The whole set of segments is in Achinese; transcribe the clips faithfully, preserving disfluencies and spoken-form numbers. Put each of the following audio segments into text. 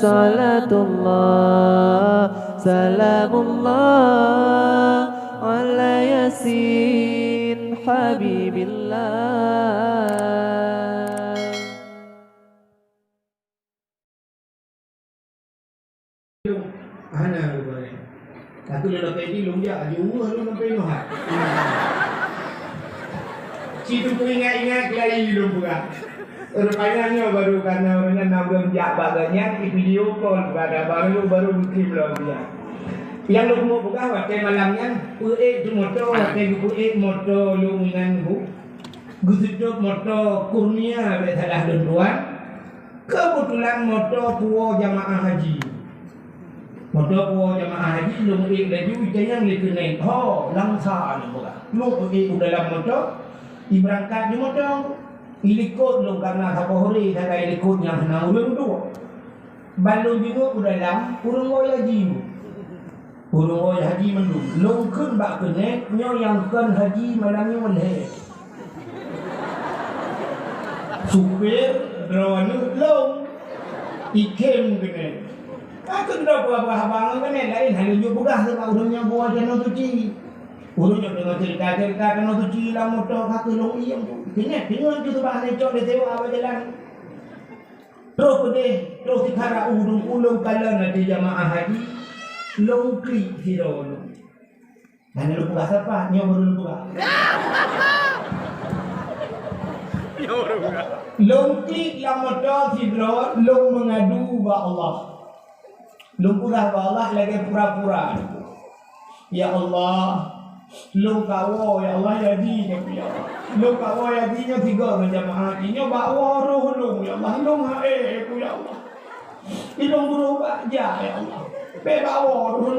Salatullah, salamullah ala Yasin Habibillah. Hana rupanya. Aku dah dapat di lung jak, aju wah lung sampai noh. Situ ku ingat-ingat lagi lung peugah. Rupanya nyoe baru karena orang nyan na ulôn jak bak gobnyan di video call, pada baru, baru mungkin belum dia. Nyang lôn mau peugah watèe malam nyan, peuék tu moto, watèe geupeuék moto lôn nyan bu, geuseutôt moto Kurnia, bèk salah lôn tuan. Keubeutulan moto puwoe jamaah haji. Moto puwoe jamaah haji lôn ék laju, itanyong lé keuneuk. Ho, Langsa lôn peugah. Lôn ék u dalam moto, ibeurangkat di moto. Ilikot lôn karena saboh hore sagai likot nyang hana ureueng duek. Ban lôn jingok u dalam, ureueng woe haji. Ureueng woe haji mandum. Lôn kheun bak keuneuk, nyoe nyang kon haji malam nyoe lhèe. Supir, droeneuh lôn. Ikhem keuneuk. Ka keuneuk droe peugah-peugah haba ngon keuneuk, laén hana jeuet peugah sabab ureueng nyan buet tanoh suci. Ureueng nyan deungon cerita-cerita tanoh suci lam moto ka keuneuk lôn iem. Keuneuk, keuneuk tu sabab hana cok lé sewa bak jalan. Troh keudeh, troh sikara u dum ulôn kalon ateueh jamaah haji, lôn klik sidroe lôn. Hana lôn peugah sapa, nyoe baru lôn peugah. Lôn klik lam moto sidroe, lôn meungadu bak Allah. Lôn peugah bak Allah lagèe pura-pura. Ya Allah, lôn ka woe, ya Allah, ya di nyoe, ya Allah. Lôn ka woe, ya di nyoe sigoe ngon jamaah. Nyoe bak woe roh lôn, ya Allah. Lôn hana ék, ya Allah. Ilôn beurubah jak, ya Allah. Bèk bak woe roh lôn.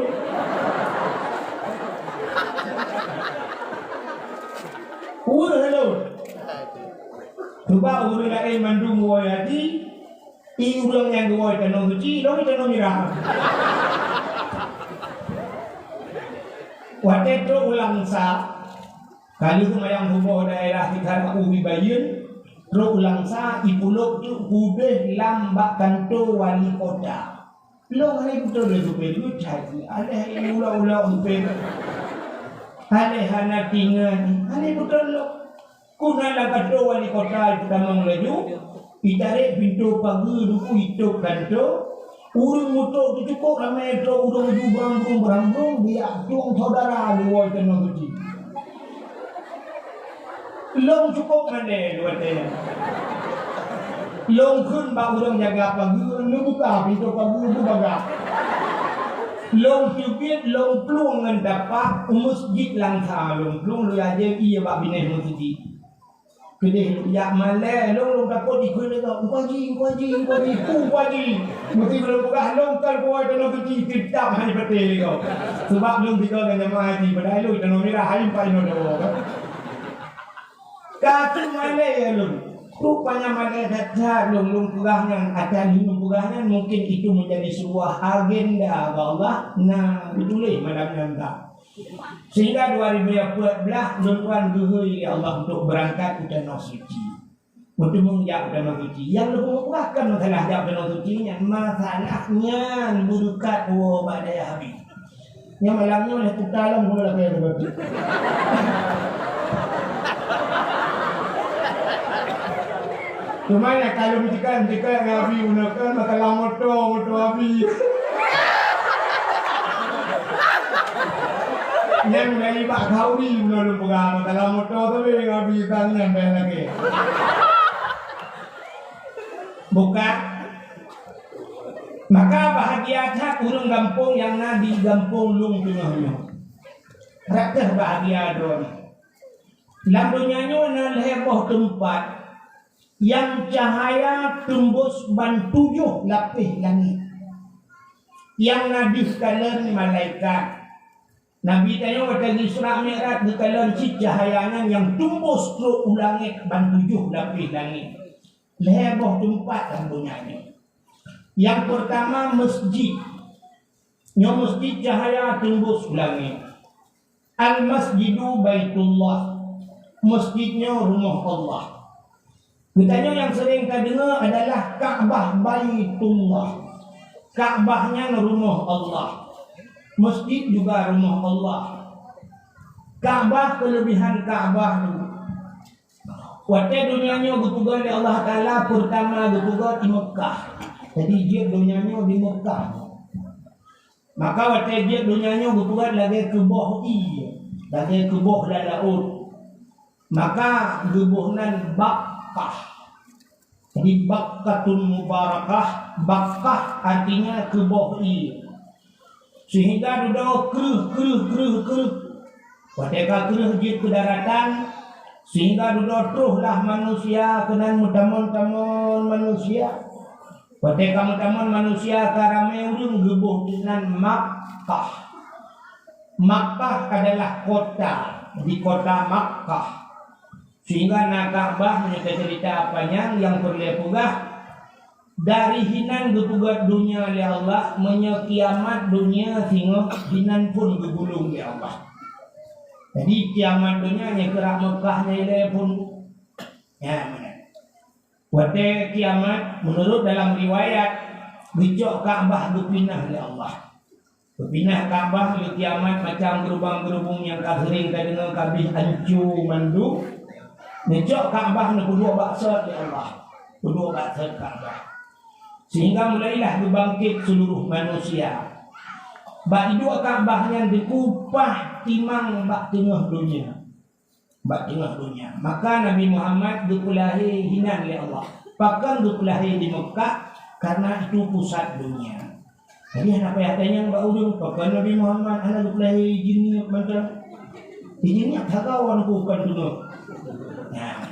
Weueh lôn. Coba ureueng laén mandum woe, ya di. I ureueng nyang geuwoe tanoh suci, lôn tanoh mirah. Watèe trok u Langsa, ka lheueh seumayang suboh daerah Tiga Rabu Bayeuen, trok u Langsa, ipulop teuk udeh lam bak kantô wali kota. Lôn hana beutôi lé supir, lôn cit. Aléh ulok-ulok supir. Aléh hana tingan, hana beutôi lôn. Keunan lam kantô wali kota ipeutamong laju, itarek pintoe pageue duku itôp kantô, ureueng meutrok teucukôp ramé trok ureueng laju brang-brung, brang-brung, biak tueng saudara luwoe tanoh suci. Lôn cukôp mandé watèe nyan. Lôn kheun bak ureueng jaga pageue, neubuka pintoe pageue, neubagah. Lôn teubiet, lôn plueng ngon tapak u meuseujid Langsa, lôn plueng lôn ajoe ié bak binéh meuseujid. Keudeh lôn jak malèe, lôn, lôn takot jikheun lé gob, "Teungku Haji, Teungku Haji, Teungku Haji, Teungku Haji." Meusti lôn peugah lôn kon kuwoe tanoh suci, teutap hana patéh lé gob. Sabab lôn sigoe ngon jamaah haji, padahai lôn tanoh mirah, hai empat inoe dawa kan. Ka keuh malèe lôn. Rupanya malèe that-that lôn, lôn peugah nyan, ata lôn peugah nyan mungkin itu menjadi sebuah agenda bak Allah, na geutuléh malam nyan that. Sehingga dua ribu empat belas lôn tuan geuhôi lé Allah untuk beurangkat u Tanoh Suci. Untuk meujak u Tanoh Suci. Nyang lôn peugah kon masalah jak u Tanoh Suci nyan, masalah nyan beureukat woe bak dayah Habib. Nyan malam nyoe lhèe kuta lom hana lagèe nyoe. Cuma nyang ka lôn ceukat-ceukat ngon Abi uneukon maka lam moto, moto Abi. Nyan dari bak Khauri bunoe lôn peugah maka lam moto sabe ngon Abi sang nyan bèk lagèe. Buka. Maka bahagia that ureueng gampông nyang na di gampông lôn teungoh nyoe. Rakheh bahagia droeneuh. Lam donya nyoe na lhèe boh teumpat nyang cahya teumbôs ban tujoh lapéh langèt. Nyang na deuh kalon malaikat. Nabi tanyoe watèe geu-Isra Mi'raj geukalon cit cahya nyan nyang teumbôs trôk u langèt ban tujoh lapéh langèt. Lhèe boh teumpat lam donya nyoe. Nyang peurtama, meuseujid. Nyoe meuseujid cahya teumbôs u langèt. Al-Masjidu Baitullah. Meuseujid nyoe rumoh Allah. Geutanyoe nyang seuréng tadeungoe adalah Ka'bah Baitullah. Ka'bah nyan rumoh Allah. Masjid juga rumoh Allah. Ka'bah, keulebihan Ka'bah nyoe, watée donya nyoe geupeugét lé Allah Taala, peurtama geupeugét di Meukah. Jadi jeuet donya nyoe di Meukah. Maka watée jeuet donya nyoe geupeugét lagée keu boh ié, lagée keu boh lam laôt. Maka geuboh nan Bakkah. Jadi Bakkatun Mubarakah, Bakkah artinya keu boh ié. Sehingga dudoe kreueh, kreueh, kreueh, kreueh. Watée ka kreueh jeuet keu daratan, sehingga dudoe troh lah manusia keunan meutamon-tamon manusia. Watée ka meutamon manusia ka ramé ureuëng geuboh nan Makkah. Makkah adalah kota, di kota Makkah. Sehingga na Ka'bah, meunyoe teuceurita panyang nyang peureulée peugah, dari hinan geupeugét donya lé Allah, meunyoe kiamat donya singoh hinan phon geugulong lé Allah. Jadi kiamat donya nyang keurak Meukah nyan ilée phon. Ya, meunan. Watée kiamat, meunurot dalam riwayat, geucok Ka'bah geupinah lé Allah. Geupinah Ka'bah lé kiamat macam geurubang-geurubung nyang ka seuring tadeungoe ka abéh anco mandum. Neucok Ka'bah neupeuduek bak sot lé Allah. Peuduek bak sot Ka'bah. Sehingga mulailah geubangkét seuluruh manusia. Bak iduek Ka'bah nyan dikupah timang bak teungoh donya. Bak teungoh donya. Maka Nabi Muhammad geupeulahé hinan lé Allah. Pakon geupeulahé di Meukah? Karena itu pusat donya. Jadi hana payah tanyong bak ureuëng, pakon Nabi Muhammad hana geupeulahé di Jeunieb mantong? Di Jeunieb sagoe nyoe bukan teungoh. Nah.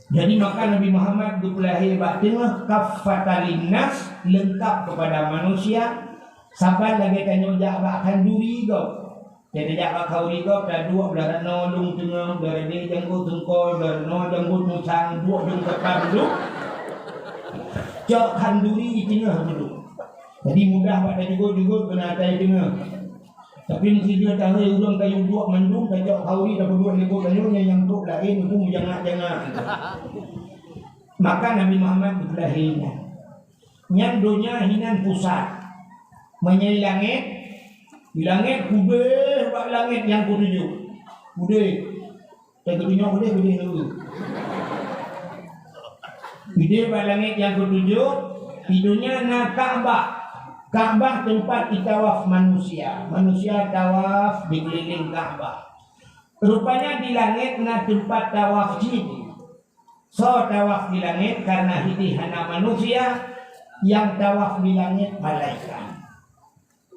Jadi maka Nabi Muhammad geupeulahé bak teungoh kaffatan linnas, leungkap keupada manusia, saban lagée tanyoe jak bak khanduri gob. Jadi jak bak khanduri gob, taduek blah rot noe lueng teungoh, blah rot deh janggot teungkol, blah rot noe janggot musang, duek jeuem teupah duek. Cok khanduri teungoh duek. Jadi mudah bak tajugôt-jugôt keunan atai teungoh. Tapi meusijeuet tahe ureuëng kayu duek mandum, tacok khanduri tapeuduek likot tanyoe nyang, nyang trok laén, itu meujangak-jangak. Maka Nabi Muhammad geupeulahé nyan. Nyan donya hinan pusat. Meunyoe langét, di langét udeh bak langét nyang keutujoh. Udeh. Nyang keutujoh udeh, udeh dulu. Udeh bak langét nyang keutujoh, di donya na Ka'bah. Ka'bah teumpat itawaf manusia. Manusia tawaf di keulileng Ka'bah. Rupanya di langét na teumpat tawaf jin. Soe tawaf di langét? Karena hidih hana manusia, nyang tawaf di langét malaikat.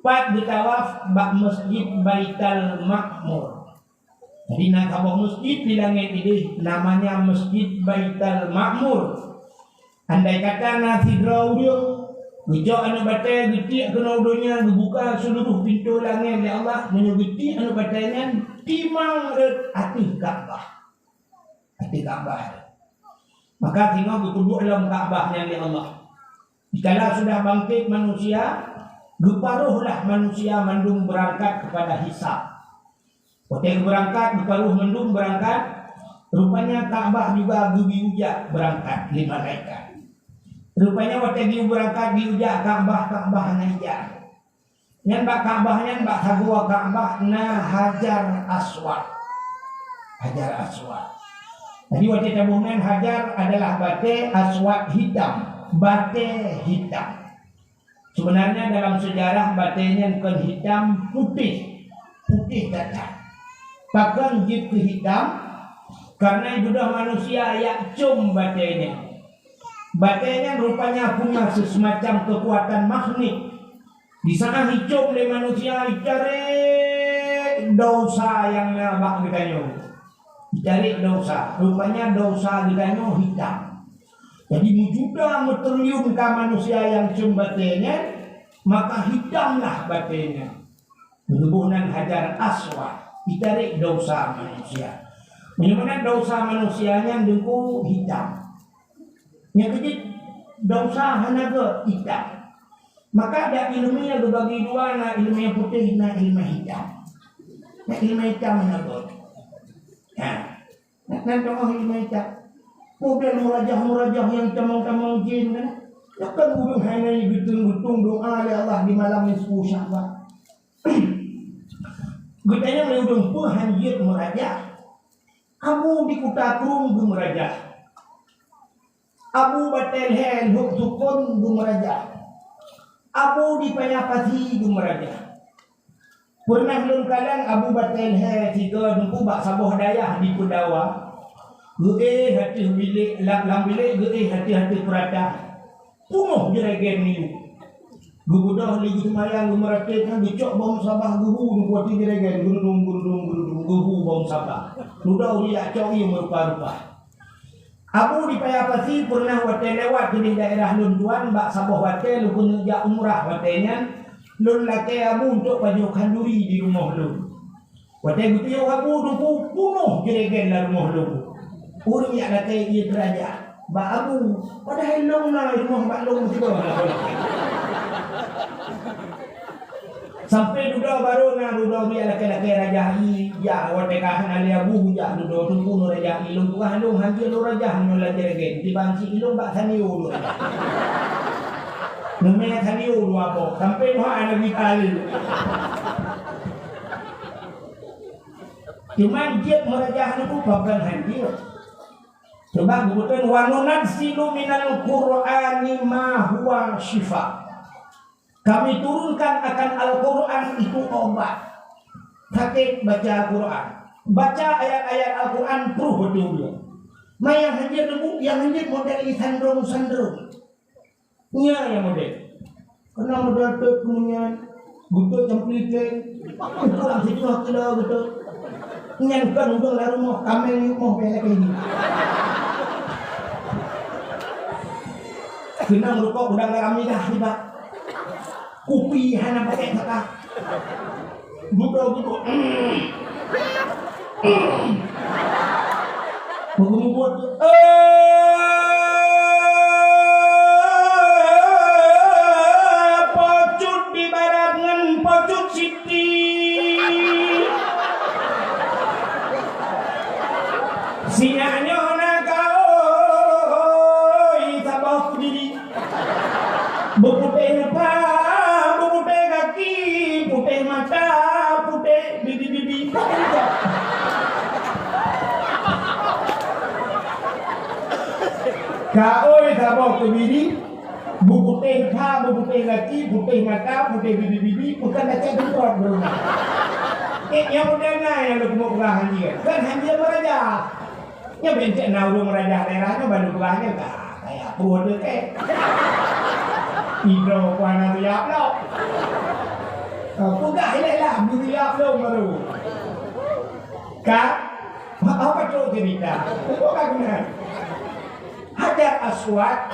Pat geutawaf? Bak Masjid Baital Ma'mur. Jadi na saboh masjid di langét ideh, namanya Masjid Baital Ma'mur. Andai kata na sidroe ureuëng geujok aneuëk batée, geutiek keunoe donya, geubuka seuluruh pintoe langét lé Allah, meunyoe geutiek aneuëk batée nyan, timang rot ateueh Ka'bah. Ateueh Ka'bah. Maka singoh geupeuduek lom Ka'bah nyan lé Allah. Dikala sudah bangkét manusia, geuparohlah manusia mandum beurangkat keupada hisab. Watée geubeurangkat, geuparoh mandum beurangkat, rupanya Ka'bah juga geubi ujak beurangkat lé malaikat. Rupanya watée geubeurangkat bi ujak Ka'bah, Ka'bah hana ijak. Nyan bak Ka'bah nyan, bak sagoe Ka'bah na Hajar Aswad. Hajar Aswad. Jadi watée taboh nan Hajar adalah batée, Aswad hitam, batée hitam. Sebenarnya dalam sejarah batée nyan kon hitam, putéh, putéh that-that. Pakon jeuet keu hitam? Karena ibudah manusia jak com batée nyan. Batée nyan rupanya punya sesemacam kekuatan magnet. Di saat jicom lé manusia, jitarek desya nyang na bak geutanyoe. Jitarek desya. Rupanya desya geutanyoe hitam. Jadi meujuta meutriliun ka manusia nyang com batée nyan, maka hitamlah batée nyan. Geuboh nan Hajar Aswad, jitarek desya manusia. Meunyoe meunan desya manusia nyan deungon hitam. Nyang keujeuet, desya hana gét, hitam. Maka ada iéleumé geubagi dua, na iéleumé putéh, na iéleumé hitam. Na iéleumé hitam hana gét. Ha. Nan teungoh iéleumé hitam. Model murajah-murajah nyang tamong-tamong jén kan? Pakon ureuëng hana geuteuntong doa lé Allah di malam nisfu Sya'ban? Geutanyong lé ureuëng peue han jeuet meurajah. Abu di Kuta Krueng geumeurajah. Abu Batée Lhée Lhok Sukon geumeurajah. Abu di Paya Pasi geumeurajah. Peureunah lôn kalon Abu Batée Lhée sigoe teungku bak saboh dayah di Peudawa. Geuéh ateueh bilék, lam, lam bilék geuéh ateueh-ateueh peurata. Punoh juregen miyueb. Geubeudôh lé geuseumayang geumeuratéb nyan geucok bom sabah geuhu teungku ateueh juregen, geurudum, geurudum, geurudum, geuhu bom sabah. Dudoe rijak cok ié meurupa-rupa. Abu di Paya Pasi peureunah watée lewat keudeh daerah lôn tuan bak saboh watée lôn keuneuk jak umrah watée nyan, lôn lakée Abu untuk pajoh khanduri di rumoh lôn. Watée geupiôh Abu teungku punoh juregen lam rumoh lôn. Ureuëng jak lakée ié teurajah bak Abu, padahai lôn na rumoh bak lôn sigoe. Sampai dudoe barô na dudoe biak lakée-lakée rajah ié, jak watée ka hana lé Abu jak dudoe teungku nyoe rajah ié lôn peugah lôn han jeuet lôn rajah nyoe lam juregen, tiban si ilôn bak sanio lôn rajah. Neumé sanio dua boh, sampai dua aneuk gita lé. Cuman jeuet meurajah nyoe pakon han jeuet. Sebab geupeugah, "Wa nunazzilu minal Qur'ani ma huwa syifa." Kami turunkan akan Al-Quran itu obat. Sakét baca Al-Quran. Baca ayat-ayat Al-Quran troh beutôi. Manyang hanjeuet leubu, nyang hanjeuet model isandrong-sandrong. Nyan nyang model. Keunan model teuk keumudian, geutot campur iték, ukuran sijuah kilo geutot. Nyan kon udang lam rumoh, kameng yue moh bèk lagèe nyoe. Keunan rukok udang garam midah tibak. Kupi hana pakai saka. Dudoe-dudoe. Meugeumeubuet, eh, pocut di barat ngon pocut siti. Sinyak nyoe na kaôi saboh keudiri. Beuputéh rupa, beuputéh gaki, putéh mata, putéh bibi-bibi. Kaôi saboh keudiri, beuputéh rupa, beuputéh gaki, putéh mata, putéh bibi-bibi, bukan dak cak jenggot baru. Eh, nyang muda nyan nyang lôn peugah hanjeuet. Kan hanjeuet meuraja. Nyoe bèk cit na ureueng meurajah daerah nyoe ban lôn peugah nyoe ka kaya peue teuh kèe. Idroe ku hana siap lom. Ah, peugah ilèe lah, beu siap lom baru. Ka, apa trok cerita? Bukan benar. Hajar Aswad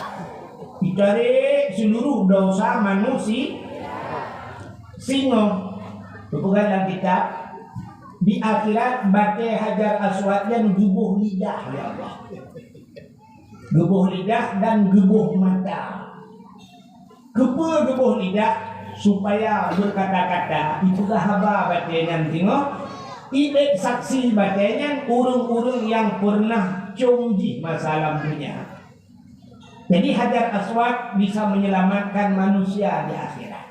ditarek seluruh dosa manusia. Singoh, teupeugah lam kitab, di akhirat batèe Hajar Aswad nyan geuboh lidah, ya Allah. Geuboh lidah dan geuboh mata. Keupeue geuboh lidah? Supaya beukata-kata, ipeugah haba batèe nyan singoh, ibèk saksi batèe nyan ureueng-ureueng nyang peureunah com jih masa lam donya. Jadi, Hajar Aswad bisa menyelamatkan manusia di akhirat.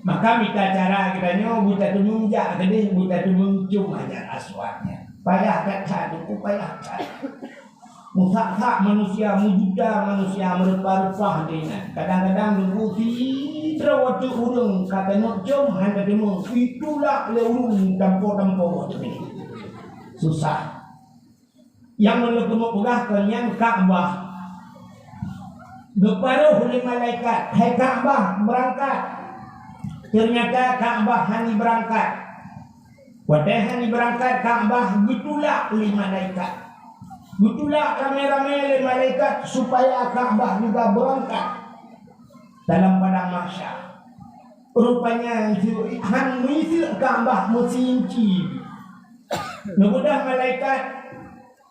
Maka mita cara geutanyoe, mita teumeung jak keudeh, mita teumeung com Hajar Aswad nyan. Payah that-that, Teungku, payah that. Meusak-sak manusia, meujuta manusia, meureupah-reupah di nyan. Kadang-kadang Teungku sidroe watèe ureueng ka teuneuk com, hana teumeung, itulak lé ureueng tampo-tampo. Susah. Nyang meunurot peugah keu nyan Ka'bah. Geuparoh lé malaikat, "Hai Ka'bah, beurangkat." Teunyata Ka'bah hana beurangkat. Watèe hana beurangkat, Ka'bah geutulak lé malaikat. Geutulak ramé-ramé lé malaikat supaya Ka'bah juga beurangkat dalam padang mahsyar. Rupanya, han meuiseuk Ka'bah meusi inci. Neubeudôh malaikat,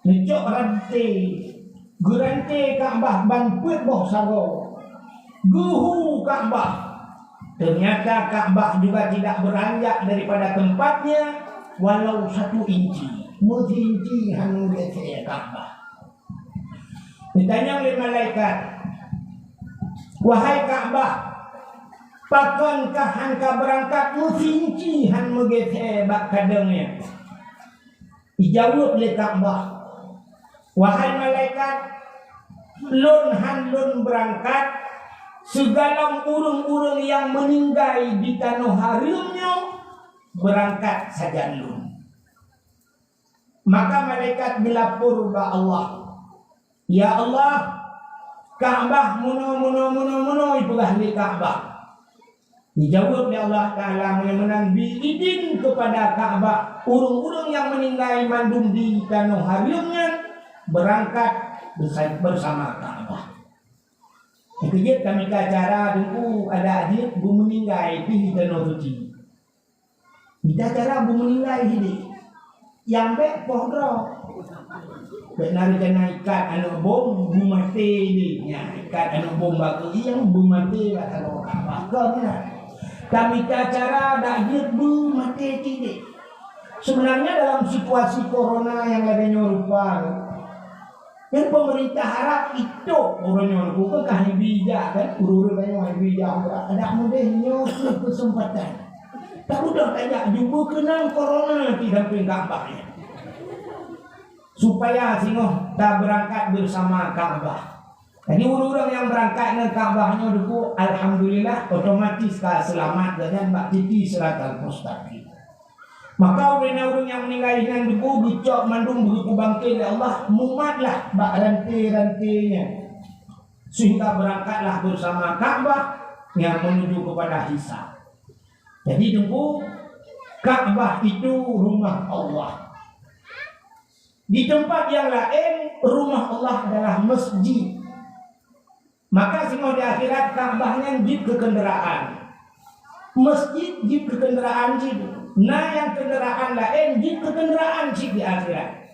neucok ranté, geuranté Ka'bah ban peuet boh sagoe. Geuhu Ka'bah. Ternyata Ka'bah juga tidak beranjak daripada tempatnya walau satu inci. Meusi inci han geusé Ka'bah. Geutanyong lé malaikat, "Wahai Ka'bah, pakon kah han ka beurangkat?" Meusinci han meugeusée bak kadeueng nyan. Ijaweueb lé Ka'bah, "Wahai malaikat, lôn han lôn beurangkat, sigohlom ureuëng-ureuëng nyang meuninggai di tanoh hareuem nyoe beurangkat sajan lôn." Maka malaikat geulapor bak Allah, "Ya Allah, Ka'bah meunoe, meunoe, meunoe, meunoe," ipeugah lé Ka'bah. Dijaweueb lé Allah Ta'ala, "Meunyoe meunan, bri idin keupada Ka'bah, ureuëng-ureuëng nyang meuninggai mandum di tanoh hareuem nyan beurangkat beusa-, beusama Ka'bah." Keujeuet tamita cara Teungku, adak jeuet beumeuninggai pih di tanoh suci. Mita cara beumeuninggai hidéh. Nyang bék poh droe. Bék na rencana ikat aneuëk bom beumaté lé. Nyan, ikat aneuëk bom bak keuieng beumaté bak tanoh Ka'bah. Kon nyan. Tamita cara dak jeuet beumaté cit deh. Sebenarnya dalam situasi corona nyang lagée nyoe rupa, nyan pemerintah harab itôb uroe nyoe, bukan kah bijak kan, ureuëng-ureuëng nyoe bijak, adak mudeh nyoe keuh keuseumpatan. Tabeudôh tajak jumpa keunong corona di sampéng Ka'bah nyan. Supaya singoh tabeurangkat beusama Ka'bah. Jadi ureuëng-ureuëng nyang beurangkat ngon Ka'bah nyoe Teungku, alhamdulillah, otomatis ka seulamat gobnyan bak titi siratal mustaqim. Maka ubena ureuëng nyang meuninggai nyan Teungku geucok mandum geupubangkét lé Allah, mumatlah bak ranté-ranté nyan, sehingga beurangkatlah beusama Ka'bah nyang meunuju keupada hisab. Jadi Teungku, Ka'bah itu rumah Allah. Di teumpat nyang laén, rumah Allah adalah masjid. Maka singoh di akhirat, Ka'bah nyan jeuet keu keundaraan. Masjid jeuet keu keundaraan jih. Na nyang keundaraan laén jeuet keu keundaraan cit di akhirat.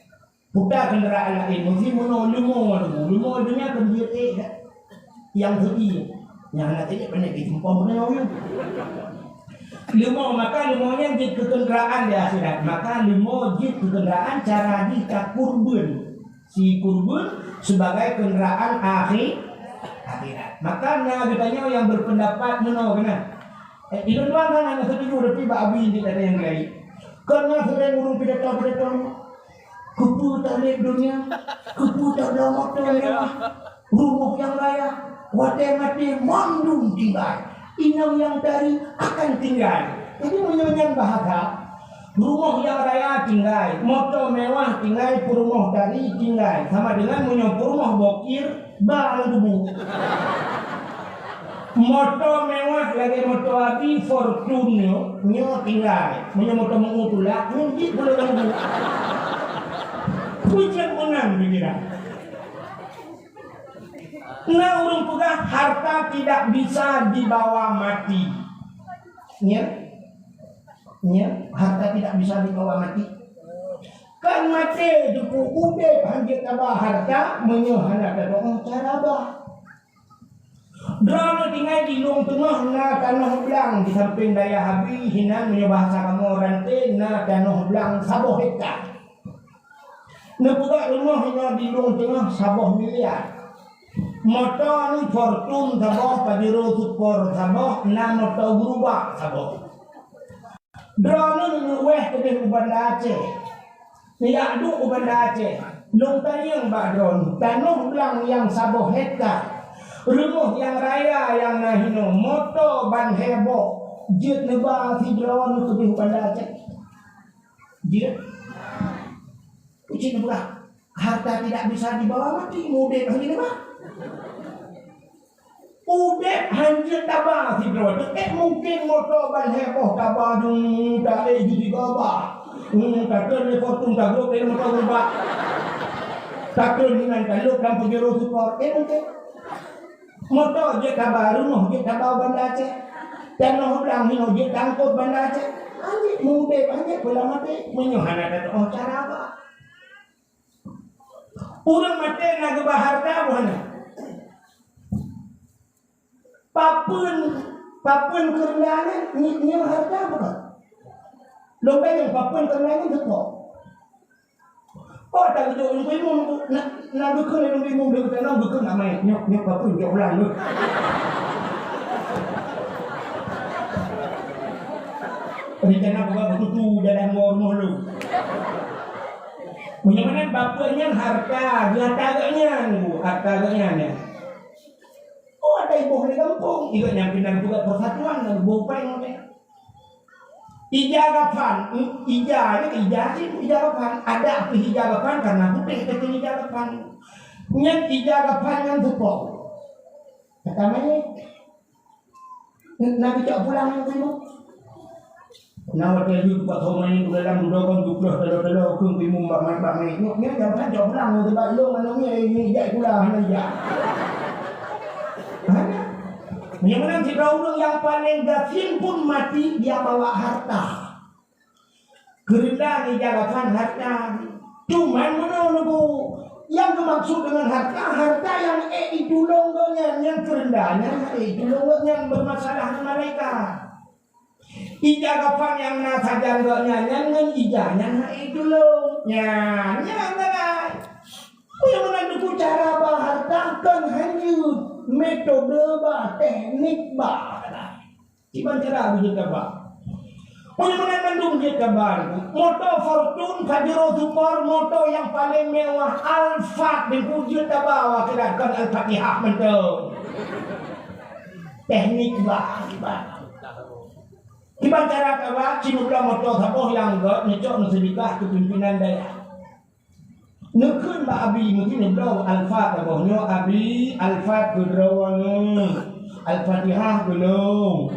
Peugah keundaraan laén, meusi meunoe leumo, leumo donya kan jeuet ék dak? Nyang seudi, nyang hana teuék pandai jitumpang meunoe. Leumo, maka leumo nyan jeuet keu keundaraan di akhirat. Maka leumo jeuet keu keundaraan cara jih takurban. Si kurban sebagai keundaraan akhi-, akhirat. Maka na geutanyoe nyang berpendapat meunoe keunan. Eh, ilôn doang kan hana setuju, tapi bak Abi di kata nyang laén. Karena sering ureuëng pidato-pidato, keupeue taleb donya, keupeue tabloe moto mewah, rumoh nyang raya, watée maté mandum tinggai. Inong nyang tari akan tinggai. Jadi meunyoe nyan bahasa, rumoh nyang raya tinggai, moto mewah tinggai, peurumoh tari tinggai. Sama dengan meunyoe peurumoh bokir, ba lam kubu. Moto mewah lagée moto Abi, Fortuner, nyoe tinggai. Meunyoe moto meu tulak, nyoe jih pulo lam kubu. Pucet meunan pikiran. Na ureuëng peugah harta tidak bisa dibawa mati. Nya? Nya, harta tidak bisa dibawa mati. Kan maté Teungku, udeb hanjeuet taba harta meunyoe hana tadoa cara ba. Droeneuh tinggai di lueng teungoh na tanoh blang di sampéng dayah Abi, hinan meunyoe bahasa kamoe ranté na tanoh blang saboh hekta. Neupeugah rumoh inoe di lueng teungoh saboh miliar. Moto ni Fortune saboh, Pajero Sport saboh, na moto Gerobak saboh. Droeneuh neuweh keudeh u Banda Aceh. Neujak duek u Banda Aceh. Lôn tanyong bak droeneuh, tanoh blang nyang saboh hekta, rumoh nyang raya nyang na hinoe, moto ban heboh, jeuet neuba sidroeneuh keudeh u Banda Aceh? Jeuet? Cit neupeugah, harta tidak bisa dibawa mati, udeb hanjeuet taba. Udeb hanjeuet taba sidroe. Eh, mungkin moto ban heboh taba dung, tak lé jih tiga ba. Hmm, takheun lé Fortune, tagrôp lé moto Gerobak. Takheun hinan talôb lam Pajero Sport. Eh, mungkin. Moto jeuet taba, rumoh jeuet taba u Banda Aceh. Tanoh blang hinoe jeuet tangkot Banda Aceh. Hanjeuet udeb, hanjeuet pula maté. Meunyoe hana tatu'oh cara ba. Ureuëng maté na geuba harta bunoe. Papeuen, papeuen keureunda nyan, nyi-, nyoe harta bukan? Lôn bayang papeuen keureunda nyan teuko. Oh, tak geujok lôn imum tu. Na, na geukheun lôn imum, lôn geukheun, lôn geukheun nak main. Nyoe, nyoe papeuen jok ulang tu. Rencana buka beututu dalam rumoh lôn. Meunyoe meunan bapak nyan harta, harta geuh nyan, Bu, harta geuh nyan, ya. Oh, ada iboh di kampung, iboh nyan pindah buka persatuan, dan boh peng, ya. Ija gafan, ija, ija sih, ija gafan. Ada apa ija gafan? Karena putih kata ija gafan. Nyan ija gafan nyan tupok. Kata mana? Na geucok pulang nyang teurimong. Na watèe jeuet bak thomai dalam dudoe kon geuplôh teulo-teulo keueng teurimong bak manyét, bak manyét. Nyoe, nyoe jangan cok pulang, nyoe teuba ilong, nyoe, nyoe, nyoe, jak pula, hana jak. Hana. Meunyoe meunan sidroe ureueng nyang paleng gasien pun mati, dia bawa harta. Keureundahan ija gafan harta. Cuman meunoe Teungku, nyang geumaksud deungon harta, harta nyang ék jitulông gobnyan, nyang keureundahan nyan ék jitulông gobnyan, bermasalah ngon malaikat. Ija gafan nyang na sajan gobnyan, nyan ngon ija nyan ék jitulông. Nyan, nyan sagai. Meunyoe meunan Teungku cara ba harta kon hana metode ba, teknik ba. Kiban cara beujeuet kaba. Meunyoe meunan mandum jeuet kaba, moto Fortuner, Pajero Sport, moto nyang paleng mewah, Alphard, Teungku, jeuet kaba u akhirat kon Al-Fatihah mantong. Teknik bah, kiban. Kiban cara kaba, cit neubloe moto saboh nyang gèt, neucok neuseudeukah keu pimpinan dayah. Neukheun bak abi, meusti neubloe Alphard saboh nyoe, "Abi, Alphard keu droeneuh, Al-Fatihah keu lôn.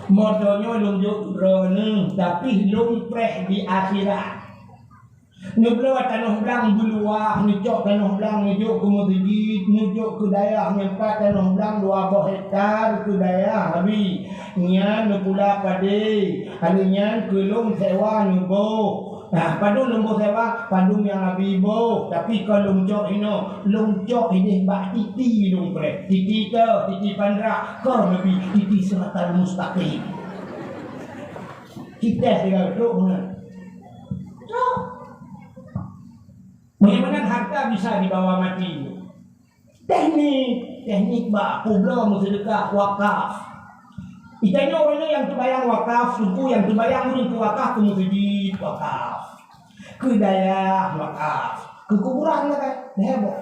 Moto nyoe lôn jok keu droeneuh, tapi lôn preh di akhirat." Neubloe tanoh blang beuluwah, neucok tanoh blang neujok keu meuseujid, neujok keu dayah, neupat tanoh blang dua boh hektar keu dayah, abi. Nyan neupula padé, aneuëk nyan keu lôn sewa neuboh. Nah, padum lôn boh sewa, padum nyang abi boh, tapi kon lôn cok inoe, lôn cok idéh bak titi lôn preh. Titi toh, titi pandra, kon neubi titi siratal mustaqim. Kitéh tinggai trok meunan. Trok. Meunyoe meunan harta bisa dibawa mati. Teknik, teknik bak peubloe meuseudeukah wakaf. Geutanyoe ureuëng nyoe nyang teubayang wakaf, Teungku, nyang teubayang ureuëng keu wakaf, keu meuseujid wakaf, keu dayah wakaf, keu kuburan lah kan, lhèe boh.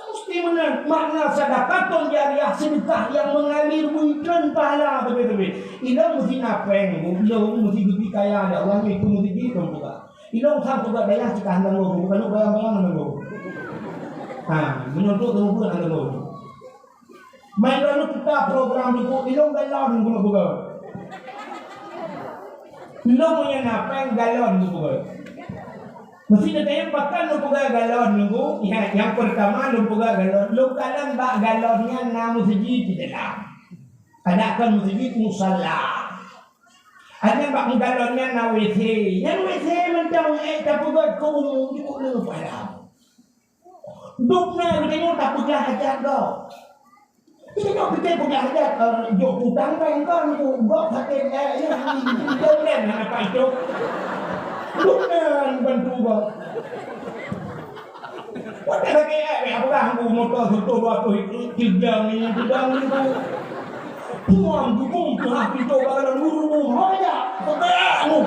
Meusti meunan, makna sadaqatun jariyah, seudeukah nyang meungalir meuteun pahala teubiet-teubiet. Ilôn meusti na péng, ilôn meusti geubi kaya, ya Allah, nyoe keu meuseujid lôn buka. Ilôn sang peugah dayah cit hana lôn, bukan lôn bayang-bayang hana lôn. Ha, meunyoe tu teumeubeuet hana lôn. Mai lôn tuka program Teungku, ilôn galon geupeugah. Ilôn meunyoe na péng galon geupeugah. Meusti neutanyong pakon lôn peugah galon Teungku, ya, nyang peurtama lôn peugah galon, lôn kalon bak galon nyan na meuseujid di dalam. Adak kon meuseujid, musala. Hanya bak galon nyan na W C. Nyan W C mantong, eh, tapeugöt keu umu jukuk leuh pahala. Dum na geutanyoe tapeugah hajat gob. Geutanyoe pike peugah hajat, eh, jok utang bank kon, gob sakét, eh, nyan, nyan hana paih cok. Dum na bantu gob. Watèe lagèe, eh, wéh, peugah bu moto seutoh dua ploh, tiga minggu, tiga minggu. Puang gubung teuhah pintoe bak galon, buru-buru, "Ho ya, peugah mu."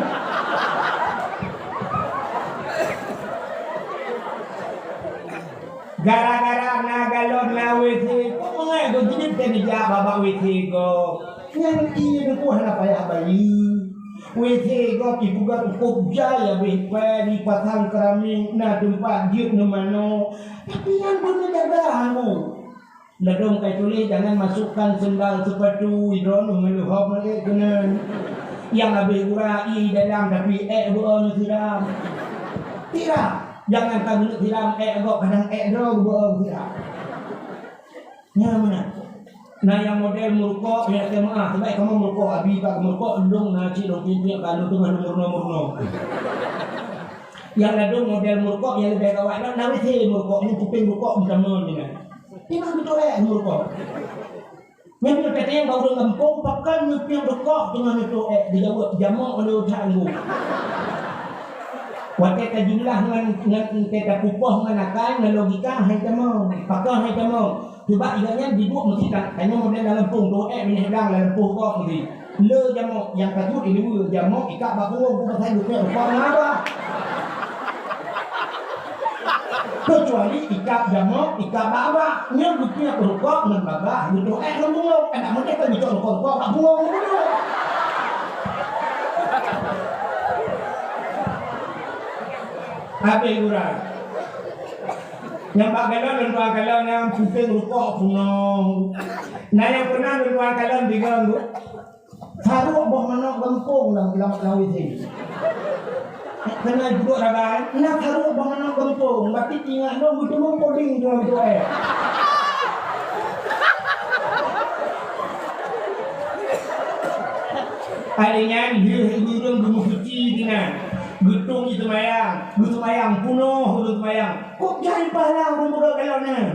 Gara-gara na galon na W C, kok mangat gob jeuet teuh neujak bak W C gob. Nyan ie Teungku hana payah bayeue. W C gob ipeugöt cukôp jai, abéh pèng ipasang keramik, na teumpat jeuet ngon manok. Tapi nyan beuneujaga hana. Ladôm ka ituléh, "Jangan masukkan sendal sepatu," droeneuh ngon leuhob ngon ék keunan. Nyang abéh gura ie dalam, tapi ék beu-o neusiram. Siram. Jangan ka geuneuk siram ék gob, kadang ék droe beu-o siram. Nyan meunan. Na nyang model meurukok, nyang keu meu'ah, sabab kamoe meurukok, abi bak meurukok, lôn na cit lôn piep-piep, ka lôn teungoh lôn meurunoe-meurunoe. Nyang ladôm model meurukok, nyang leubeh gawat lom, na W C meurukok, nyan kupéng rukok meutamong nyan. Teuma beutôi ék meurukok. Nyan pih teuntèe bak ureueng gampông, pakon neupiem rukok teungoh neutôp ék, dijaweueb, "Jamoe lé utak Teungku." Watèe tajumlah ngon, ngon, watèe tapupoh ngon akai, ngon logika, hai tamong. Pakon hai tamong? Coba ingat nyan, dibuet meusidak. Tanyoe model lam gampông, tôp ék binéh blang lam gampông kok meusi. Le jamok nyang ka jeuet ileue, jamok ikab bak punggong, bukan saja geupeuet rukok ngon babah. Kecuali ikab jamok, ikab bak babah. Nyoe geupeuet rukok ngon babah, geutoh éh ngon punggong. Adak meutéh ka geucok rukok-rukok bak punggong. Habéh gurèe. Nyang bak galon lôn tuan kalon nyang puténg rukok punong. Nah, nyang pernah lôn tuan kalon tiga minggu. Saruek boh manok geumpông lam, lam, lam W C. Keunan duek raga, na saruek boh manok geumpông, berarti ingat lôn beuteumeung poding tu, tu, eh. Hari nyan, lheueh ureueng geumeusuci keunan, geutung jiseumayang, geuseumayang, peunoh ureueng seumayang. Kok jai pahala ureueng buka galon nyan?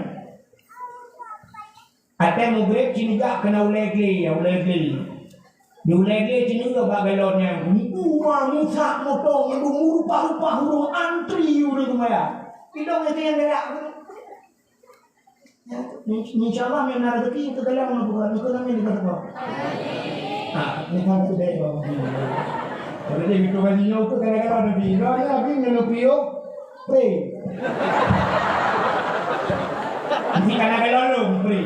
Watèe mugreb, sinugak keunan ulèe glé, ya, ulèe glé. Di ulèe glé sinugak bak galon nyan, muba musak motong, nyan meurupa-rupa ureueng antri ureueng seumayang. Idong itu nyang galak. Ya, in-, insya Allah, meunan rezeki keu galak ngon bukan, keu nami di kata. Ah, ni kan tu deh, bang. Jadi, itu kan nyoe tu kadang-kadang ada di, dah, ya, bini nyoe piôh. Pre. Mesti kana belom lu, pre.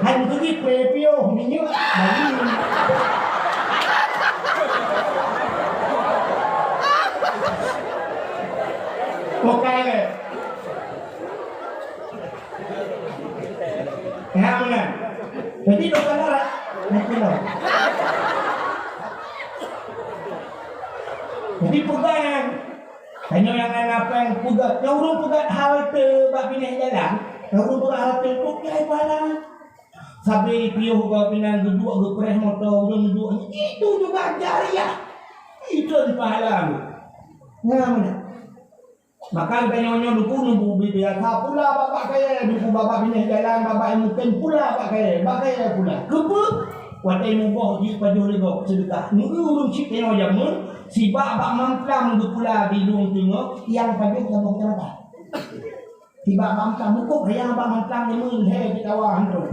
Hai, mesti pre piôh, minyeuk, bagi. Bukan, eh. Ya, bukan. Jadi, doktor lah. Nanti lo. Jadi, pegang. Tanyoe nyang na péng peugöt, nyang ureueng peugöt halte bak binéh jalan, nyang ureueng peugöt halte tu kiai pahala. Sabe piôh gob inan geuduek geupreh moto ureueng duek, itu juga jariah. Itu pahala tu. Nah, mana? Maka tanyoe nyoe nuku nubu biasa pula babah kayèe, nuku babah binéh jalan, babah mungken pula bak kayèe, bak kayèe pula. Keupeue? Watèe muboh jih pajoh lé gob seudeukah. Neu ureueng cit tanyoe jameun, Sibak bak mamplam geupula di lueng teungoh, nyang pajoh saboh keucamatan. Sibak bak mamplam, mukuk nyang bak mamplam nyoe lhèe di tawa hantom.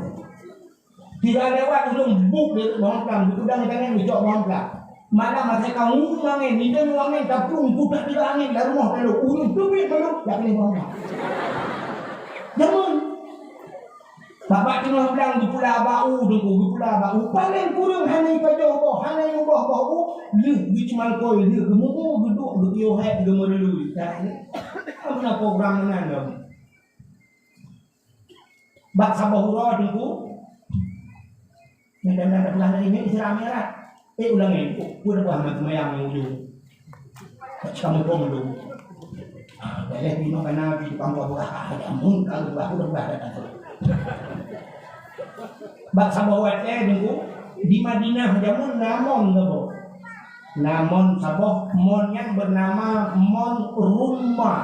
Sira lewat ulôn buk di bak mamplam, geupeudong inan nyan geucok bak mamplam. Malam asai ka ngun angén, nidang ngon angén, taplueng putak tiga angén, lam rumoh talo, ulôn teubiet mandum, jak lé bak mamplam. Jameun. Babah teungoh blang geupula bak u, Teungku, geupula bak u. Paleng kureueng hana jipajoh boh, hana jimuboh boh u, lheueh geucumangkôi, lheueh geumumu, geuduek, geupiôh hèk, geumeureuleui. Ka lheueh. Meunan program meunan lom. Bak saboh uroe, Teungku. Nyan dan, dan, dan, dan, ini Isra Mi'raj. Eh, ulang, eh, oh, udah buah amat semayang yang ujung. Kamu pun dulu. Ah, boleh bina kan Nabi, tukang buah-buah. Ah, ya ampun, kalau buah, udah buah datang. Bak saboh watèe, Teungku, di Madinah jameun na mon saboh. Na mon saboh, mon nyan bernama Mon Ruma.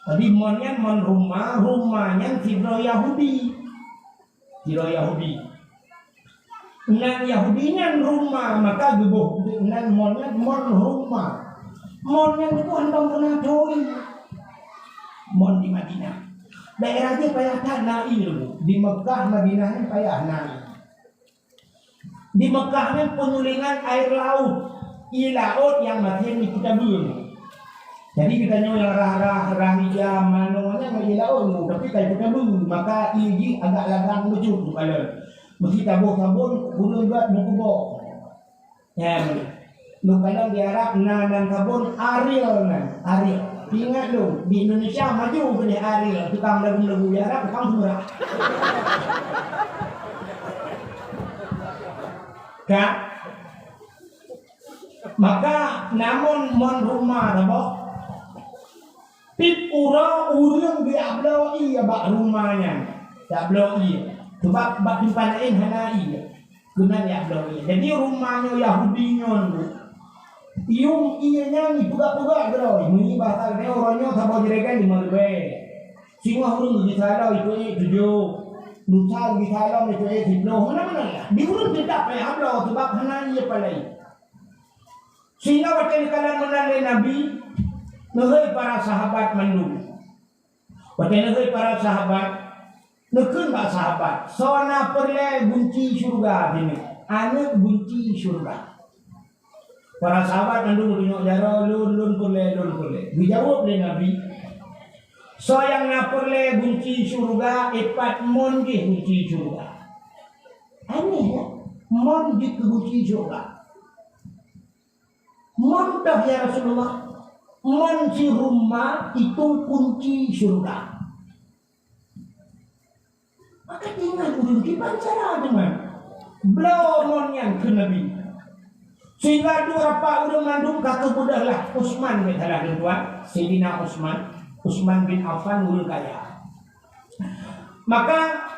Jadi, mon nyan mon Ruma, Ruma nyan sidroe Yahudi. Sidroe Yahudi. Nan Yahudi nyan Ruma, maka geuboh nan mon nyan Mon Ruma. Mon nyan geuboh hántom peuna thôn. Mon di Madinah. Daerah jih payah that na ié. Di Mekah, Madinah nyan payah na ié. Di Mekah nyan penyulingan air laut. Ié laôt nyang maté meukeue tabeueng. Jadi, geutanyoe nyang rhah-rhah, rhah ija, manoe nyan ngon ié laôt, tapi ka tabeueng, maka ié jih agak lagang bacut geukalon. Meusti taboh sabon, ureueng gèt meukeubok. Nyan. Lôn kalon di Arab na nan sabon Ariel nyan, Ariel. Ingat lôn, di Indonesia maju beudeh Ariel, tukang lagu-lagu di Arab, tukang seumurah. Ka? Maka, na mon, mon Ruma saboh, tiep uroe ureueng geujak bloe ié bak Ruma nyan. Jak bloe ié. Sabab bak teumpat laén hana ié. Keunan jak bloe ié. Jadi, Ruma nyoe Yahudi nyoe, yuem ié nyan jipeugah-peugah keudroe. Meunyoe bahasa geutanyoe, uroe nyoe saboh jerigen limong ribèe. Singoh ureueng geugisa lom ipeuék tujoh. Lusa geugisa lom ipeuék siplôh. Meunan-meunan lah. Di ureueng teutap payah bloe sabab hana ié palai. Sehingga watèe neukalon meunan lé Nabi, neuhôi para sahabat mandum. Watèe neuhôi para sahabat, neukheun bak sahabat, "Soe na peureulèe gunci syeuruga?" Jaweueb, aneuëk gunci syeuruga. Para sahabat mandum geudeungoe jaroe, "Lôn, lôn peureulée, lôn peureulée." Geujaweueb lé Nabi, "Soe nyang na peureulée gunci syeuruga, ipat mon jih gunci syeuruga." Aneh, ya? Mon jih keu gunci syeuruga. Mon toh, ya Rasulullah, mon si Ruma itu kunci syeuruga. Maka ingat ureuëng kiban cara teuma. Bloe mon nyan keu Nabi. Sehingga dua rapat ureuëng mandum ka keubeudoh lah Utsman bin salah tuan, Sayyidina Utsman, Utsman bin Affan ureuëng kaya. Maka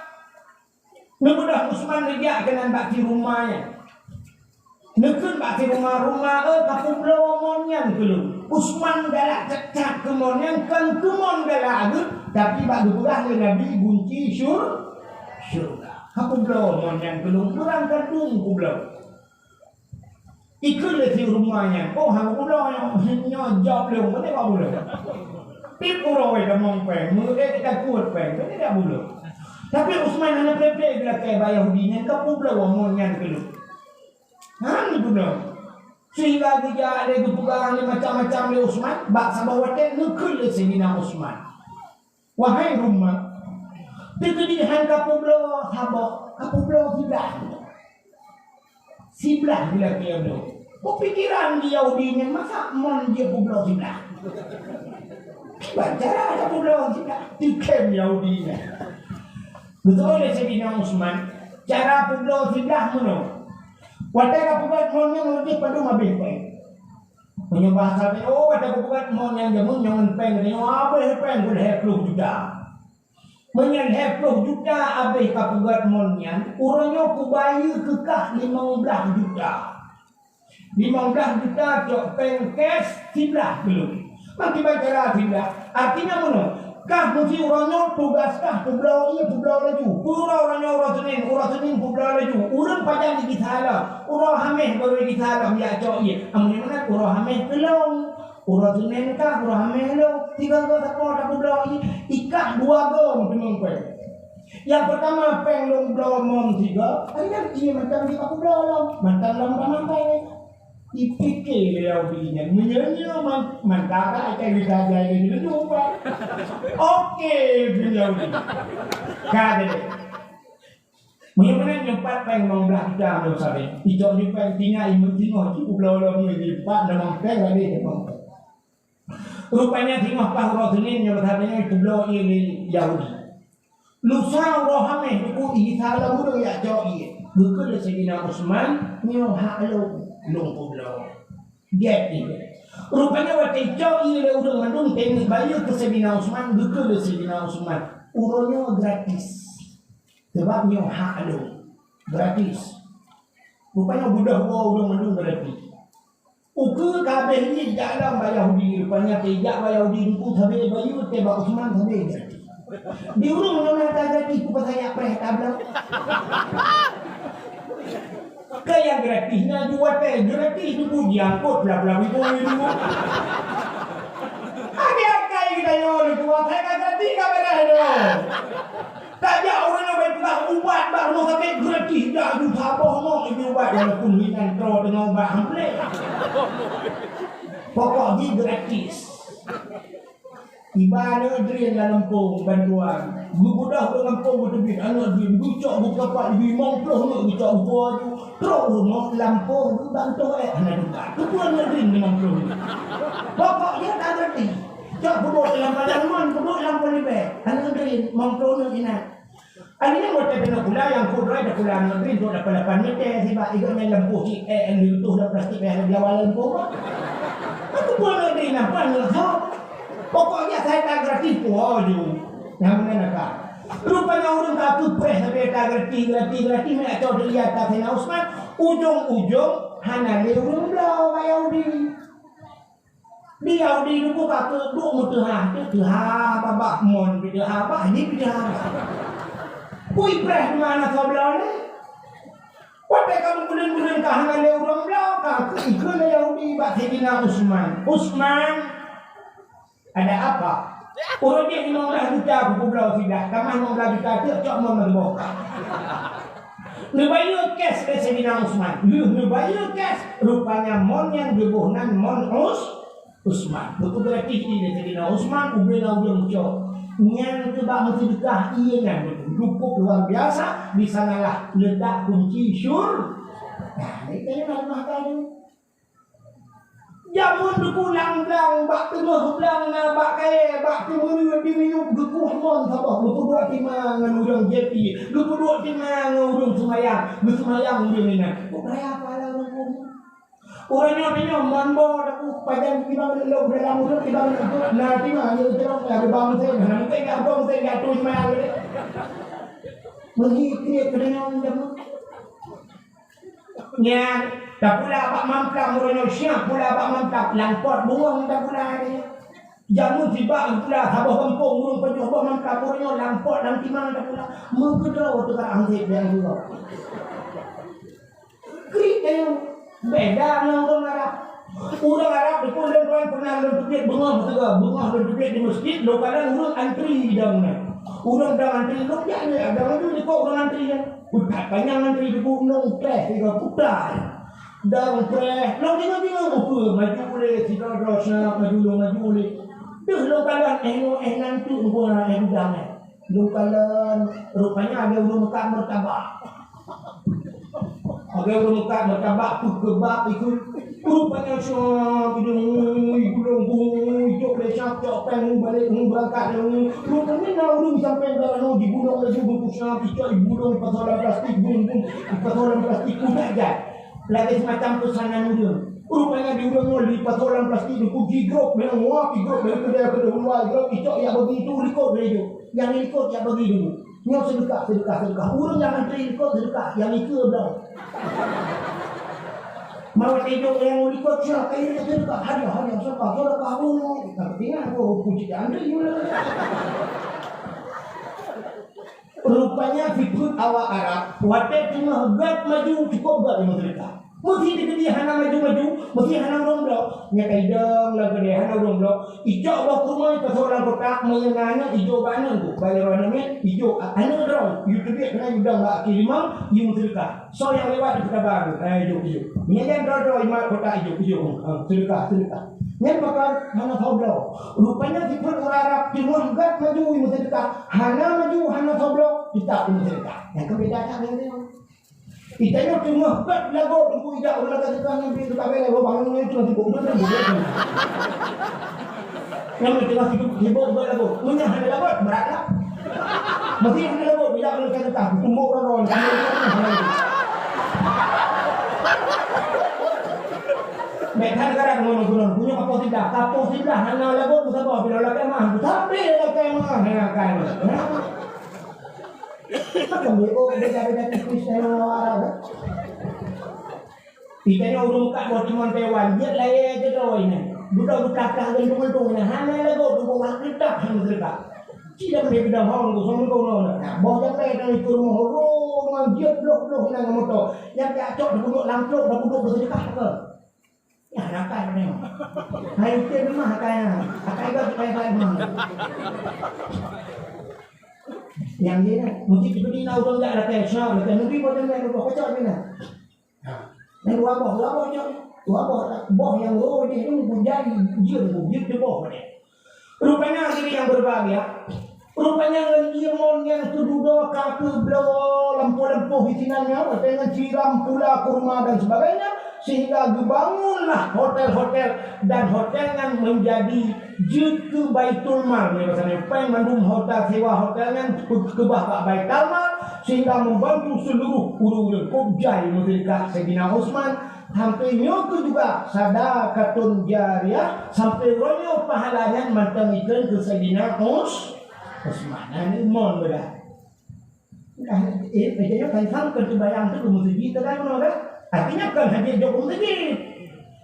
Neubeudoh Utsman neujak keunan bak si Ruma nyan. Neukheun bak si Ruma, "Ruma, eh, kapeubloe mon nyan keu lôn." Utsman galak that-that keu mon nyan, kon keu mon galak geuh, tapi bak geupeugah lé Nabi gunci syur-, syeuruga. "Kapeubloe mon nyan keu lôn, beurang kandong kubloe." Ikheun lé si Ruma nyan, "Oh, hana peubloe nyoe, nyoe job lôn, beuna bak buleuen." Tiep uroe tamong péng, meuék takot péng, beuna bak buleuen. Tapi Utsman hana plé-plé geulakée bak Yahudi nyan, "Kapeubloe mon nyan keu lôn." Hana peubloe. Sehingga geujak lé geupeugah lé macam-macam lé Utsman, bak saboh watée neukheun lé Saidina Utsman. Wahai Ruma, teukeudi han kapeubloe saboh, kapeubloe siblaih. Siblaih bila keu bloe. Peue pikiran di Yahudi nyan, masa mon jih peubloe siblaih? Kiban cara kapeubloe siblaih? Teukem Yahudi nyan. Beutôi lé Saidina Utsman, cara peubloe siblaih meunoe. Watée kapeugét mon nyan, ureuëng jih padum habéh péng. Meunyoe bahasa nyoe, oh, watée kupeugét mon nyan jameun nyoe ngon péng, nyoe habéh péng lhée ploh juta. Meunyoe lhée ploh juta habéh kapeugét mon nyan, uroe nyoe kubayeue keu kah limong blaih juta. Limong blaih juta cok péng cash siblaih keu lôn. Meukiban cara siblaih. Artinya meunoe, kah meusi uroe nyoe tugaih kah peubloe ié, peubloe laju. Peue uroe nyoe uroe Senin, uroe Senin peubloe laju. Ureuëng pajan jigisa lom. Uroe Haméh baru jigisa lom jak cok ié. Amun meunan uroe Haméh keu lôn. Uroe Senin kah, uroe Haméh lôn. Tiga-tiga sapo tapeubloe ié. Ikah dua goe meuteumé péng. Nyang peurtama péng lôn bloe mon tiga, nyan ié mantong jih kapeubloe lom. Mantong lom tamah péng. Ipike lé Yahudi nyan, meunyoe nyoe man-, mantara akai geusaja lé nyoe nyoe, Pak. Oke, kheun Yahudi. Ka deh. Meunyoe meunan nyoe pat péng limong blaih juta lôn sabe. Icok nyoe péng tinggai imeung singoh cit ubloe lom nyoe di pat limong péng lagée limong péng. Rupanya singoh paih uroe Senin nyoe sabe nyoe peubloe ié lé Yahudi. Lusa uroe Haméh teupeu Isa lom ureuëng jak cok ié. Geukheun lé Saidina Utsman, "Nyoe hak lôn, lôn peubloe." Gét ié. Rupanya watée cok ié lé ureuëng mandum teungoh bayeue keu Saidina Utsman, geukheun lé Saidina Utsman, "Uroe nyoe gratis. Sabab nyoe hak lôn. Gratis." Rupanya beudôh woe ureuëng mandum gratis. Ukeue ka habéh jih jak lam bak Yahudi, rupanya teujak bak Yahudi teungku sabe bayeue, teuh bak Utsman sabe gratis. Di ureuëng nyoe na ka gratis, peue pasai jak preh tablang? Ka nyang gratis na jua teh, gratis teungku jiangkot blah-blah ribu ribu. Akai-akai geutanyoe lé tuha, hai ka gratis ka beureh doh. Tajak ureuëng nyang bai peugah ubat bak rumoh sakét gratis, jak ju saboh mok jiubat, walaupun hinan troh deungon ubat hampleh. Pokok jih gratis. Iba aneuk drien lam gampông bantuan. Geubeudôh ureuëng gampông geuteubiet aneuk drien, geucok geupeulapat ibi limong ploh neuk geucok geupeue aju. Troh ureuëng mok lam gampông geubantoh ék hana deubat. Keupeue aneuk drien limong ploh neuk? Pokok jih ka gratis. Cok peuduek lam padang mon, peuduek lam polybag. Aneuk drien, mong ploh neuk inan. Aneuk nyan watée keuneuk pula nyang kudroe teuh pula aneuk drien trok lapan-lapan meter sibak igoe nyan lam poh cit, eh, eh, leutoh lam plastik payah leubi awai lam poh. Aku pun aneuk drien nampak aneuk hok. Pokoknya saya tak gratis poh ju. Nyang meunan ka. Rupanya ureuëng ka keupreh sabe tak gratis, gratis, gratis, meunan cok di atas Saidina Utsman. Ujong-ujong hana lé ureuëng bloe bak Yahudi. Di Yahudi nyoe ka keuduek meuteuha, teuha babah mon pih teuha, bah jih pih teuha. Kui preh teuma na soe bloe nyoe. Watée ka meukeudeueng-keudeueng ka hana lé ureuëng bloe, ka keu ikheun lé Yahudi bak Saidina Utsman. "Utsman, ada apa?" "Uroe jih limong blaih juta kupeubloe siblaih, tamah limong blaih juta teuk cok mon meuleubeh." Neubayeue cash lé Saidina Utsman. Lheueh neubayeue cash, rupanya mon nyang geuboh nan mon Us-, Utsman. Beutôi berarti lé Saidina Utsman ubé na ureueng cok. Nyang keu bak meuseudeukah ié nyan beutôi. Cukup luar biasa, di sanalah letak kunci syur-, nah, itu yang harus tahu. Jameun teuku lam blang, bak teungoh blang na bak kayée, bak teumeureue di miyueb geukueh mon saboh, geupeuduek tima ngon ureueng J P, geupeuduek tima ngon ureueng seumayang, geuseumayang ureueng inan. Kok raya pahala ureueng kumuh? Ureueng nyoe tanyoe mon boh teuku pajan timbang lôn dalam ureueng timbang lôn na tima nyoe teuka ya geubang sen, hana mungken ya gong sen ya tu seumayang lé. Meuhi kriet keudeungoe jameun. Nyan, tapula bak mamplam uroe nyoe, siap pula bak mamplam, lam pot bungong tapula nyan. Jameun sibak tapula, saboh gampông ureueng pajoh boh mamplam uroe nyoe, lam pot lam timang tapula. Meukeudroe teuka anseb nyang dua. Krik nyan, beda ngon ureueng Arab. Ureueng Arab di pun lôn tuan pernah lôn teubiet beungoh teuga, beungoh lôn teubiet di meuseujid, lôn kalon ureueng antri dong nyan. Ureueng dong antri, lôn jak lé, dong laju likot ureueng antri nyan. Utak panyang antri di gunong preh, tiga putar. Dong preh, lôn bingung-bingung ukeue, maju lé, sidroe-droe seunang maju lôn maju lé. Deuh lôn kalon, eh, nyoe, eh, nan tu, eh, gudang, eh. Lôn kalon, rupanya ada ureueng meukat martabak. Ada ureueng meukat martabak, peukeubab ikut. Rupanya siap, idong, ngui, gulong, ngui, jok lé siap, cok péng, ngui balek, ngui beurangkat, ngui. Rupanya na ureueng sampai dalam nyoe, digulong laju bungkus siap, icok, digulong, ipasok lam plastik, bung, bung, ipasok lam plastik, udah jai. Lagèe semacam peusanan ureueng. Rupanya di ureueng nyoe, ipasok lam plastik, dikunci grup, memang wah, grup, dari kedai, kedai luar, grup, icok, yak bagi itu, likot, laju. Nyang likot, yak bagi dulu. Nyoe seudeukah, seudeukah, seudeukah. Ureueng nyang antri likot seudeukah, nyang ikeu bloe. Mawat idong nyang likot siap, eh, seudeukah, hadiah, hadiah, seudeukah, seudeukah, bunoe. Tapi ingat, oh, kunci antri, rupanya sifeuet awak Arab, watèe teungoh gèt maju, cukup gèt nyang seudeukah. Meusi dikeudi hana maju-maju, meusi hana ureueng bloe. Nyan ka idong lam keudè hana ureueng bloe. Icok boh kurma ipasok lam kotak, meunyoe na aneuk, ijok bak aneuk tu. Bak jaroe aneuk miet, ijok aneuk droe. Yue teubiet keunan idong bak kaki limong, yue meuseudeukah. Soe nyang lewat dipeutaba tu, ha, ijok, ijok. Nyan jan droe-droe imat kotak ijok, ijok. Ha, seudeukah, seudeukah. Nyan pakon hana soe bloe. Rupanya sifeuet ureueng Arab teungoh gèt maju, yue meuseudeukah. Hana maju, hana soe bloe, teutap yue meuseudeukah. Nyan keuh beda that ngon nyoe. Itanyoe teungoh gèt lagot teungku ijak ureueng lakèe seukang nyan pih teuka bèe, lôn bangon nyan teungoh sibok beutôi, beutôi. Nyan teungoh sibok, sibok gèt lagot. Meunyoe hana lagot, brat lah. Meusé hana lagot, ijak ureueng lakèe seukang, tumbok rara. Bèk that gara deungon ureueng, punya kapok siblah, kapok siblah hana lagot, meusaboh bila lakèe mah, tapi lakèe mah, hana kai mah. Kan B O beda-beda tipis, eh, Arab, eh. Itanyoe ureueng ka boh teumon Taiwan, jeuet layèe keudroe nyan. Budak beutakah gantung-gantung nyan, hana lagot, budak wak keutak hana teuka. Ci dak beude keudang hong, gosong meukono na. Nah, boh jamèe dan itu rumoh ro, ngon jeuet bloh-bloh nyan ngon moto. Nyang jak cok dipeuduek lam trok, dipeuduek beuseudeukah ke? Ya, nakai mana? Hai, itu memang akai, akai gak, akai gak memang. Nyang dia, mungkin seperti na urang jak lakai Islam, lakai Nabi, pada lakai Nabi, kocok dia na. Ha. Nyang dua boh, dua boh je. Dua boh, boh nyang roh dia tu, bujang, jeuet, jeuet dia boh dia. Rupanya hadirin yang berbahagia, rupanya ngon ié mon nyang teududoe ka keu bloe lampôh-lampôh di sinan nyan, watèe nyan siram pula kurma dan sebagainya, sehingga geubangunlah hotel-hotel dan hotel nyan menjadi jeuet keu Baitul Mal, ya, bahasa nyan, péng mandum hotel, sewa hotel nyan keubah bak Baitul Mal, sehingga membantu seluruh ureueng-ureueng. Kok jai meuseudeukah Saidina Utsman, sampai nyoe keuh juga sadaqatun jariyah, sampai uroe nyoe pahala nyan mantong ikheun keu Saidina Us-, Utsman. Nah, nyoe mon beudah. Nah, eh, eh, nyoe kan sama keu seumayang tu keu meuseujid tu kan, kan? Artinya bukan hanya jok keu meuseujid.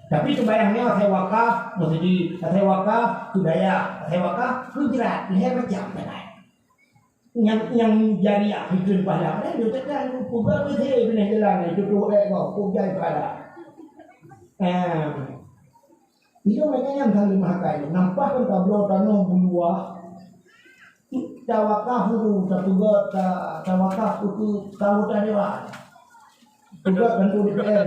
Tapi seumayang nyoe asai wakaf meuseujid, asai wakaf keu dayah, asai wakaf keu jrat, lhèe macam kan. Nyang, nyang jariah itu pahala. Eh, dia tekan, peugah ke saya kena jalan, itu tu, eh, kau, kau jai pahala. Eh. Itu mereka yang saling makai. Nampak kan tabloe tanoh buluah. Tawakaf dulu, tapeugah, ta-, tawakaf itu tahu tak dewan. Juga bantu D P R.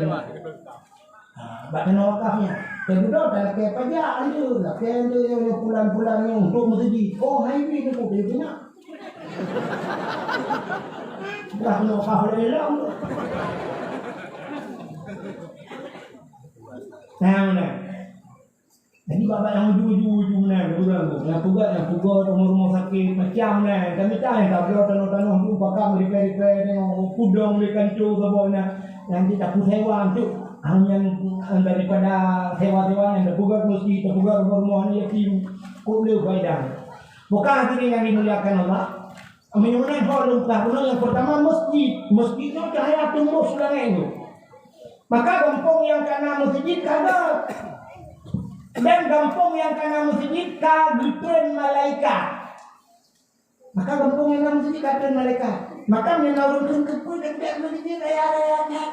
Ha, bak keunoe wakaf nyan. Teududoe talakée pajak anjeuk, lakée anjeuk nyoe, nyoe pulan-pulan nyoe untuk meuseujid. Oh, hai bi nyoe, nyoe nak. Bah keunoe wakaf lé lom. Nah, nah. Jadi, babah nyang uju-uju, uju meunan, ureueng tu. Nyang peugah, nyang peugah, rumoh-rumoh sakét, macam meunan. Kami tak nyang tabloe tanoh-tanoh tu, pakam ripée-ripée, tengok, pudong di kanco, saboh na. Nyang di tapu sewa tu, hanya daripada sewa-sewa nyang tapeugah meuseujid, tapeugah rumoh-rumoh aneuk yatim, kok le faedah. Bukan hadirin yang dimuliakan Allah. Meunyoe meunan ho lôn peugah bunoe, nyang peurtama meuseujid. Meuseujid nyoe cahya tumbôh su langét nyoe. Maka gampông nyang ka na meuseujid ka gét. Dan gampông nyang ka na meuseujid ka geutreun malaikat. Maka gampông nyang na meuseujid ka treun malaikat. Maka meunyoe na ureueng kheun keupeue dan bèk meuseujid raya-raya that.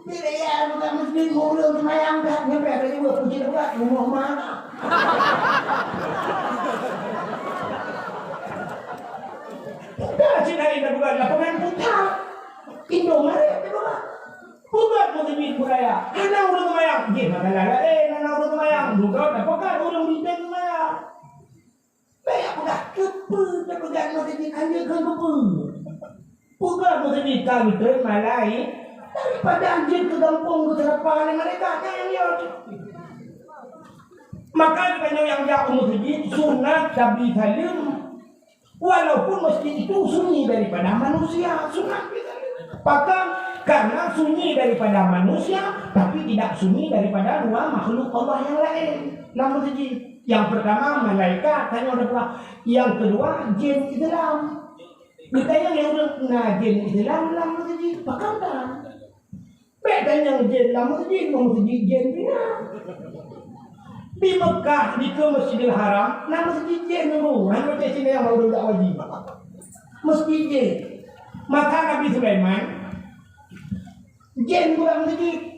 Bila ya, bukan muslim, ureueng seumayang dah, nyampe ada juga puji debat, rumoh mana? Dah, cina indah bukan lapangan putar. Indomaret tu bukan. Bukan muslim budaya. Hana ureueng seumayang. Jih, masalah lain, hana ureueng seumayang. Bukan, dah pekat ureueng bintang seumayang. Banyak peugah, keupeue tapeugah meuseujid hana keu keupeue? Peugah meuseujid ka geutreun malaikat daripada jeuet keu gampông geuseurapa lé malaikat nyang nyoe. Maka geutanyoe nyang jak u meuseujid sunat tabli saleuem. Walaupun masjid itu sunyi daripada manusia, sunat tabli saleuem. Pakon? Karena sunyi daripada manusia, tapi tidak sunyi daripada dua makhluk Allah yang lain lam meuseujid. Yang pertama malaikat, tanyoe dah peugah. Yang kedua jin Islam. Geutanyong lé ureueng, na jin Islam lam meuseujid? Pakon tan? Bèk tanyong jin lam meuseujid, lam meuseujid jin pih na. Di Mekah, di ke Masjidil Haram, na meuseujid jin nunggu. Hana macam sini yang baru dak wajib. Meuseujid jin. Masa Nabi Sulaiman, jén bak meuseujid.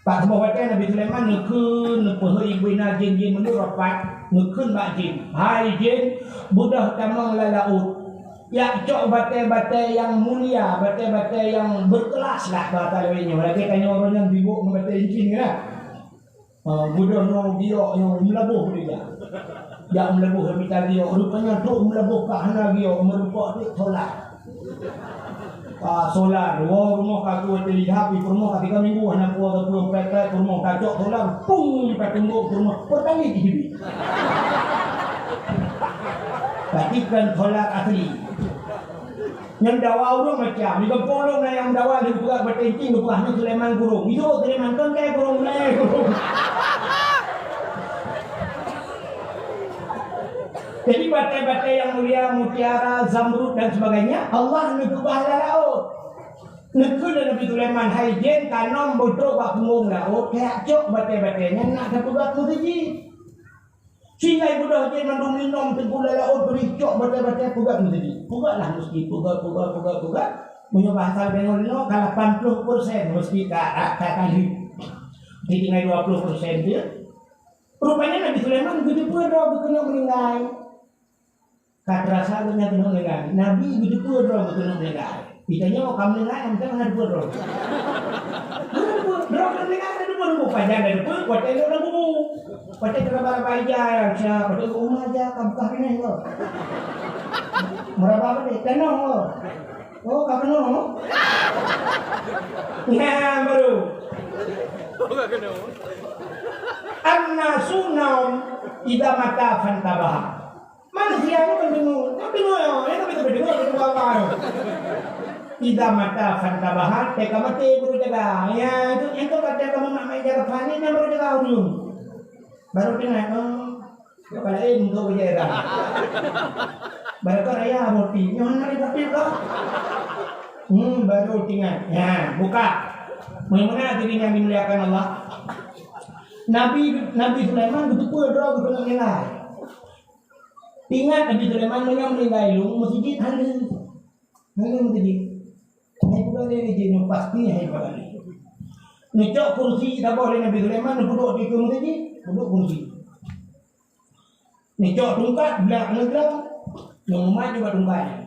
Bak saboh watèe Nabi Sulaiman neukheun, neupeuhôi ibu ina jén-jén meunurot pat, neukheun bak jén, "Hai jén, beudôh tamong lam laôt. Jak cok batèe-batèe nyang mulia, batèe-batèe nyang berkelas lah bahasa lawét nyoe. Lagèe tanyoe uroe nyoe sibok ngon batèe incing lah." Ha, beudôh nyoe giok nyoe meulaboh dia. Jak meulaboh lam mita giok. Rupanya trok meulaboh ka hana giok, meureumpok dek solar. Ah, solar. Woe rumoh ka tuwoe teulihat, di peurumoh ka tiga minggu hana kuwoe ka tuwoe, peureulèe peurumoh ka cok solar, pung, ka tumbok peurumoh. Pertali di sini. Tapi kan solar asli. Nyang dawa ureueng macam, di gampông lôn na nyang dawa lheueh peugah batèe incing, geupeugah nyoe Sulaiman Gurông. Itu Sulaiman kan kayak gurông, eh, gurông. Jadi batèe-batèe nyang mulia, mutiara, zamrud dan sebagainya, Allah neupeugah lam laôt. Neukheun lé Nabi Sulaiman, "Hai jén, tanom beutrok bak punggông laôt, kajak cok batèe-batèe nyan nak tapeugöt meuseujid." Sehingga beudôh jén mandum inong teungku lam laôt, bri cok batèe-batèe peugöt meuseujid. Peugötlah meuseujid, peugöt, peugöt, peugöt, peugöt. Meunyoe bahasa deungon lôn, ka lapan ploh persen meuseujid ka, ka, ka, ka lheueh. Jadi tinggai dua ploh persen tu. Rupanya Nabi Sulaiman geuteupeue droe geuh keuneuk meuninggai. Ka teurasa geuh nyan keuneuk meuninggai. Nabi geuteupeue droe geuh keuneuk meuninggai. Geutanyoe ka meuninggai, mantong hana teupeue droe. Hana teupeue. Droe keuneuk meuninggai, hana teupeue. Nunggu pajan hana teupeue, watèe lheueh lam kubu. Watèe teuraba-raba ija, ya, watèe geuh uma ija, ka bukah binéh goe. Meuraba padé, keunoe goe. Oh, ka keunoe? Nyan baru. An-nasu naum idza mata fantabaha. Manusia nyoe kan bingung. Kan bingung nyoe. Nyoe kan bingung, bingung, bingung apa nyoe. Idza mata fantabaha, teuka maté baru jaga. Ya, itu, itu kata kamu mak mai jaga panik, nyan baru jaga ujung. Baru teuingat, oh, nyoe ka laén untuk jaga. Baru ka raya bukti. Nyoe hana ada bukti kah? Hmm, baru teuingat. Ya, buka. Bagaimana hadirin yang dimuliakan Allah? Nabi, Nabi Sulaiman geuteupeue droe geuh keuneuk meuninggai. Ingat Nabi Sulaiman meunyoe meuninggai lom, meuseujid hana. Hana meuseujid. Hai peugah lé jén nyoe pasti hai peugah lé. Neucok kursi saboh lé Nabi Sulaiman, neupeuduek dikeue meuseujid, peuduek kursi. Neucok tungkat, blak ngon droe, nyang mumat nibak tungkat nyan.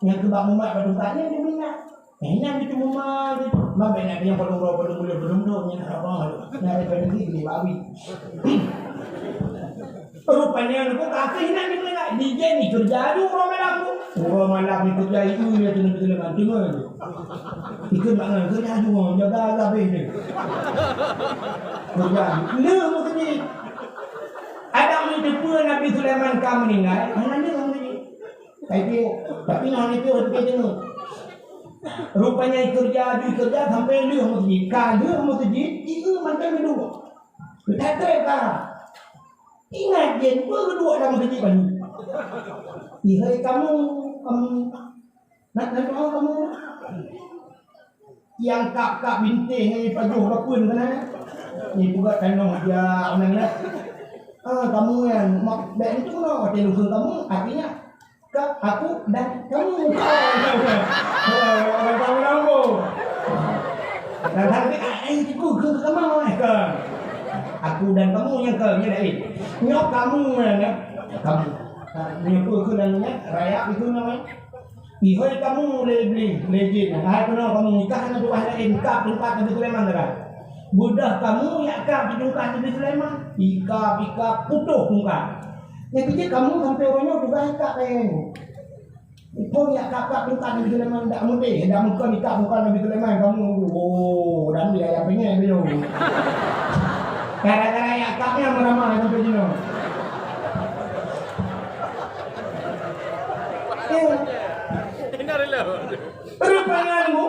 Nyang keubah mumat bak tungkat nyan, dia meuingat. Eh, nyan di teumuma, di, mabé na nyang padum droe, padum buleuen, padum droe, nyan apa? Nyan referensi di bawi. Rupanya aku kasih nyan di mana? Di jen ni kerja tu orang malam tu. Orang malam ni kerja itu dia tu, dia tu, dia tu. Itu mana kerja tu, jaga habis dia. Kerja tu. Lu mesti. Ada orang jumpa Nabi Sulaiman ka meninggal, mana dia orang ni? Tapi, tapi nyoe ni pih, tapi deungoe. Rupanya ikerja, ikerja sampai lheueh meuseujid. Ka lheueh meuseujid, ieu mantong geuduek. Geutateuka. Ingat jén, peue geuduek lam meuseujid baru. Ihai kamu, kamu, nak, nak doa kamu. Nyang kab-kab bintéh ngon pajoh bapeuen keunan. Ni peugah tanoh jak nyan lah. Ah, kamu nyan, mak, bèk itu keunoe, watèe lôn kheun kamu, artinya, ka, aku dan kamu. Orang kamu lampu. Dan hati, ah, eh, itu kheun kamu, eh, ka. Aku dan kamu nyang ka, nyan laén. Nyoe kamu nyan, ya. Kamu. Ah, nyoe peue kheun namanya? Rayap itu namanya. Ihôi kamu lé Iblih, lé jin, hai keunoe kamu nikah ngon tuha laén, kab tungkat Nabi Sulaiman dara. Beudôh kamu jak kab tungkat Nabi Sulaiman, ikab, ikab, putôh tungkat. Nyang keujiek kamu sampoe uroe nyoe tugaih kab laén. Ikab jak kab, kab tungkat Nabi Sulaiman, dak meudeh, dak meukon ikab tungkat Nabi Sulaiman, kamu, oh, dan dia yang pengen beliau. Gara-gara jak kab nyan meuramah sampai jinoe. Rupanya nunggu.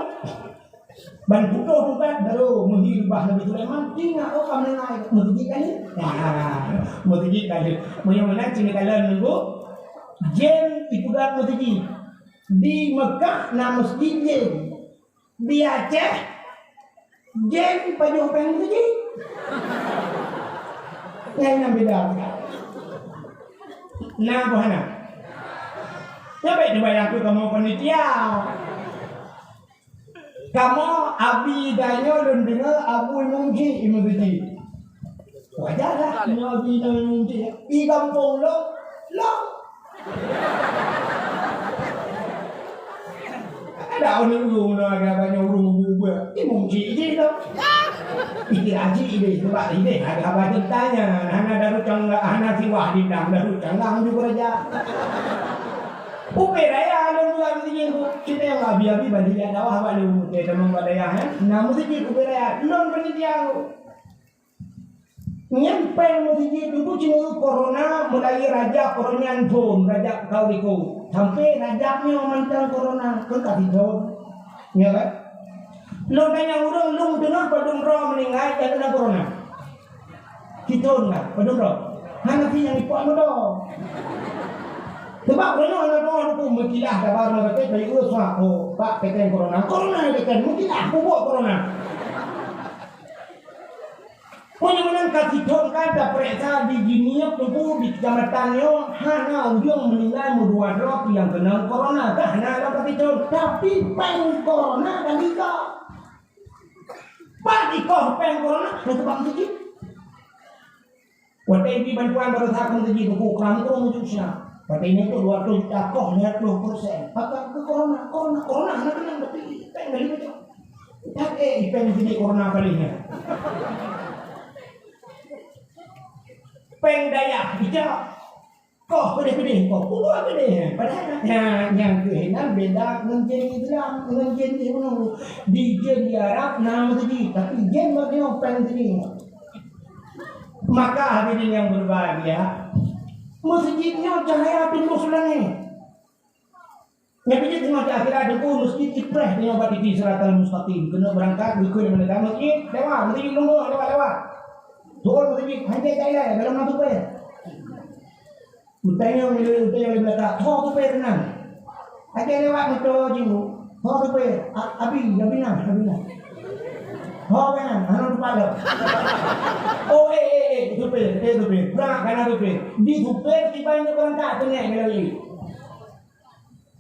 Ban putôh tungkat baru meuhi reubah Nabi Sulaiman, tinggai oh ka meuninggai meuseujid kali. Nah, meuseujid kali. Meunyoe meunan cit kalon nunggu, jén ipeugah meuseujid. Di Mekah na meuseujid jén. Di Aceh, jén pajoh péng meuseujid. Nyan nyang beda. Na boh hana? Nyoe bèk neubayang keu kamoe panitia. Kamoe abi dan nyoe lôn deungoe Abu Imum Syik Imum Suci. Wajar lah, nyoe abi dan Imum Syik. Di gampông lôn, lôn. Ada ureueng-ureueng na agak banyak ureueng bubuet. Imum Syik jih tu. Pikir haji deh, sebab ideh ada abah tanya, hana daru canggang, hana siwah dindang, daru canggang juga raja. Ubé raya lôn buat meuseujid tu. Kita nyang abi-abi balik jak dakwah bak lôn, keu teuma bak dayah, eh. Na meuseujid ubé raya, lôn panitia tu. Nyan péng meuseujid tu, tu cuma corona mulai Rajab, corona thon, Rajab tahun itu. Sampai Rajab nyoe mantong corona, kan ka sithon. Ya kan? Lôn tanya ureueng, lôn deungoe padum droe meuninggai nyang keunong corona. Sithon lah, padum droe. Hana si nyang ipok mudo. Sebab ureueng nyoe hana doa, hana pun meukilah sabar, hana kata, bayi ureueng suah, oh, bak keten corona. Corona keten, meukilah, pupuk corona. Meunyoe meunan ka sithon ka tapeuriksa di Jinieb Teungku di kecamatan nyoe, hana ureueng meuninggai meudua droe nyang keunong corona, ka hana lam ka sithon. Tapi péng corona ka jikoh. Pat jikoh péng corona, hana teuba meuseujid. Watèe jih bantuan baroesa keu meuseujid, Teungku, kram keu meuseujid. Watèe nyoe dua ratus juta koh lhèe ploh persen. Pakon keu corona, corona, corona hana keunong, tapi péng dari mana? Tapi, eh, péng sini corona paling ya. Péng dayah, ija. Koh pedeh-pedeh, koh. Puluh pedeh. Padahal, ya, nyang keuh nan beda ngon jin Islam, ngon jin di gunong. Di jin di Arab, na meuseujid. Tapi jin bak nyoe péng sini. Maka hadirin yang berbahagia, meuseujid nyoe cahaya tembus langét. Nyan pih teungoh di akhirat Teungku, meuseujid ipreh tanyoe bak titi siratal mustaqim. Keuneuk beurangkat, geukheun lé malaikat, meuseujid lewat, meuseujid lunggueng lewat-lewat. Tuôn meuseujid, hanjeuet jak ilèe, dalam na tupèe. Geutanyong lé, geutanyong lé malaikat, "Ho tupèe keunan?" "Akhé lewat moto jih, ho tupèe, a-, abi, abi na, abi na." "Ho keunan, hana lupa lom." "Oh, eh, eh, eh, tupèe, eh, tupèe, brat ka na tupèe." Di tupèe kiban nyoe beurangkat, keuneuk lé.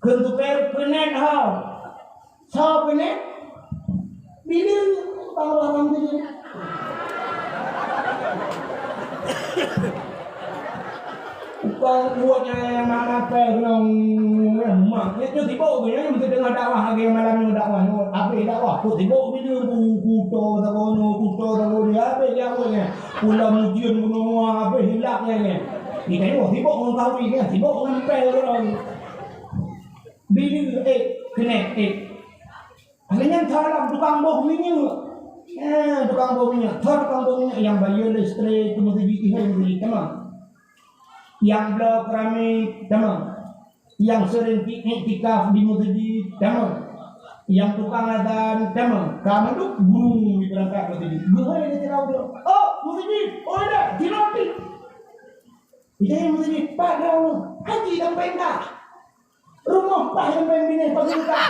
Kheun tupèe peunet ho. Soe peunet? Bileung, bang-bang bileung. Bukan buat nyang mama pèh nong, eh, mak. Nyoe, nyoe sibuk tu, nyoe meusti deungoe dakwah lagèe malam nyoe dakwah nyoe. Dakwah, kok sibok bila bu kuto saboh nyoe, kuto saboh nyoe, habéh jaweueb nyan. Pulang ujeuen bunoe, habéh hilap nyan, nyan. Di kayu sibok ngon kawi nyan, sibok ngon pel ureueng. Bila, eh, keuneuk, eh. Akhirnya salam tukang boh minyeuk. Eh, tukang boh minyeuk. Thon tukang boh minyeuk nyang bayeue listrik keu meuseujid, eh, meuseujid, tamong. Nyang bloe keramik, tamong. Nyang sering iktikaf di meuseujid, tamong. Nyang tukang azan, tamong. Ka mandum guru di peurangkat meuseujid. Geuhôi lé sidroe, "Oh, meuseujid! Oh, dak, di roti!" Di meuseujid, "Pat droeneuh?" "Haji lam peurintah." "Rumoh paih lam peurintah, paih lam peurintah."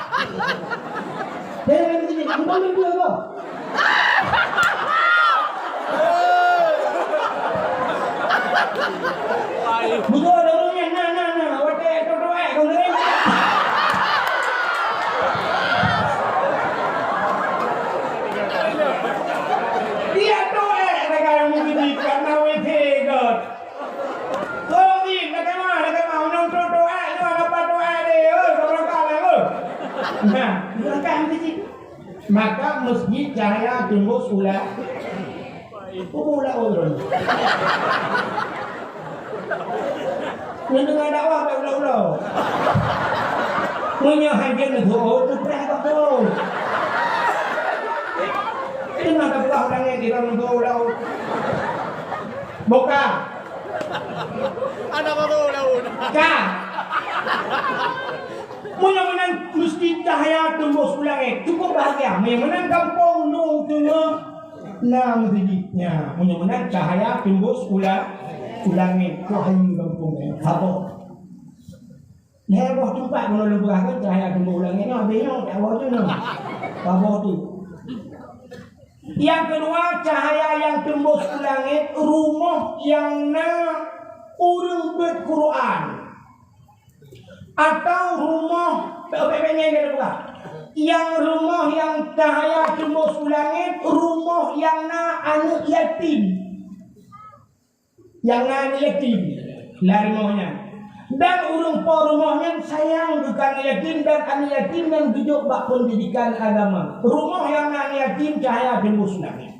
Di meuseujid, "Engkau ni dua, Bang." Beutôi, lôn nyan, na, na, na, watèe trotoar, kong keuren. Dia trotoar, kata orang meukeujit, karena W C kot. Kong keuren, kata mah, kata mah, unang trotoar, nyoe apa trotoar deh, oi, kau berangkat lah, oi. Nah, berangkat meukeujit. Maka meuseujid cahya teumbôh u la-, u laôt droeneuh. Neudeungoe dakwah bak ulo-ulo. Meunyoe hana neutu'ôt, neupreh bak droe. Teuma tapeugah u langét di dalam ulo-ulo. Boh ka. Hana baro laôt. Ka. Meunyoe meunan meuseujid cahya teumbôh u langét, cukup bahagia. Meunyoe meunan gampông lôn teungoh na meuseujid. Nyan, meunyoe meunan cahya teumbôh u la-, u langét, wahai gampông nyan, saboh. Lhèe boh teumpat bunoe lôn peugah kan cahya teumbôh u langét nyoe, habéh nyoe, tak boh tu nyoe. Saboh tu. Nyang keudua, cahya nyang teumbôh u langét, rumoh nyang na ureueng beuet Quran. Atau rumoh, bèk-bèk nyan lôn peugah. Nyang rumoh nyang cahya teumbôh u langét, rumoh nyang na aneuk yatim. Nyang na aneuk yatim lam rumoh nyan. Dan ureueng po rumoh nyan sayang keu aneuk yatim dan aneuk yatim nyan geujok bak pendidikan agama. Rumoh nyang na aneuk yatim cahya teumbôh u langét.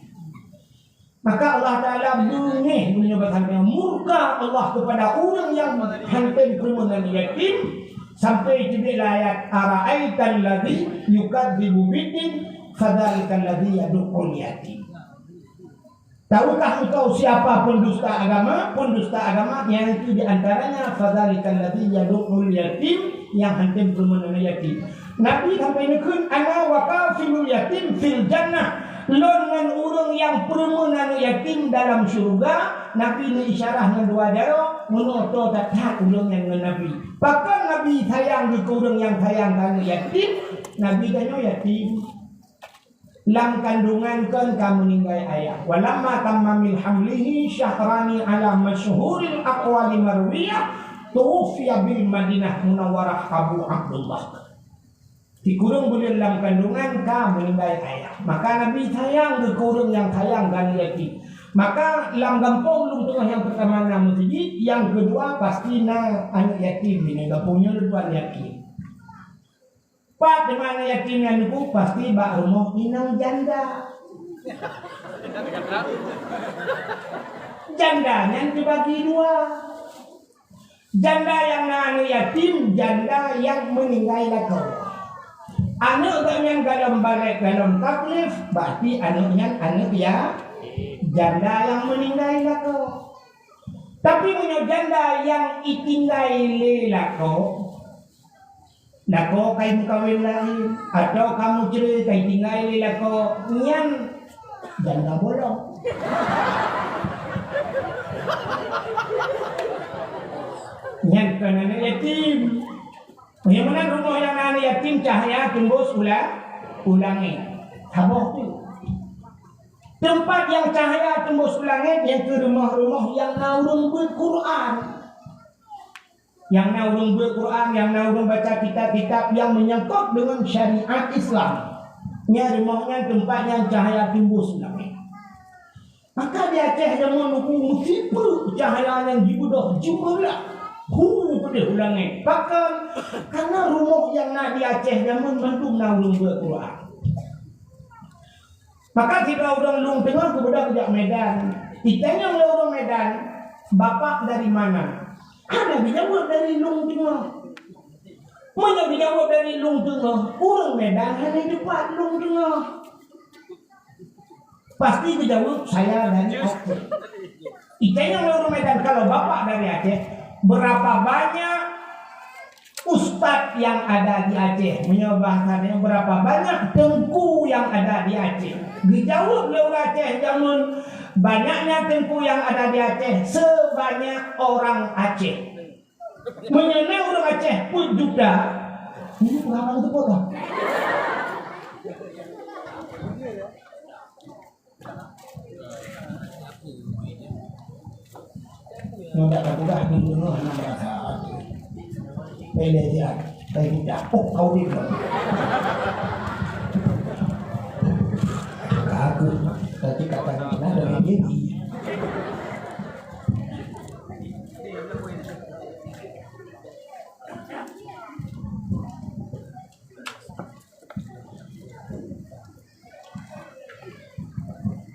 Maka Allah Taala beungéh, meunyoe bahasa murka Allah kepada ureueng nyang hana tem peureumeun aneuk yatim, sampai teubiet lam ayat, "Ara'aital ladzi yukadzibu biddin, fadzalikal ladzi yadu'ul yatim." Tahukah engkau siapa pendusta agama? Pendusta agama yaitu di antaranya fadzalikal ladzi yadu'ul yatim, nyang hana tem peureumeun aneuk yatim. Nabi sampai neukheun, "Ana wa kafilul yatim fil jannah." Lôn ngon ureueng nyang peureumeun aneuk yatim dalam syeuruga. Nabi neuisyarah ngon dua jaroe, meunoe toe that-that ureueng nyan ngon Nabi. Pakon Nabi sayang keu ureueng nyang sayang keu aneuk yatim? Nabi tanyoe yatim. Lam kandungan kon ka meuninggai ayah. Walamma tamma min hamlihi syahrani ala masyhuril aqwali marwiyah, tuwuffiya bil Madinah Munawwarah Abu Abdullah. Sikureueng buleuen lam kandungan ka meuninggai ayah. Maka Nabi sayang keu ureueng nyang sayang keu aneuk yatim. Maka lam gampông lôn teungoh nyang peurtama na meuseujid, nyang keudua pasti na aneuk yatim di gampông nyoe, lôn tuan yakin. Pat teuma aneuk yatim nyan, pasti bak rumoh inong janda. Janda nyan teubagi dua. Janda nyang na aneuk yatim, janda nyang meuninggai lakoe. Aneuk gobnyan golom balek, golom taklif, berarti aneuk nyan aneuk ya-, janda nyang meuninggai lakoe. Tapi meunyoe janda nyang itinggai lé lakoe, lakoe ka imeukawen laén, atawa ka meucre ka itinggai lé lakoe, nyan janda bolong. Nyan kon aneuk yatim. Nyang meunan rumoh nyang na aneuk yatim cahya teumbus u la-, u langét. Saboh tu. Teumpat nyang cahya teumbus u langét nyang keu rumoh-rumoh nyang na ureuëng beuet Quran. Nyang na ureuëng beuet Quran, nyang na ureuëng baca kitab-kitab nyang meunyangkot deungon syariat Islam. Nyan rumoh nyan teumpat nyang cahya teumbus u langét. Maka di Aceh jameun uku meusipeue cahya nyang jibeudôh jimeurah hu keudeh u langét. Pakon? Karena rumoh nyang na di Aceh jameun mandum na ureuëng beuet Quran. Maka sidroe ureuëng Lueng Teungoh geubeudôh geujak Medan. Itanyong lé ureuëng Medan, "Bapak dari mana?" Hana geujaweueb, "Dari Lueng Teungoh." Meunyoe geujaweueb dari Lueng Teungoh, ureuëng Medan hana teupat Lueng Teungoh. Pasti geujaweueb, "Saya dari Aceh." Itanyong lé ureuëng Medan, "Kalau Bapak dari Aceh, berapa banyak ustaz yang ada di Aceh?" Meunyoe bahasa nyoe, "Berapa banyak teungku yang ada di Aceh?" Geujaweueb lé ureuëng Aceh jameun, "Banyaknya teungku yang ada di Aceh sebanyak orang Aceh." Meunyoe na ureuëng Aceh peuet juta, ini pengalaman itu kota. Nyoe dak tapeugah di bunoe hana rasa. Pele dia, pele dia. Oh, kau ni. Aku, tapi kata nak ada lagi.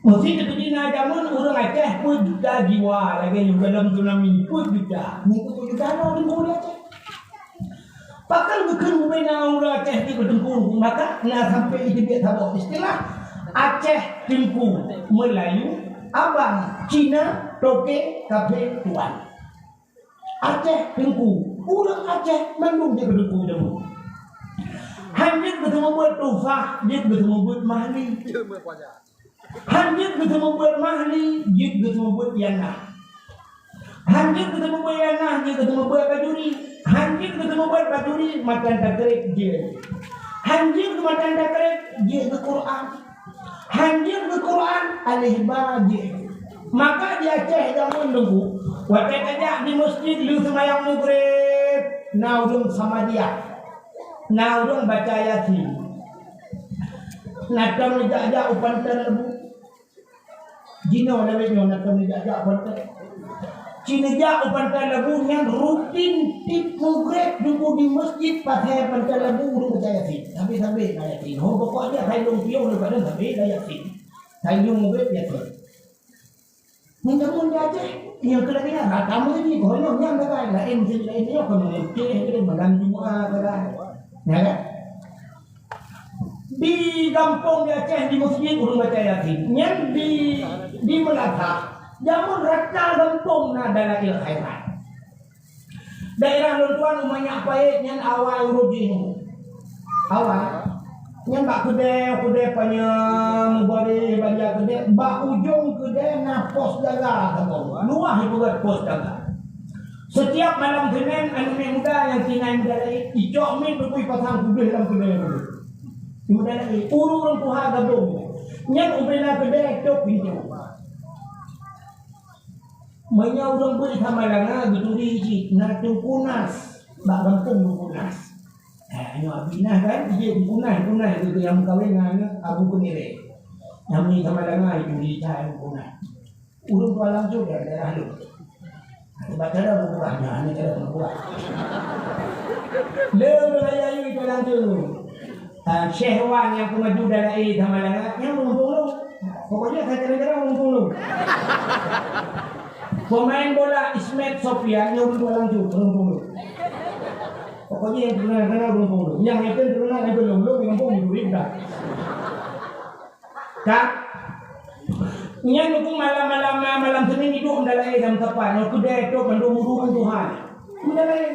Meusé teupeue na jameun ureuëng Aceh peuet juta jiwa, lagée nyoe gohlom tsunami peuet juta. Nyan peuet juta na ureuëng di Aceh. Pakon geukheun bubena ureuëng Aceh di beuteungku, maka na sampai jiteubiet saboh istilah Aceh Teungku, Meulayu, Abang, Cina, Toke, Kafe, Tuan. Aceh Teungku, ureuëng Aceh mandum jeuet keu teungku jameun. Han jeuet geuseumeubeuet Tufah, jeuet geuseumeubeuet Mahli. Han jeuet geuseumeubeuet Mahli, jeuet geuseumeubeuet Yana. Han jeuet geuseumeubeuet Yana, jeuet geuseumeubeuet Bajuri. Han jeuet geuseumeubeuet Bajuri, matan takrek jeuet. Han jeuet matan takrek jeuet keu Quran. Han jeuet keu Quran, aleh ba jeuet. Maka di Aceh jameun dulu, watée tajak di meuseujid lheueh seumayang Maghrib, na ureuëng Samadiyah, na ureuëng baca Yasin. Na tom neujak-jak u Panton Leubue. Jinoe lawét nyoe na tom neujak-jak u Panton. Ci neujak u Panton Leubue nyan rutin tiep Maghrib dulu di meuseujid pasai Panton Leubue ureuëng baca Yasin. Sabe-sabe na Yasin. Ho pokok jih hai lôn piôh lôn padang sabe na Yasin. Hai lôn Maghrib Yasin. Nyan jameun di Aceh, nyang keu lagée nyan, rata meuseujid, keuhai nyoe nyan sagai, laén meuseujid laén nyoe, keunoe meuseujid, keunoe malam Jumat sagai. Ya kan? Di gampông di Aceh, di meuseujid, ureuëng baca Yasin. Nyan di, di Meulasan, jameun rata gampông na Dalail Khairat. Daerah lôn tuan Umanyak Payet nyan awai ureuëng jih. Awai. Nyan bak keudè, keudè panyang mubareh, banja keudè. Bak ujong keudè na pos jaga saboh. Luwah ipeugöt pos jaga. Setiap malam Senin, aneuk muda nyang tinggai muda laén, icok miet beutôi pasang keudè lam keudè. Muda laén, ureuëng tuha gadong. Nyan ubena keudè, cok pintoe. Meunyoe ureuëng beuet Samalanga geuturi cit, na Teungku Nas, bak gampông Teungku Nas. Eh, nyoe Abi Nas kan, jih Teungku Nas, Teungku Nas geukeu nyang meukawen ngon Abu Keunireng. Nyang mi Samalanga geuturi cit Teungku Nas. Ureuëng tuan langsung dari daerah lôn. Sebab cara berubah, nah, ini cara berubah. Lé ureuëng ayah itu langsung. Ah, Syekh Wan nyang peumaju dalam air sama dengan nyang ureuëng Pulung. Pokoknya saya kira-kira ureuëng Pulung. Pemain bola Ismet Sofian nyang ureuëng Pulung tu, ureuëng Pulung. Pokoknya yang terkenal-kenal ureuëng Pulung. Yang itu terkenal yang belum, belum yang Pulung duit dah. Ka. Nyan aku malam-malam, malam Senin hidup dalam air dalam kapal. Yang kedai tu mandum ureuëng Tuhan. Dalam air.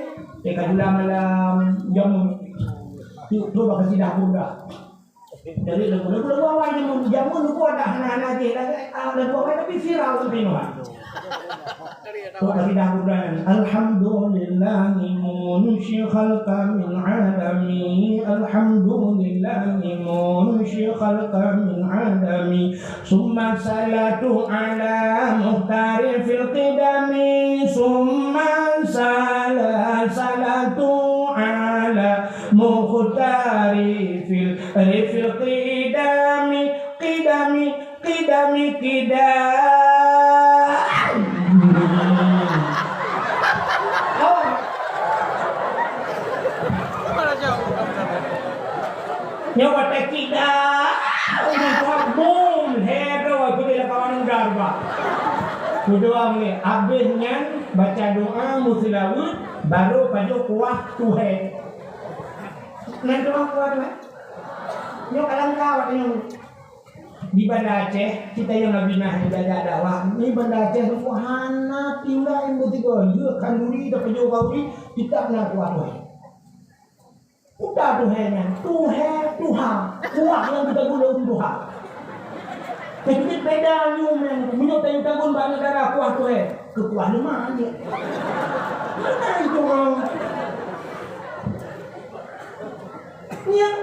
Eh, kajulah malam jamu. Tu, tu bak kasidah Buddha. Jadi lagu-lagu awai jamu, jamu tu ada hana-hana je. Lagu, ah, lagu awai tapi viral sampai ni. Kok kasidah Buddha ni. Alhamdulillahi munshi khalqa min adami. Alhamdulillahi munshi khalqa min adami. Summa salatu ala muhtari fil qidami. Summa sala-, salatu ala muhtari fil, fil qidami. Qidami, qidami, qidami. Nyawa tak qidami. Kudoa mulai, abéh nyan baca doa meuseulaweuet, barô pajoh kuah tuhé. Nan doa kuah tuhé? Nyoe alangkah awak nyoe. Di Banda Aceh, kita nyang Nabi nah dijajak dakwah. Di Banda Aceh, hana tinggai meusigoe, yue khanduri dan pajoh khanduri, kita na kuah tuhé. Peue tuhé nyan, tuhé tuha, kuah nyang geutaguen lé ureueng tuha. Jadi beda nyoe nyan, meunyoe tayue taguen bak aneuk dara kuah tuhé, keu kuah leumah jih. Mana itu orang? Nyan,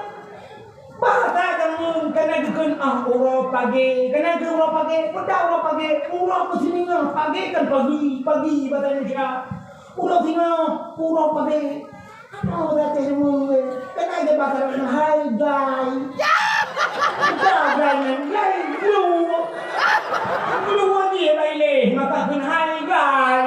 bahasa kamoe kana geukheun ah uroe pagée, kana geukheun uroe pagée, peue uroe pagée, uroe keusiningah, pagée kan pagi, pagi bahasa Indonesia. Uroe singoh, uroe pagée. Hana ureueng Aceh deungoe. Keunan jeuet basa Arab nyan, hai gai. Gai, gai nyan, gai, gluwo. Gluwo jih bak ilée, maka kheun hai gai.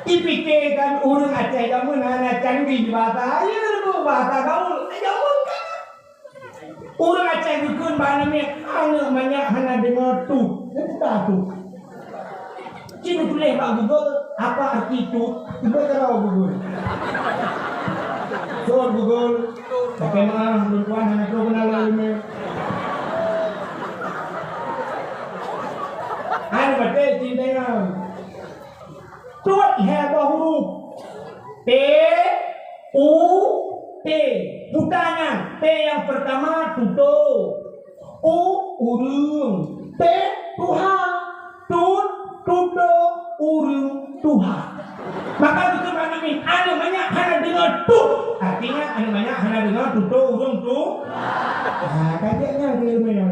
Ipike kan ureueng Aceh jameun hana canggih basa. Ayo, basa gaul. Jameun kan. Ureueng Aceh geukheun bak aneuk miet, aneuk manyak hana deungoe tut. Nyan peue tut? Ci neutuléh bak Google, apa arti tut? Cuba kalau Google. Sot Google, pakai maaf, lôn tuan hana troh keunal lôn. Hai, baté cinta nyan. Tut lhèe boh huruf. T, U, T. Puta nyan. T nyang peurtama, tutoe. U, ureueng. T, tuha. Tut, tutoe, ureueng, tuha. Maka beutôi makna nyan, aneuk manyak hana deungoe tut. Artinya, aneuk manyak hana deungoe tutoe, ureueng, tu. Ah, ka jeuet nyan keu ileumèe nyan.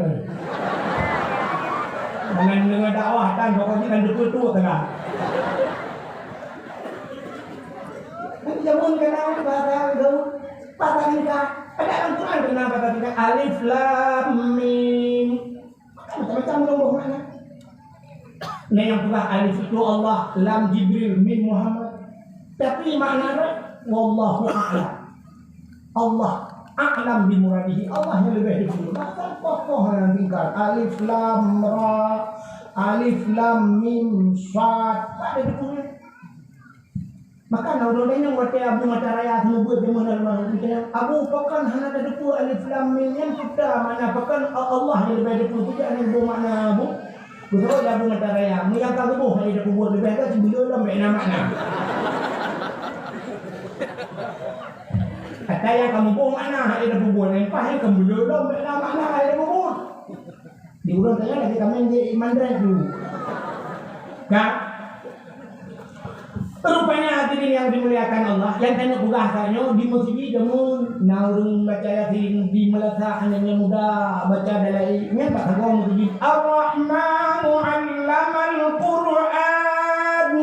Jangan deungoe dakwah tan, pokok jih kan beutôi tu kena. Kan jameun keunan bahasa Inggris, bahasa tingkat. Ada dalam Quran keunan bahasa tingkat. Alif Lam Mim. Macam-macam bunoe makna. Nah, nyang peugah alif itu Allah, lam Jibril, mim Muhammad. Tapi makna dia, wallahu a'lam. Allah a'lam bi muradihi. Allah nyang leubeh teupeue. Bahkan kokoh nyang tingkat. Alif Lam Ra, Alif Lam Mim Sad. Tak ada teupeue. Maka na ureueng laén nyang watèe Abu Mata Raya seumeubeuet deungon almarhum geutanyoe, "Abu, pakon hana tateupeue alif lam mim nyan peue makna, pakon Allah nyang leubeh teupeue, peue nyang boh makna, Abu?" Geujaweueb lé Abu Mata Raya, "Meunyo ka geuboh hana tateupeue, leubeh gèt sibeuleu lom bèk na makna." Ata nyang ka meuboh makna hana tateupeue, nyan paih ka sibeuleu lom bèk na makna hana tateupeue. Di ureueng tanyoe lagèe kaméng jih iman dai tu. Ka? Rupanya hadirin yang dimuliakan Allah, nyang tanyoe peugah tanyoe di meuseujid jameun na ureueng baca Yasin di meulasa aneuk nyang muda baca dalam nyan bak sagoe meuseujid, "Ar-Rahmanu 'allamal Qur'an."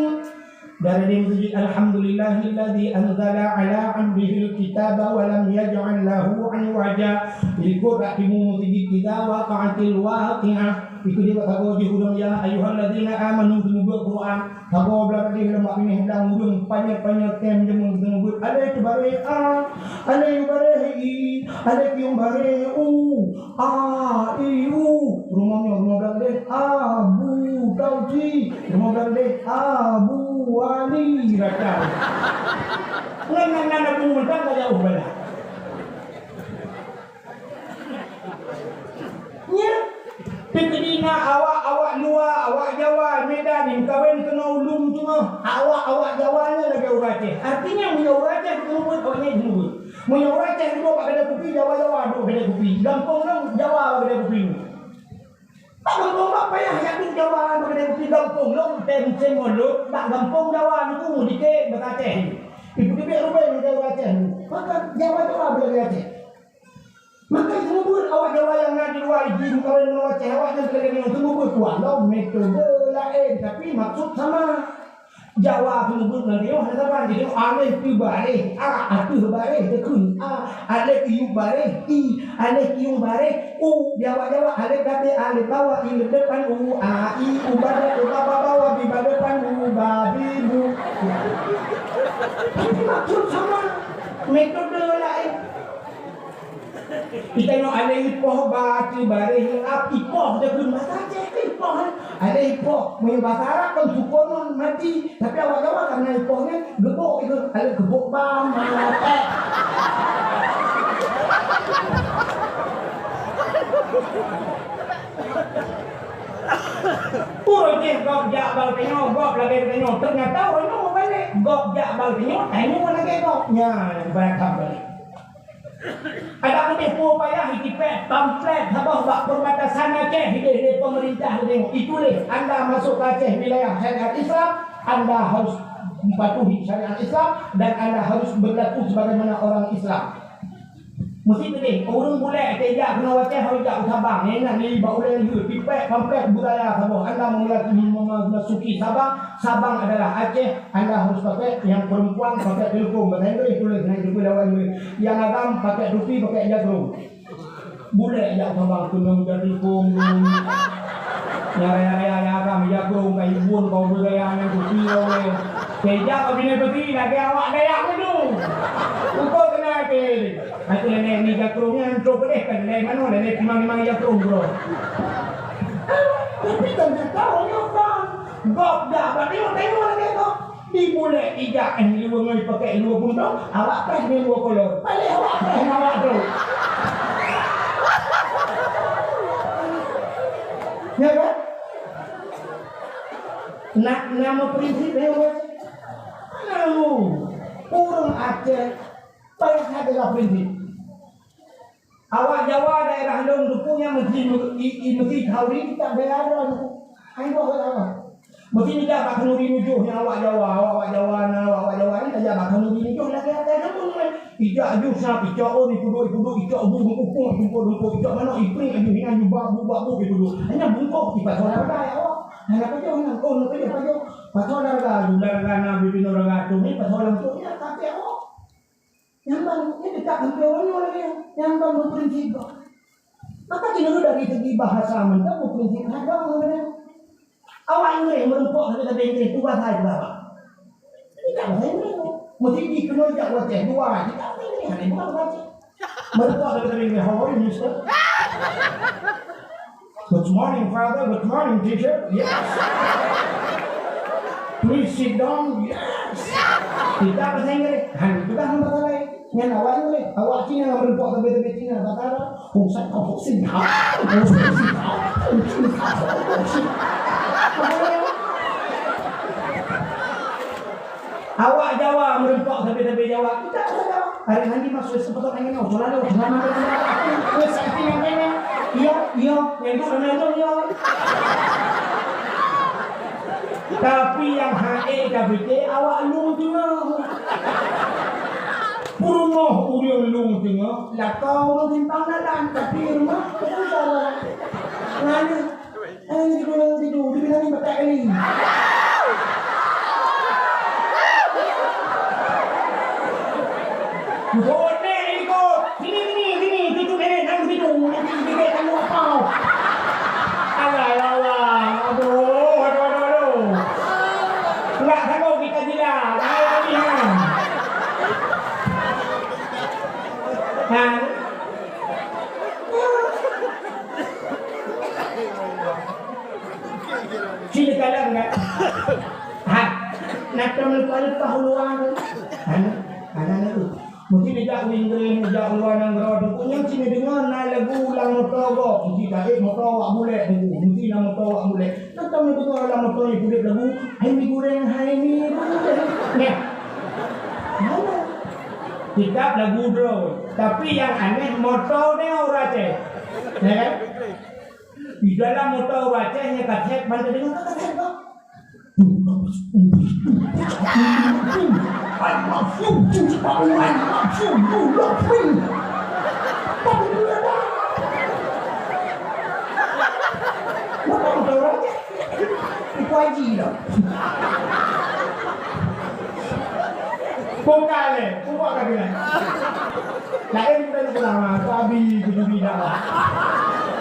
Dari di meuseujid, "Alhamdulillahilladzi anzala 'ala 'abdihil kitaba wa lam yaj'al lahu 'iwaja." Likot rak timu meuseujid, "Idza waqa'atil waqi'ah." Ikut di bak sagoe jih ureueng, "Ya ayyuhalladzina amanu," seumeubeuet Quran. Sagoe blah deh lom bak binéh blang ureueng panyöt-panyöt tem jameun seumeubeuet. Alif tu baréh a, alif tu baréh i, alif tu baréh u. A, i, u. Rumoh nyoe, rumoh blang deh, Abu Tauji. Rumoh blang deh, Abu Wali. Rata. Ngon nan, nan Abu Muntang ka jauh bala. Nyan, teukeudi na awak-awak luwa, awak Jawa, Medan, meukawen keunoe u lôn teungoh. Awak-awak Jawa nyan lagèe ureueng Aceh. Artinya, meunyoe ureueng Aceh seumeubeuet, awak nyan seumeubeuet. Meunyoe ureueng Aceh duek bak keudè kupi, Jawa-Jawa duek bak keudè kupi. Gampông lôn Jawa bak keudè kupi. Bak gampông bak payah jak duek Jawa bak keudè kupi gampông lôn, tem sem mulod, bak gampông Jawa nyoe dikèe basa Aceh. Ipeuteubiet rubèng basa Aceh. Maka Jawa-Jawa bak keudè Aceh. Maka seumeubeuet awak Jawa nyang na di luwa jih meukawen ngon Aceh, awak nyan lagèe nyoe seumeubeuet, walau metode laén, tapi maksud sama. Jawa seumeubeuet ngon tanyoe hana saban, tanyoe alif teubaréh a, ateueh baréh teukheun a, alif iyup baréh i, alif iyup baréh u. Di awak Jawa alif tabé alif bawah, i depan u, a, i, u bada, u baba bawah, bi bada depan u, ba, bi, bu. Tapi maksud sama, metode laén. Geutanyoe alèh ipoh bak ateueh bareh api, ipoh teuh kheun bahasa Aceh, ipoh, eh. Alèh ipoh, meunyoe bahasa Arab kan sukonon, mati. Tapi awak Jawa karena ipoh nyan, geubok itu, alèh geubok bam, maté. Ureueng jih gob jak bak tanyoe, gob lagèe tanyoe. Ternyata ureueng nyoe meubalek, gob jak bak tanyoe, tanyoe lagèe gob. Nyan, ibarat hamba. Adak udép peue payah jitipék pamflet saboh bak perbatasan Aceh, hideh lé pemerintah geutanyoe. Ituléh, anda masuk ke Aceh wilayah syariat Islam, anda harus mematuhi syariat Islam dan anda harus berlaku sebagaimana orang Islam. Meusti teuntèe, ureueng bulèk teuh jak keunoe Aceh, harus jak u Sabang. Ingat ni, bak ulèe lheueh, tipék pamflet budaya saboh. Anda memasuki Sabang, Sabang adalah Aceh, anda harus pakai, yang perempuan pakai telekong, bahasa Inggris tulis, bahasa Inggris lawan Inggris. Yang agam pakai topi, pakai jakrong. Bulèk jak Sabang keuneuk jak telekong. Nyang raya-raya yang agam jakrong, ka ibu, bau budaya nyan topi, bau. Teuh jak ka bini peti, lagèe awak Dayak tu. Uko kena ke. Aku nenek ni jakrong nyan, trok deh kan, nenek mana, nenek timang-timang jakrong, bro. Tapi ternyata orang kan, gob dah, berarti orang tengok lagi tu. Di bulèk ijak, eh, luwa ngon pakai luwa buntong, awak preh ngon luwa kolor. Paling awak preh ngon awak tu. Ya kan? Nak nama prinsip dia, Bos? Lalu, ureueng Aceh, payah ada prinsip. Awak Jawa daerah lôn Teungku nyan meusti, i, i, meusti thauri kitab daerah droe Teungku. Hai boh awak Jawa. Meusti neujak bak khanuri nujoh nyan awak Jawa, awak, awak Jawa na, awak, awak Jawa ni tajak bak khanuri nujoh lagèe até kamoe nyan. Ijak aju sab, icok ôn, ipeuduek, ipeuduek, icok bu, bungkôh, bungkôh, bungkôh, icok manok, ipring aju hinan, aju bak bu, bak bu, ipeuduek. Hanya bungkôh, ipasoe darah ya Allah. Hana pajoh hinan, oh, hana pajoh, pajoh. Pasoe darah, aju darah na, bibinoe darah tu ni, pasoe lam tu ni, tapi Allah. Nyang ban, nyan dekat sampoe uroe nyoe lagèe nyan. Nyang ban meuprinsip bah. Maka jinoe dari segi bahasa mantong meuprinsip that bah, sebenarnya. Awak Inggris meureumpok sabe-sabe Inggris, peue bahasa Inggris, bah? Tidak bahasa Inggris. Mesti dikeunoe jak watèe dua, tidak bahasa Inggris, hana bukan bahasa. Meureumpok sabe-sabe Inggris, "How are you, mister?" "Good morning, father. Good morning, teacher." "Yes." "Please sit down." "Yes." Kita bahasa Inggris. Han, kita hana bahasa lain. Nyan awak Inggris. Awak Cina meureumpok sabe-sabe Cina. Bahasa Arab. "Oh, saya tahu sih." Awak Jawa meureumpok sabe-sabe Jawa. Kita bahasa Jawa. Hari nanti masuk sepotong angin, oh, celana, celana, celana. Wes, saya tinggal kena. Iya, iya, yang tu sama tu, iya. Tapi nyang hana tapike awak lôn teungoh. Peurumoh ureueng lôn teungoh, lakoe ureueng simpang dalam, tapi rumoh teuka jalan. Lalu, Eh, tidur, tidur, tidur, tidur, tidur, tidur. Bodoh ni, ikut. Sini, sini, sini, cucu nenek, nang situ. Nanti nenek kamu apa? Alah, alah, alah. Aduh, aduh, aduh, aduh. Enggak sanggup kita jilat. Ayo, lagi, ha. Ha. Sini kadang dah. Ha, nak tahu lepas-lepas luar tu. Anak, anak tu. Mungkin dia jak Inggris, dia jak luar negara tu. Punya sini dengar na lagu ulang motor go. Mungkin tak eh motor awak bulek tu. Mungkin na motor awak bulek. Nak tahu dengar ulang motor ni bulek lagu. Hai mi goreng, hai mi goreng. Nah. Mana? Kitab lagu droe. Tapi yang aneh motor ni orang Aceh. Ya kan? Di dalam motor ureueng Aceh nyang ka thèk ban teudeungoe ka thèk kah? I love you, I love you, I love you. Tapi dia dah. Motor ureueng Aceh. Itu haji dah. Bukan eh, bukan kata. Laén bukan ulama, tu abi kudu bida.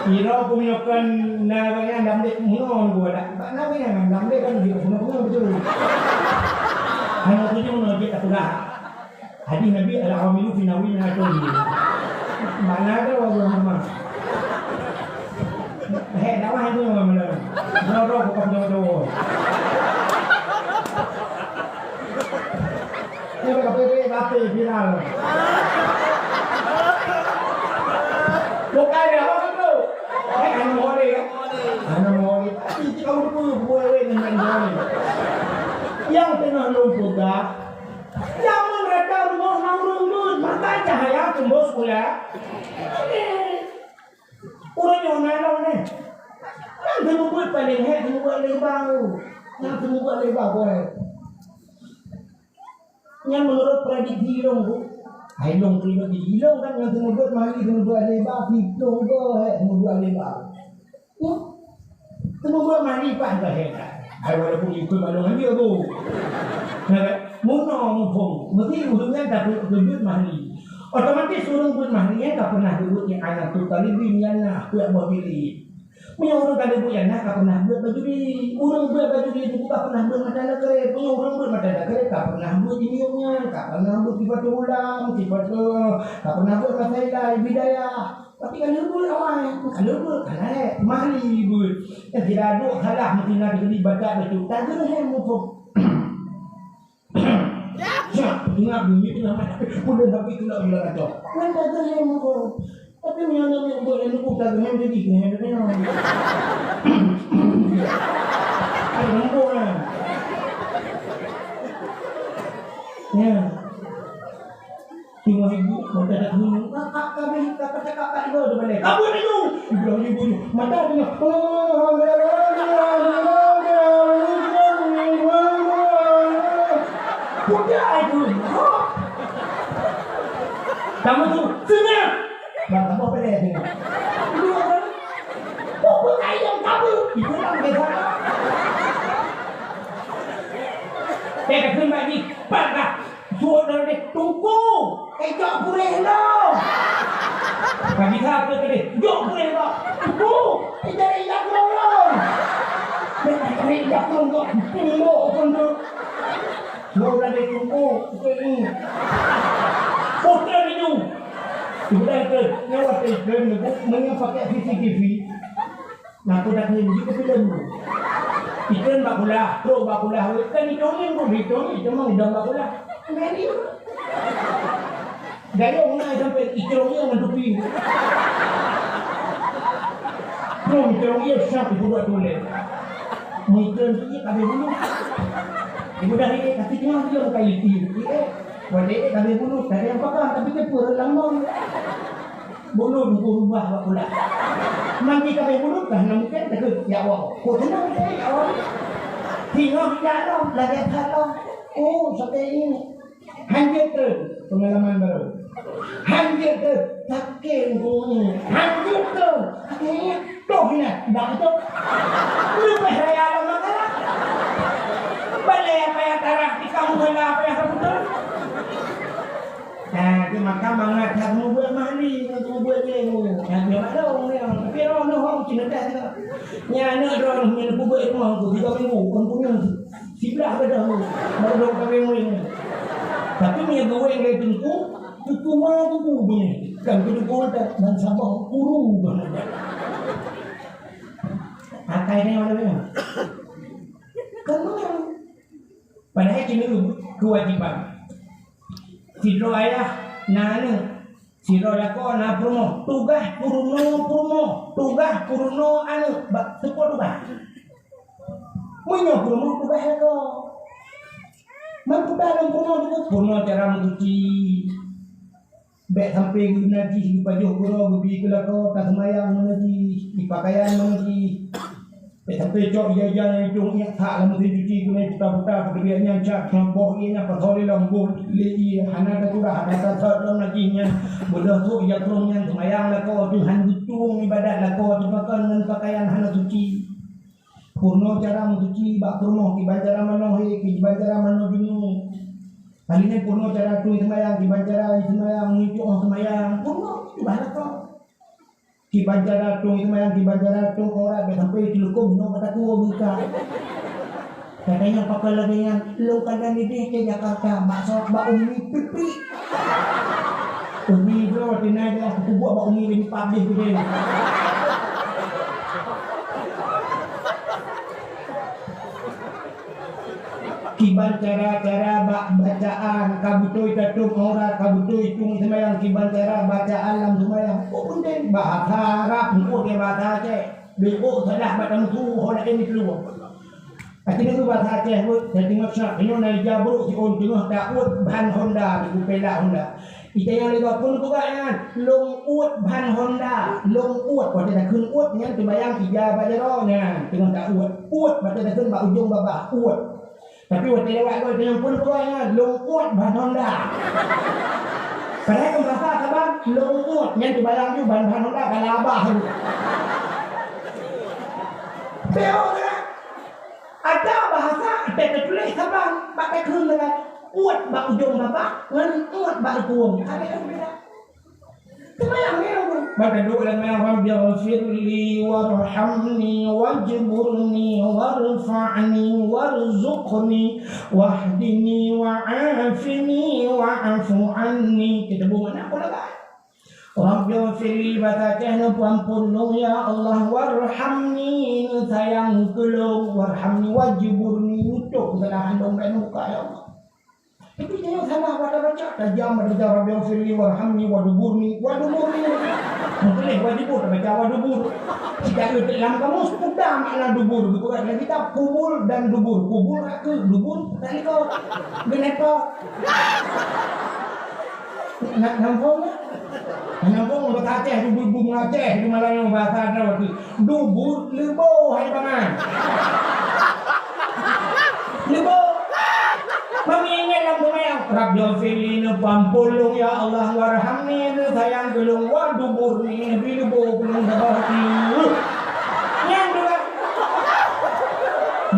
Iro kumeunyoe kon na ureueng nyang dam dek meunoe gua dak. Bak na ureueng nyang dam dek kan dia meunoe betul. Hanya tu je meunoe dia tak peugah. Hadis Nabi, "Al-amilu fi nawi min ajri." Hana ada orang hama. Hek dakwah itu memang benar. Jodoh bukan jodoh. Ini pada bebek batu viral. Bukan ya, apa tu? Hek hana boleh ya. Hana boleh. Tapi kamu tu buat wewe dengan main. Yang tengah lompat dah. Jameun rata rumoh na ureueng beuet, maka cahya teumbôs u la-, ureueng nyoe na lom nyoe. Nyang teumeubeuet paleng hék teumeubeuet lé bang. Nyang teumeubeuet lé bang boh. Nyan meunurot prediksi lôn, Bu. Hai lôn pribadi, lôn kan nyang teumeubeuet mari teumeubeuet lé bang, si lôn boh hék teumeubeuet lé bang. Teuma buet mahli paih lahé. Hai walaupun ikôt balong aja bu. Nah, kan? Munoe muphom, mesti ureueng nyan ka beuet mahli. Otomatis ureueng beuet mahli nyan ka pernah beuet nyang anak tu kali bin nyan nah, peuet boh jilid. Meunyoe ureueng ka beuet nyan nah ka pernah beuet bajuri. Ureueng beuet bajuri tu ka pernah beuet mata nakre. Meunyoe ureueng beuet mata nakre ka pernah beuet jimiuk nyan, ka pernah beuet sifat ulam, sifat, eh, ka pernah beuet masa ilai, bidayah. Tapi ka lheueh beuet awai, ka lheueh beuet, ka laén, mahli beuet. Nyang sira duek salah meusinan keudeh baca bacut, tageureuhem muphom. Siap, ingat bunyi tu nama. Pun dah sampai kena bila kata. Ngan tageureuhem muphom. Tapi meunyoe aneuk miet beuet nyang leumbut tageureuhem jadi, geureuhem jadi. Ada leumbut lah. Ya. Teungoh ibu, mata dak nyoe, kakak kami, kakak cakap kat ibu tu balik. Kabur laju! Ibu dah ibu tu, mata tengah. Pudak itu. Kamu tu, senyap! Bang, kamu apa dia tengok? Dua orang. Pokok ayam kamu, ibu dah biasa. Saya dah kembali, bang dah. Suot lom deh, "Teungku, eh, jok puréh lom!" Ka bisa apa tadi? "Jok puréh lom!" "Teungku, eh, cari jak lom!" "Cari jak lom kok, timbok pun tu!" Suot lom deh, "Teungku, eh, ni." Putar itu. Sudah itu, nyawa saya iklan, meunyoe pakai C C T V. Nah, aku dah kena uji ke film tu. Iklan bak kulah, trok bak kulah. Kan itu ni pun, itu ni, cuma udah bak kulah. Meri. Gaya orang sampai iklan dia dengan topi. Trok iklan dia siap dibuat tulis. Mengiklan tu dia tak ada bulu. Dia udah dia kasi tengah dia bukan itu. Dia, buat dia tak ada bulu, tak ada yang pegang, tapi dia pun lambang. Bulut, buku rubah bak kulah. Manti kabeh bulut dah, na mungken takheun, ya Allah. Kok senang, ya Allah. Singoh jak lom, lagèe that lom. Oh, sakét ini. Hanjeuet tu, pengalaman baru. Hanjeuet tu, sakét ini. Hanjeuet tu, sakét ini. Toh ini, dah tu. Lepas raya lom, maka. Balai apa yang tarah, di kamu bela apa yang kamu tahu. Nah, di maka mangat that mubuet mahli, ngon mubuet ilmu. Nah, dia maklum dia. Tapi roh noh hong cina dah tu. Nya aneuk droe noh nyan kubuet rumah ku tiga minggu, kon punya siblah badah tu. Baru dong kawin murid. Tapi nya gawai dari tengku, itu mah tu bunyi. Kan tu tu dah dan sabah guru. Akai ni mana? Kan mana? Padahai keuneuk kewajiban. Sidroe ayah na aneuk, sidroe lakoe na peurumoh. Tugaih peurumoh, peurumoh, tugaih peurumoh aneuk bak teupeue tugaih. Meunyoe peurumoh tugaih lakoe, man peugah lom peurumoh tu, peurumoh cara meusuci. Bèk sampoe geuneujih, geupajoh keudroe, geubi keu lakoe, taseumayang meunajih, di pakaian meunajih. Bèk sampoe cok ija-ija nyang ujong iék that lam mesin cuci keunoe puta-puta, peuteubiet nyan cat, ngon boh ié nyan pasoe lé lam boh lé ié, hana tacurah, hana tasot lom najih nyan. Beudôh trok ija krông nyan seumayang lakoe, Tuhan geutueng ibadat lakoe, teupakon ngon pakaian hana suci. Peurunoe cara meusuci bak peurumoh, kiban cara manoe hé, kiban cara manoe junub. Kali nyan peurunoe cara tueng seumayang, kiban cara seumayang, meunyoe tueng seumayang. Peurunoe, kiban cara tueng seumayang, kiban cara tueng aurat, bèk sampoe teuleukom inong mata tua buka. Katanya pakon lagèe nyan, lôn kadang idéh ke Jakarta, bak so-, bak Umi Pipi. Umi droe tinggai dah kubuak bak umi bin pabdeh tu deh. Kiban cara-cara bak bacaan, ka beutôi tatum aurat, ka beutôi tueng seumayang, kiban cara bacaan lam seumayang. Oh, peunteng bahasa Arab, engko dia bahasa Aceh. Beuko salah bak tamusu ho laén dikeuluwa. Akhirnya tu bahasa Aceh pun, jadi macam inoe na ija brok siôn teungoh ta uet ban Honda di kupela Honda. Ita nyang leuga pun buka nyan, lôn uet ban Honda, lôn uet. Watèe takheun uet nyan teubayang ija bak jaroe nyan, teungoh ta uet. Uet watèe takheun bak ujong babah, uet. Tapi watèe lewat goe teunyong pun buka nyan, lôn uet ban Honda. Padahai kon bahasa saban, lôn uet nyan teubayang ju ban, ban Honda ka labah ju. Teuh, kan? Ada bahasa, ada teutuléh saban, bak takheun dengan uet bak ujong babah ngon uet bak rukueng. Ada yang beda. Seumayang ya, Rabbi. Bak duek lé, "Rabbighfirli warhamni wajburni warfa'ni warzuqni wahdini wa'afini wa'fu anni." Kita buat mana pun lah. Rabbighfirli, basa Aceh, neupeuampôn lôn, ya Allah, warhamni, neusayang keu lôn, warhamni, wajburni, neutok keusalahan lôn, bèk neubuka, ya Allah. Tapi tanyoe salah bak tabaca, tajam bak tabaca, "Rabbighfirli warhamni waduburni." Waduburni. Meutuléh wajibur, tabaca wadubur. Jika lam kamus, peugah makna dubur, geupeugah lam kitab kubul dan dubur. Kubul ka keu dubur, tak likot. Geunepot. Nak nampung tak? Nampung ureueng Aceh, ibu-ibu Aceh di Malaya bahasa Aceh tu. Dubur leubo hai bangai. Leubo. Mami ingat lam seumayang, "Rabbighfirli," neupeuampôn lôn, "ya Allah, warhamni," neusayang keu lôn, "waduburni," neubi leubo keu lôn saboh. Nyan dua.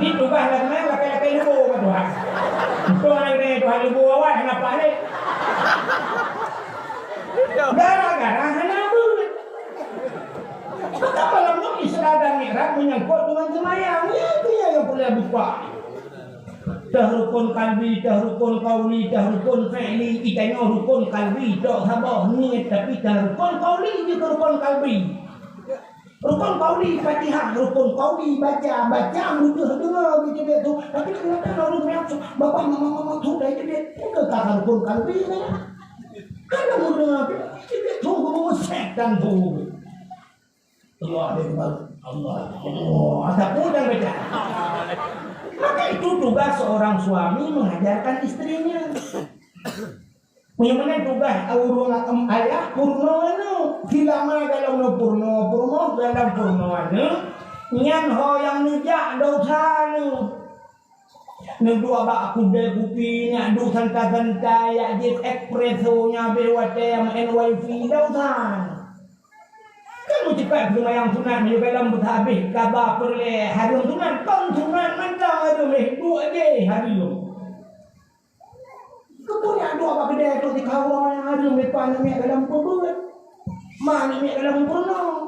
Di tugaih lam seumayang lakèe-lakèe leubo bak Tuhan. Untung lagèe Tuhan leubo awai hana paléh. Gara-gara hana beuet. Maka malam nyoe Isra dan Mi'raj menyangkut dengan seumayang. Ya, itu ya yang perlu buka. Tah rukun kalbi, tah rukun qauli, tah rukun fi'li. Itanyoe rukun kalbi tok saboh niet, tapi tah rukun qauli juga rukun kalbi. Rukun qauli Fatihah, rukun qauli baca, baca mudah dengar gitu dia tu. Tapi kadang-kadang orang yang tu, bapak mama mama tu dah itu dia, bukan kata rukun kalbi ni. Kan dah mudah dengar tu, itu dia tu guru setan tu. Allah Akbar, Allah, Allah. Asal pun dah baca. Maka itu tugas seorang suami mengajarkan istrinya. Meunyoe meunan tugaih ureueng ayah peurunoe aneuk, silama golom neupeurunoe peurumoh, golom peurunoe aneuk, nyan ho nyang neujak desya neuh. Neuduek bak keudè kupi, nyak duek santai-santai, jak jieb espresso, nyan abéh watèe meu'en wifi, desya. Kan meuceupat seumayang sunat, meunyoe golom beuhabéh kaba peureulèe hareuem sunat, kon sunat mantong hareuem, eh, duek jih hareuem. Keupeue nyak duek bak keudè tu, di kawan nyang hareuem, leupah aneuk miet golom peubuet. Ma aneuk miet golom peurunoe.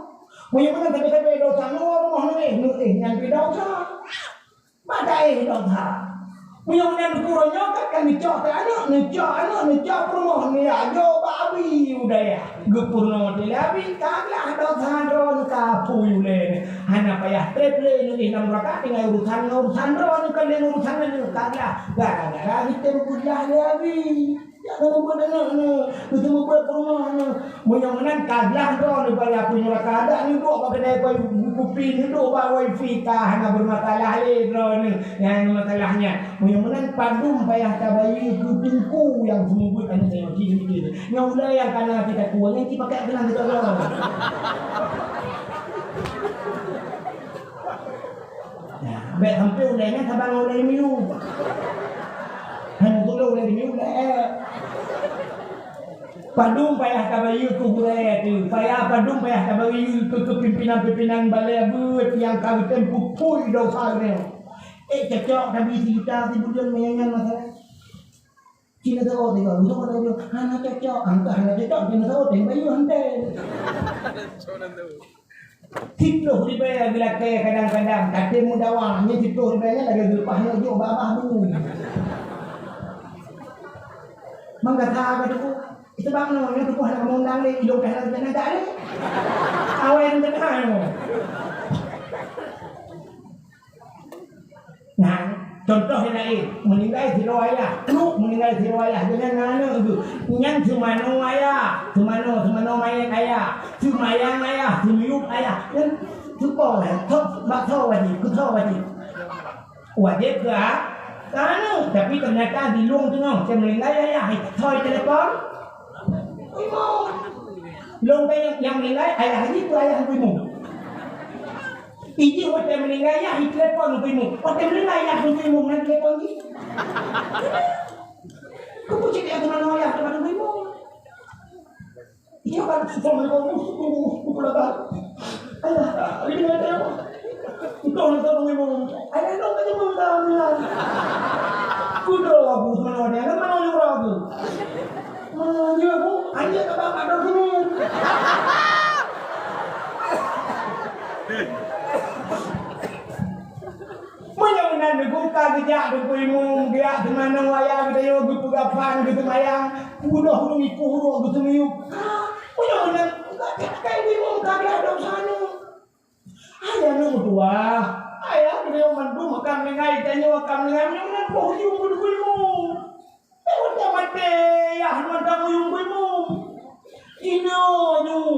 Meunyoe meunan sabe-sabe desya, neuwoe rumoh neuéh, neuéh nyan pih desya. Mata éh desya. Meunyoe meunan peurunoe nyoe kan, kan neucok teuh aneuk, neucok aneuk, neucok peurumoh, neujak jok bak abi u dayah. Geupeurunoe teuh lé abi, ka glah desya droeneuh ka apui ulèe nyoe. Hana payah trép lé neuéh lam neuraka, tinggai urusan, urusan droeneuh, kon lé urusan aneuk, ka glah. Gara-gara neutem peuglah lé abi. Jak keuneuk beuet aneuk nyoe, keuneuk beuet peurumoh nyoe. Meunyoe meunan ka glah droeneuh bak apui neuraka, dak neuduek bak keudè kupi, neuduek bak wifi ka hana beumasalah lé droeneuh. Nyang masalah nyan, meunyoe meunan padum payah tabayeue keu teungku nyang seumeubeuet aneuk nyoe, cit mikir. Nyoe ulèe nyang kana cit takue, nyan cit pakat keunan teuka droe. Nah, bèk sampoe ulèe nyan saban ngon ulèe miyueb. Hai meutuloe ulèe miyueb, ulèe. Padum payah tabayeue keu gurèe teuh, payah padum payah tabayeue keu, keu pimpinan-pimpinan balèe beuet nyang ka geutem peuphôi desya nyoe. Eh, cocok tabi sijuta sibuleuen meunyoe nyan masalah. Cina teuôt tinggai, untuk kata dia, hana cocok, angka hana cocok, cina teuôt tinggai bayeue hantei. Siploh ribèe geulakèe kadang-kadang, tapi meudawa, nyan siploh ribèe nyan lagèe geuleupah nyoe jok babah bu. Mangkasa ka tu. Itu bang no, yang tubuh nak mengundang ni, ilong kah nak nak tak ni. Awai yang tengah no. Nah, contoh yang lain, meninggai sidroe ayah, trok meninggai sidroe ayah, dengan aneuk tu. Nyan seumanoe ayah, seumanoe, seumanoe manyét ayah, seumayang ayah, seumiyueb ayah. Kan seupôt lah, bak soe wajéb, keu soe wajéb. Wajéb keu a-, keu aneuk, tapi teunyata di lueng teungoh, watèe meuninggai ayah, soe telepon? Imeum. Lôn keu nyang meuninggai, ayah jih keu ayah Teungku Imeum. Ijih watèe meuninggai ayah, itelepon Teungku Imeum. Watèe meuninggai ayah Teungku Imeum, na telepon jih. Keupeue cit ayah teuma ayah teuma Teungku Imeum? Iya kan, suami kamu, suku, suku Laban. Ayah, ini ada apa? Engkau nak tahu memang. Ayah, engkau tak tahu memang. Kuda aku sebenarnya, kan mana orang aku? Mana dia aku? Ayah tak apa, ada sini. Meunyoe meunan geubuka geujak Teungku Imeum, geujak seumanoe ayah geutanyoe geupeugah pan geuseumayang, peunoh ureueng ikôt uroe geuseumiyueb. Meunyoe meunan, geukat Teungku Imeum ka geuadong sana. Ayah nyoe meutuwah, ayah geutanyoe mandum akan meuninggai, tanyoe akan meuninggai, meunyoe meunan boh yuem Teungku Imeum. Watèe maté, yah mantong uyueng bui mu. Inoe nyoe.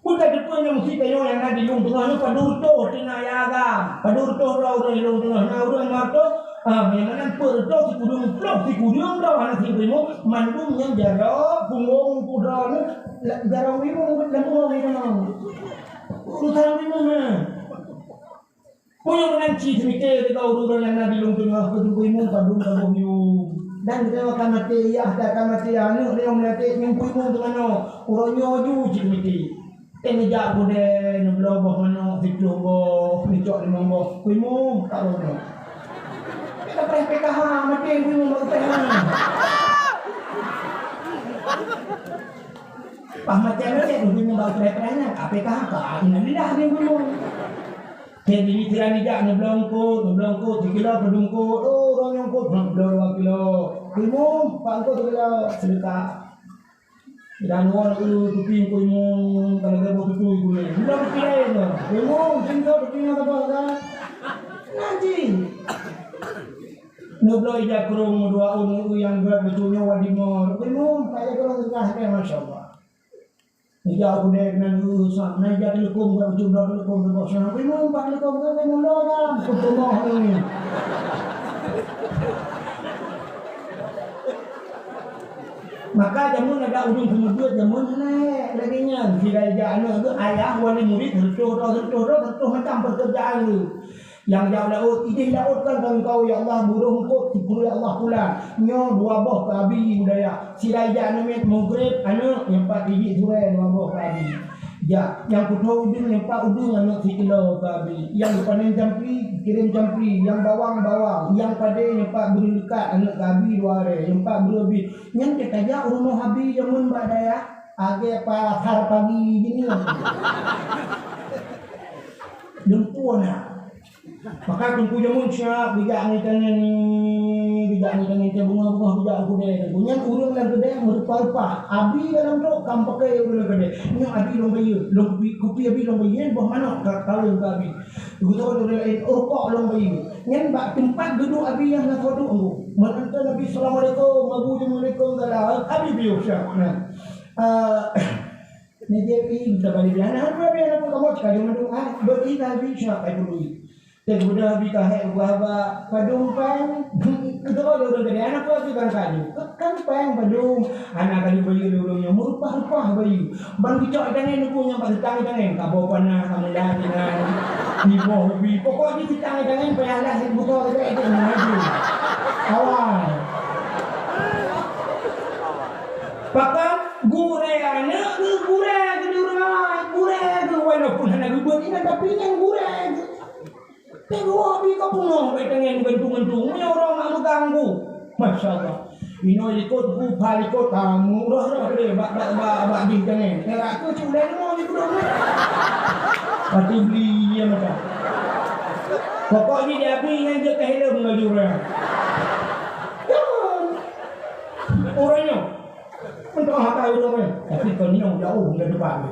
Buta teupeu nyang sit tanyoe nyang na di lueng teungoh nyoe padum reutôh tinggai agam. Padum reutôh droe ureueng di lueng teungoh. Na ureueng lima reutôh, ah, nyang meunan peuet reutôh, sikureueng ploh, sikureueng droe hana sikureueng. Mandum nyan jaroe, punggong, udara nyoe, la-, jaroe uyueng, lam punggong nyoe. Urusan uyueng nyoe. Meunyoe meunan cit seumiké teuka ureueng nyang na di lueng teungoh keu Teungku Imeum padum saboh yuem. Dan geutanyoe akan maté, yah, dan akan maté aneuk lheueh maté ngon Teungku Imeum teumanoe. Uroe nyoe ju cit seumiké. Teuh neujak keudè, neubloe boh manok siplôh boh, neucok limong boh. Teungku Imeum, ka boh manok. Kita preh P K H, maté Teungku Imeum bak preh. Pah maté-maté Teungku Imeum bak preh-preh nyan, ka P K H ka, innalillah Teungku Imeum. Jadi, siran ijak neubloe eungkôt, neubloe eungkôt sikilo padum eungkôt, oh, uroe nyoe eungkôt, neubloe dua kilo. Teungku Imeum, pat eungkôt sikilo, seudeukah. Dan ngon tupi Teungku Imeum, kalau ada boh tutui gulé. Neubloe tupi laén tu. Teungku Imeum, cinta tupi ngon saboh kan? Nanti. Neubloe ija krông dua ôn nyang geurat beutôi nyoe Wadi Mor. Teungku Imeum, payah kurang tengah deh, masya Allah. Ija udeb nan usah, na ija teuleukom geurat beutôi, teuleukom saboh seunang. Teungku Imeum, pat teuleukom geurat beutôi, nyoe kan. Kutu moh ni. Maka jameun ada ureueng seumeubeuet jameun hana lagèe nyan. Sira ija aneuk geuh ayah wali murid, reutôh droe, reutôh droe, reutôh macam peukeurjaan geuh. Nyang jak laôt, idéh laôt kan keu engkau, ya Allah, buroh eungkôt sikureueng, ya Allah, pulan. Nyoe dua boh keu Abi budaya. Sira ija aneuk miet, Mugrib aneuk, nyang pat Ijik Surée dua boh keu Abi. Jak, nyang putôh udeueng, nyang pat udeueng aneuk sikilo keu Abi. Nyang panen campli, kirém campli, nyang bawang, bawang, nyang padé, nyang pat beureuleukat aneuk keu Abi dua aré, nyang pat beureubih. Nyan ka tajak u rumoh Abi jameun bak dayah, agé pasar pagi jih nyan. Lumpuh na. Maka teungku jameun siap geujak ngon tangan ni, geujak ngon tangan teuh beungoh-beungoh geujak u keudè. Nyan ureueng lam keudè meureupah-reupah. Abi dalam trok ka meupaké ureueng lam keudè. Nyoe abi lôn bayeue, lôn kupi, kupi abi lôn bayeue, nyan boh manok ka kawin keu abi. Geutanyoe ureueng laén, rukok lôn bayeue. Nyan bak teumpat geuduek abi nyang na keuduek nyoe. Meunan teuk Nabi, "Assalamualaikum." Abu jaweueb, "Waalaikumsalam." Abi piôh siap. Nah. Ah, Ni jadi, tabali biasa, hana pun biasa pun kamoe cakap dengan tu, ah, beri tadi siapa itu duit. Teuh budak bi ka hék buah ba padum péng, keudroe lé ureueng geude, aneuk kuat juga kan kaju. Kan péng padum, aneuk kaju bayeue lé ureueng nyoe, meurupah-rupah bayeue. Ban geucok itangen nyoe nyang bak seutang itangen, kaboh panas, kamoe dah dengan iboh ubi. Pokok jih seutang itangen payah lah, buka saja itu, maju. Awai. Pakon gurèe aneuk geuh, gurèe geuh di rumoh, gurèe geuh walaupun hana geubeuet inan, tapi nyan gurèe geuh. Teungoh bi ka pungoh bak tangen gantung-gantung, meunyoe ureueng mak meuganggu. Masya Allah. Inoe likot, gupha likot, kamoe roh-roh deh bak, bak, bak, bak jih tangen. Nyan aku cit ulèe rumoh jih kudong. Pati beli iya mata. Pokok jih di abi nyan jeuet ka hilom laju ureueng. Ureueng nyoe. Doa ka ureueng, tapi kon nyoe jauh ngon depan.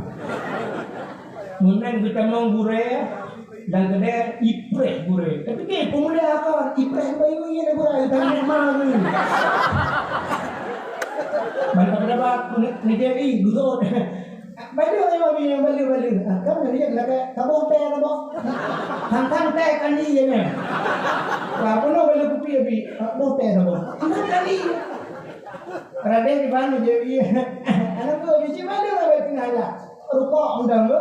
Meunan geutamong gurée, dan keudeh ipreh gurée. Tapi ke peumulia akan ipreh bayu ié gurée, tapi mah ni. Banyak pendapat, ni jadi gusut. Balu ayo bi, balu, balu. Ah, kan dia nak kaboh teh, kaboh. Tang-tang teh kan dia ni. Wah, penuh balu kupi bi. Kaboh teh, kaboh. Tang-tang kan dia. Raden di mana dia? Anak tu biji mana lah batu nala? Rukok undang ke?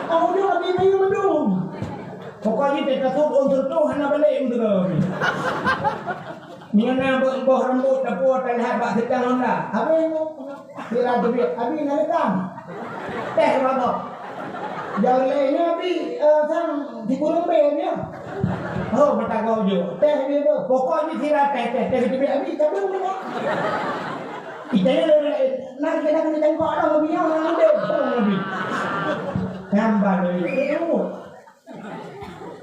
Oh, dia di mayu mendung. Pokoknya dia takut untuk tu hana balik untuk kau. Mina boh rambut dapur terlihat bak sedang honda. Habis tu, kira tu dia. Habis nak lekang. Teh bapak. Jauh lainnya habis, eh, sang di kurung bel dia. Oh, mata kau je. Teh dia tu. Pokoknya sira teh, teh, teh, teh, teh, habis, cabut dia. Kita ni lain. Nak kita kena tengok dah, lebih yang orang lebih. Orang lebih. Nambah lebih. Eh, oh.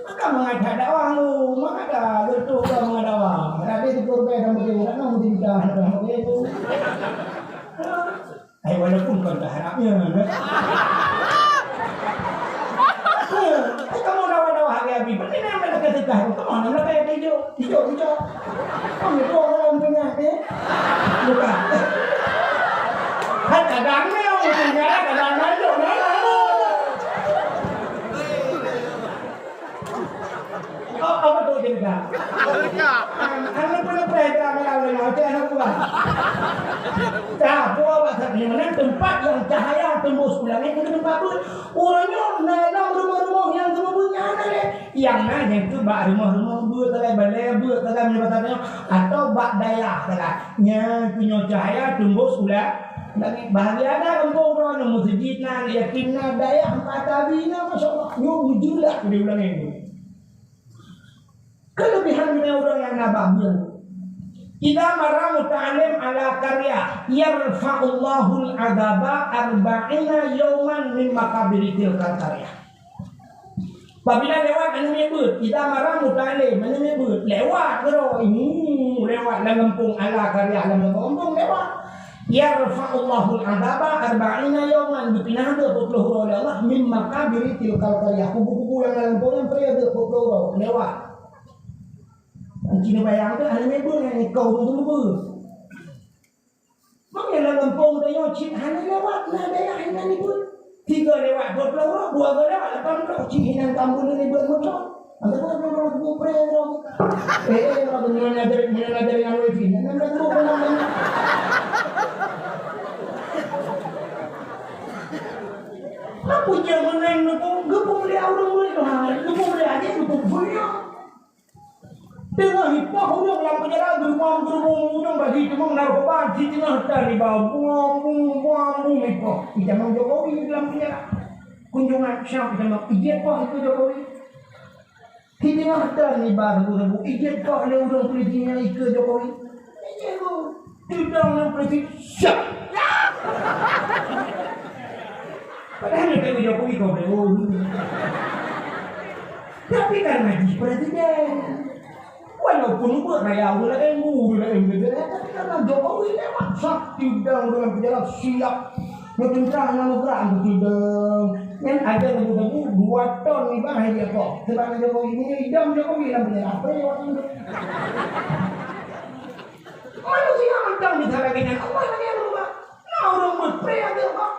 Maka mengajak dakwah lu. Maka dah betul kau mengadakwah. Ada di kurung bel dan begitu. Nak mesti kita. Ada begitu. Hai, walaupun kon taharapnya, kan? Hai, kamoe dawa-dawa hari Abi, berarti nyan dah keu seukah. Kamoe nyan dah kaya hijau, hijau, hijau. Kamoe tu orang tengah, eh? Bukan. Hai, kadang ni orang tengah, kadang ni orang tengah. Oh, apa tu cerita? Aneuk peuneuk preh, aneuk buah. Nah, buah bak sapi mana tempat yang cahaya tembus u langét, itu tempat tu. Ureueng nyoe na lam rumoh-rumoh nyang seumeubeuet nyan na lé. Nyang na nyan keuh bak rumoh-rumoh beuet sagai, balèe beuet sagai, meunyoe basa nyoe, atau bak dayah sagai. Nyan keuh nyoe cahaya tembus u la-, langét. Bahagian na gampông droeneuh, meuseujid na, yatim na, dayah, empat tabi na, masya Allah. Nyoe beujeulaih di u langét tu. Keulebihan meunyoe ureueng nyang na bak buleuen. Idza marra muta'allim ala qaryah, yarfa'ullahul adzaba arba'ina yauman min maqabiri tilkal qaryah. Apabila lewat aneuk miet beuet, idza marra muta'allim, aneuk miet beuet, lewat keudroe, hmm, lewat lam gampông ala qaryah, lam gampông lewat. Yarfa'ullahul adzaba arba'ina yauman, geupinah dua puluh uroe lé Allah, min maqabiri tilkal qaryah. Kubu-kubu nyang lam gampông nyan, peureulèe dua puluh uroe lewat. Cit neubayang teuh hana meubeue nyan, nyan kau ureueng seumeubeuet. Makanya lam gampông tanyoe cit hana lewat, na dayah hana meubeue. Tiga lewat dua puluh uroe, dua go lewat lapan puluh, cit hinan tambun ni buat motor. Ada pun orang orang buat prank orang. Eh, eh, orang tu meunan ajaran, meunan ajaran yang wifi. Meunan ajaran tu orang. Apa je meunan tu? Geupeuliah ureueng murit tu. Ha, geupeuliah aja, geupeuliah. Teungoh ipoh ureueng lam penjara, geurubong-geurubong ureueng bagi teumong narkoba, di teungoh tan iba, buang-buang, buang-buang ipoh. Itamong Jokowi lam penjara. Kunjungan siap itamong, ijak poh ikeu Jokowi. Di teungoh tan iba rabu-rabu, ijak poh lé ureueng polisi nyang ikeu Jokowi. Ijak poh. Tudang ngon polisi, siap. Padahal nyan Jokowi kau boleh. Tapi karena jih presiden. Walaupun buat raya ureueng laén, ureueng laén beda, tapi karena Jokowi lewat, sak, tudang dalam penjara, siap. Ngeuteuntang nang gerak, tudang. Nyan ada lagu-lagu dua ton ni bang, hai dia kok. Sebab Jokowi ni, idam Jokowi dalam penjara. Apa yang awak tunduk? Manusia mantong bisa lagèe nyan, Allah lagèe Allah. Nah, ureueng beupreh aja, Pak.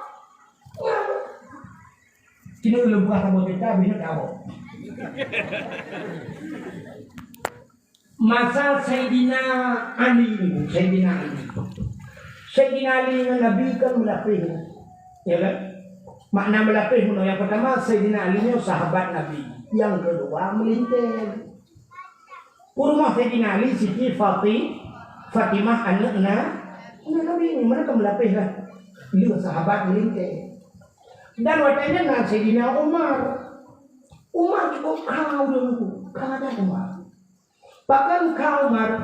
Nyan. Sini dulu buah sama kita, bini tahu. Masa Saidina Ali ni, Saidina Ali. Saidina Ali dengan Nabi kan meulapéh. Ya kan? Makna meulapéh, yang pertama, Saidina Ali ni sahabat Nabi. Yang kedua, meulintèe. Ureueng Saidina Ali, Siti Fati-, Fatimah, aneuk na-, aneuk Nabi ni, mereka meulapéh lah. Lheueh sahabat meulintèe. Dan watèe nyan na Saidina Umar. Umar cukup kha ureueng tu, kha that Umar. Bahkan kha Umar,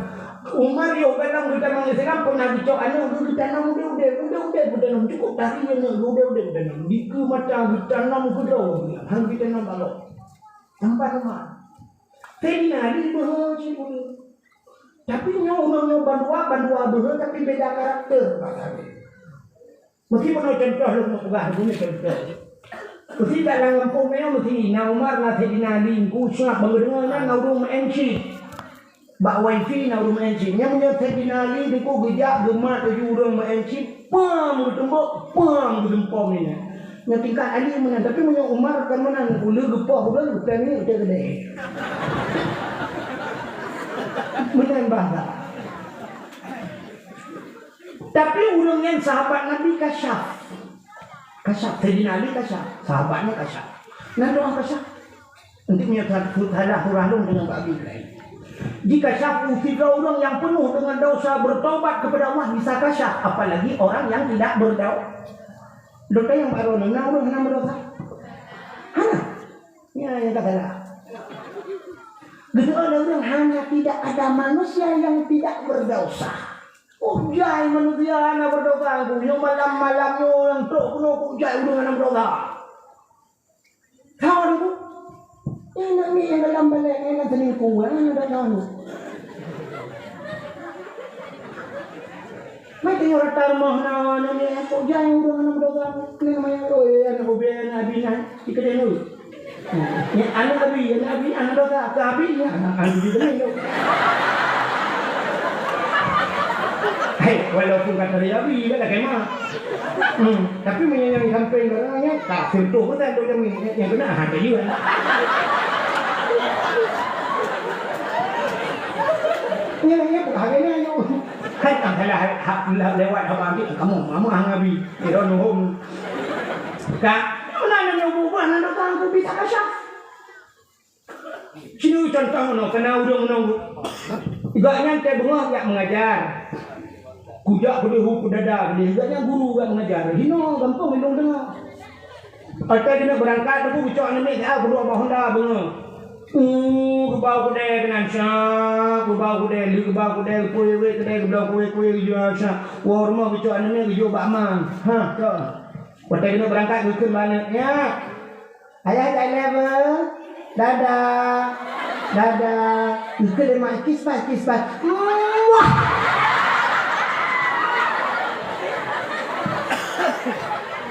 Umar yoh galak geutanam Islam, pernah geucok aneuk geutanam udép-udép, udép-udép geutanam, cukup tari aneuk udép-udép geutanam. Dikeue mata geutanam keudroe, han geutanam balok. Tampan Umar. Saidina Ali beuhe cit ureueng. Tapi nyoe ureueng nyoe bandua, bandua beuhe tapi beda karakter, Pak Sabe. Meusti meunoe contoh lôn peugah, meusti contoh. Meusti dalam gampông nyoe meusti na Umar, na Saidina Ali, Teungku Usman, bang geudeungoe nyan na ureueng meu'en chip. Bak wifi na ureueng meu'en chip. Nyan meunyoe Saidina Ali Teungku geujak geumat laju ureueng meu'en chip, pam geuteumbok, pam geudumpom nyan. Nyan tingkat Ali meunan, tapi meunyoe Umar kan meunan, uleue geupoh ureueng, geutem nyan, geutem keudeh. Meunan bahasa. Tapi ureueng nyan sahabat Nabi kasyaf. Kasyaf, Saidina Ali kasyaf, sahabatnya kasyaf. Nan doa kasyaf. Untuk meunyoe salah surah lôn deungon Abi Ibrahim. Jikasyaf sidroe ureueng nyang peunoh deungon dosa bertobat kepada Allah bisa kasyaf, apalagi orang yang tidak berdosa. Dosa nyang baroe na ureueng hana berdosa? Hana. Nyan nyang ka salah. Geutanyoe ureueng hana, tidak ada manusia yang tidak berdosa. Kujai manusia hana berdosa, nyang malam-malam nyoe nyang trok keunoe kujai ureueng hana berdosa. Kawan aku, eh, nak ni yang dalam balai, eh, nak selingkuh, eh, nak dah tahu. Mai tengok rata rumah na, na ni, kok jai ureueng aneuk muda ka, ni namanya, oh, ya, aneuk ubé, aneuk abi na, di kedai ni. Ni aneuk abi, aneuk abi, aneuk dosa, ke abi, ya, aneuk abi di kedai tu. Hei, walaupun kata dia abi, kan dah kema. Hmm, tapi meunyoe nyang sampéng barang nyan, tak sentuh pun tak dok jamin. Nyang keunan, ha, tak jua. Nyang, nyang, ha, keunan nyoe. Hai, ah, salah, ha, ha, lewat haba ambil kamu, mama hang abi. Kira nuhum. Ka, mana nyoe bubuh, nang datang aku bisa kasyaf. Sinoe contoh nyoe, kana ureueng nyoe. Gobnyan teuh beungoh jak mengajar. Kujak keudeh u Peudada keudeh, gobnyan guru jak mengajar. Hinoe gampông ilong deungoe. Watèe keuneuk beurangkat, teungku geucok aneuk miet, ah, keudua bak honda beungoh. Uh, geubau keudè keunan syak, geubau keudè, lheueh geubau keudè, geupeuwéh-wéh keudè, geubloe kuwéh-kuwéh geujok syak. Woe rumoh geucok aneuk miet geujok bak ma. Ha, cok. Watèe keuneuk beurangkat geukheun bak aneuk, "Nyak, ayah jak level. Dadah. Dadah." Geukheun lé mak, "Kiss bye, kiss bye." Muah!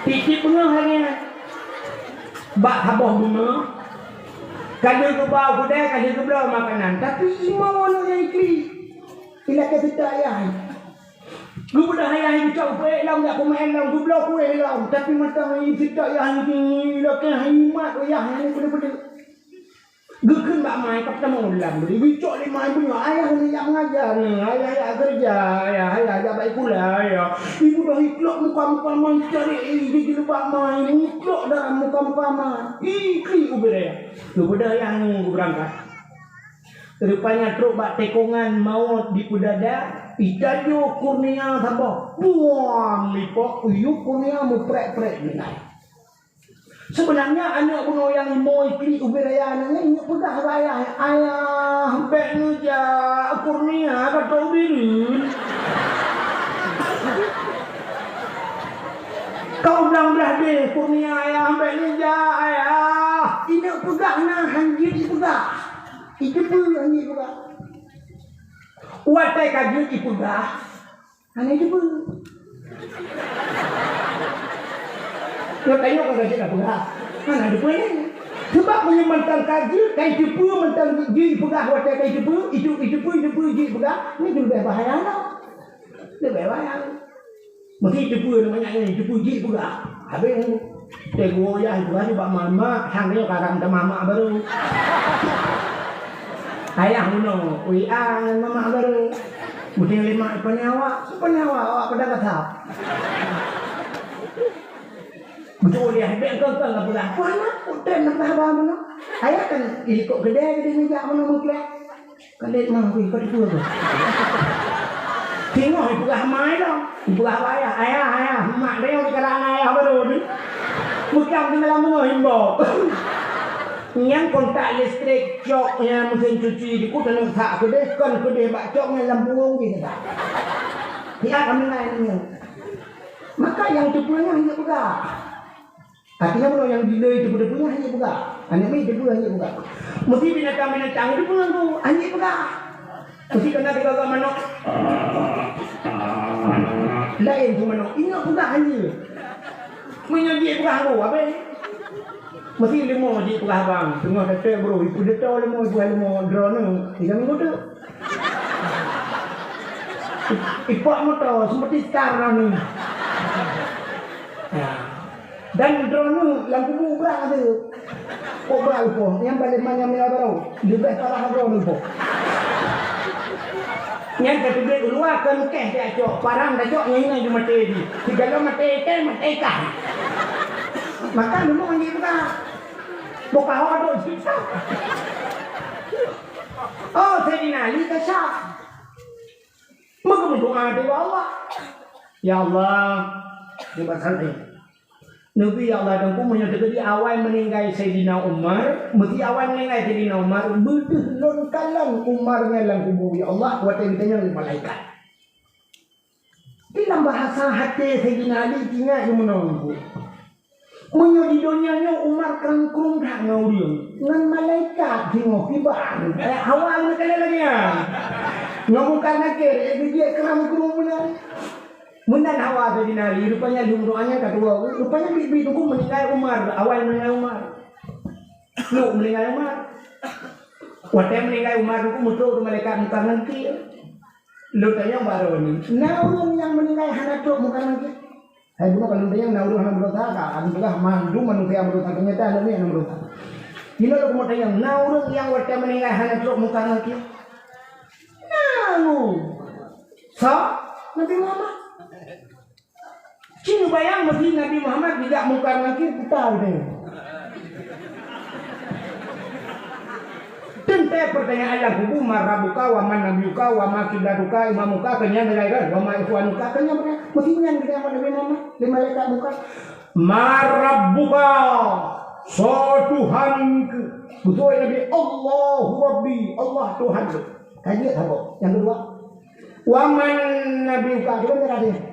Tiep-tiep beungoh lagèe nyan. Bak saboh beungoh, ka lheueh geubau keudè, ka lheueh geubloe makanan, tapi imo aneuk nyan iklik. Ilakèe seutôt ayah. Geubeudôh ayah nyan geucok u peuék lom, jak peumaén lom, geubloe kuéh lom, tapi mantong iseutôt ayah nyan, ilakèe hai mat ayah nyan peudeuh-peudeuh. Geukheun bak ma, ka peutamong lam, geucok lé ma bunoe, ayah nyan jak mengajar nyoe, ayah jak keureuja, ayah, ayah jak baik pula, ayah. Ibeudôh iklok muka-muka ma, icari, ijilbab ma, iklok dalam muka-muka ma, iklik ubé raya. Geubeudôh ayah nyan geubeurangkat. Rupanya trok bak tikongan mawöt di Peudada, itajoh kurnia saboh. Buam! Lipok, yub kurnia meuprek-prek meunan. Seubeunarnya aneuk bunoe nyang imo iklik ubé raya nyan, inyoe peugah bak ayah, "Ayah, bèk neujak, kurnia ka trok ubé rhön." Ka u blang blah deh kurnia, "Ayah, bèk neujak, ayah." Inyoe peugah na han jeuet ipeugah. Iteupeue han jeuet ipeugah. Watèe ka jeuet ipeugah, hana iteupeue. Nyoe tanyoe ka jeuet ipeugah, hana iteupeue lé. Sabab meunyoe mantong ka jeuet, ka iteupeue, mantong jeuet ipeugah, watèe ka iteupeue, itu, iteupeue, iteupeue, jeuet ipeugah, nyan leubeh bahaya lom. Leubeh bahaya. Meusti iteupeue, namanya nyan iteupeue jih peugah. Habéh, teuh geuwoe yah ipeugah bak mamak, sang nyoe karang teuma mak barô. Ayah bunoe, W A ngon mamak barô. Meusti lé mak ipeunyawa, ipeunyawa awak pada kasab. Beutôi yah, bèk kong-kong ka peugah. Peue na, peue tem na peugah haba bunoe. Ayah kan ikot keudè, keudè meujak bunoe meuklèh. Kadek mah, weh, kau tipu aku. Tengok, ipeugah ma lom. Ipeugah bak ayah, "Ayah, ayah, mak tengok di kalangan ayah baru ni. Bukan di malam bunga himbau." Nyang kontak listrik, cok, nyang mesin cuci, di kuta nang sak keudeh, kon keudeh bak cok, nyang lam burung je, tak. Siap kami lain ni. Maka nyang teupeu nyan hana peugah. Artinya, meunyoe nyang dilèe teupeu-teupeu nyan hana peugah. Aneuk miet teupeu hana peugah. Meusti binatang-binatang teupeu nyan hana peugah. Meusti kana teugagak manok. Laén tu manok, ingat peugah hanya. Meunyoe jih peugah bu, habéh. Mesti leumo jih peugah abang. Teungoh teutek bro, ipeudeuto leumo, ipeugah leumo, droeneuh. Tiga minggu tu. Ipok moto, seperti star droeneuh. Ya. Dan droeneuh lam kubu brat tu. Kok brat lupo? Nyang paling manyam nilai baru. Leubeh parah droeneuh lupo. Nyan ka teubiet u luwa kon keh tacok, parang tacok nyan nyan ju maté di. Sigala maté ikan, maté ikan. Maka leumo nyan buka. Buka ho dok siksa. Oh, Saidina Ali ka syah. Maka meudoa di Allah. Ya Allah, terima kasih. Nabi, ya Allah, dan ku meunyoe teukeudi awai meuninggai Saidina Umar, meusti awai meuninggai Saidina Umar, beudeuh lôn kalon Umar nyan lam kubu, ya Allah, watée geutanyong lé malaikat. Di lam bahasa até Saidina Ali, ingat nyoe meunoe. Meunyoe di donya nyoe Umar krang-krong that ngon ureuëng, ngon malaikat singoh kiban, eh, awai meukalon lagée nyan. Ngon Mungkar Nakir, eh, geujak krang-krong meunan. Meunan hawa Saidina Ali, rupanya lheueh doa nyan ka tuwoe. Rupanya biet-biet teungku meuninggai Umar, awai meuninggai Umar. Lheueh meuninggai Umar. Watée meuninggai Umar teungku meutrok keu malaikat Mungkar Nakir. Lôn tanyong bak droeneuh, na ureuëng nyang meuninggai hana trok Mungkar Nakir? Hai bunoe ka lôn tanyong na ureuëng hana meudosa, ka lôn peugah mandum manusia meudosa, teunyata aneuk miet hana meudosa. Jinoe lôn keumeung tanyong, na ureuëng nyang watée meuninggai hana trok Mungkar Nakir? Na ureuëng. Soe? Nabi Muhammad. Ci neubayang meusi Nabi Muhammad geujak Mungkar Nakir peue teuh. Teuntée peurtanyaan lam kubu, "Man rabbuka, wa man nabiyuka, wa ma kiblatuka, imamuka," keu nyan meuninggai kan, "Wa ma ikhwanuka," keu nyan meuninggai. Meusi nyan geujaweueb Nabi Muhammad lé malaikat Mungkar. "Man rabbuka," soe Tuhan keuh? Beutôi Nabi, "Allahu Rabbi," Allah Tuhan keuh. Ka jeuet saboh. Nyang keudua, "Wa man nabiyuka," cuba dia kata.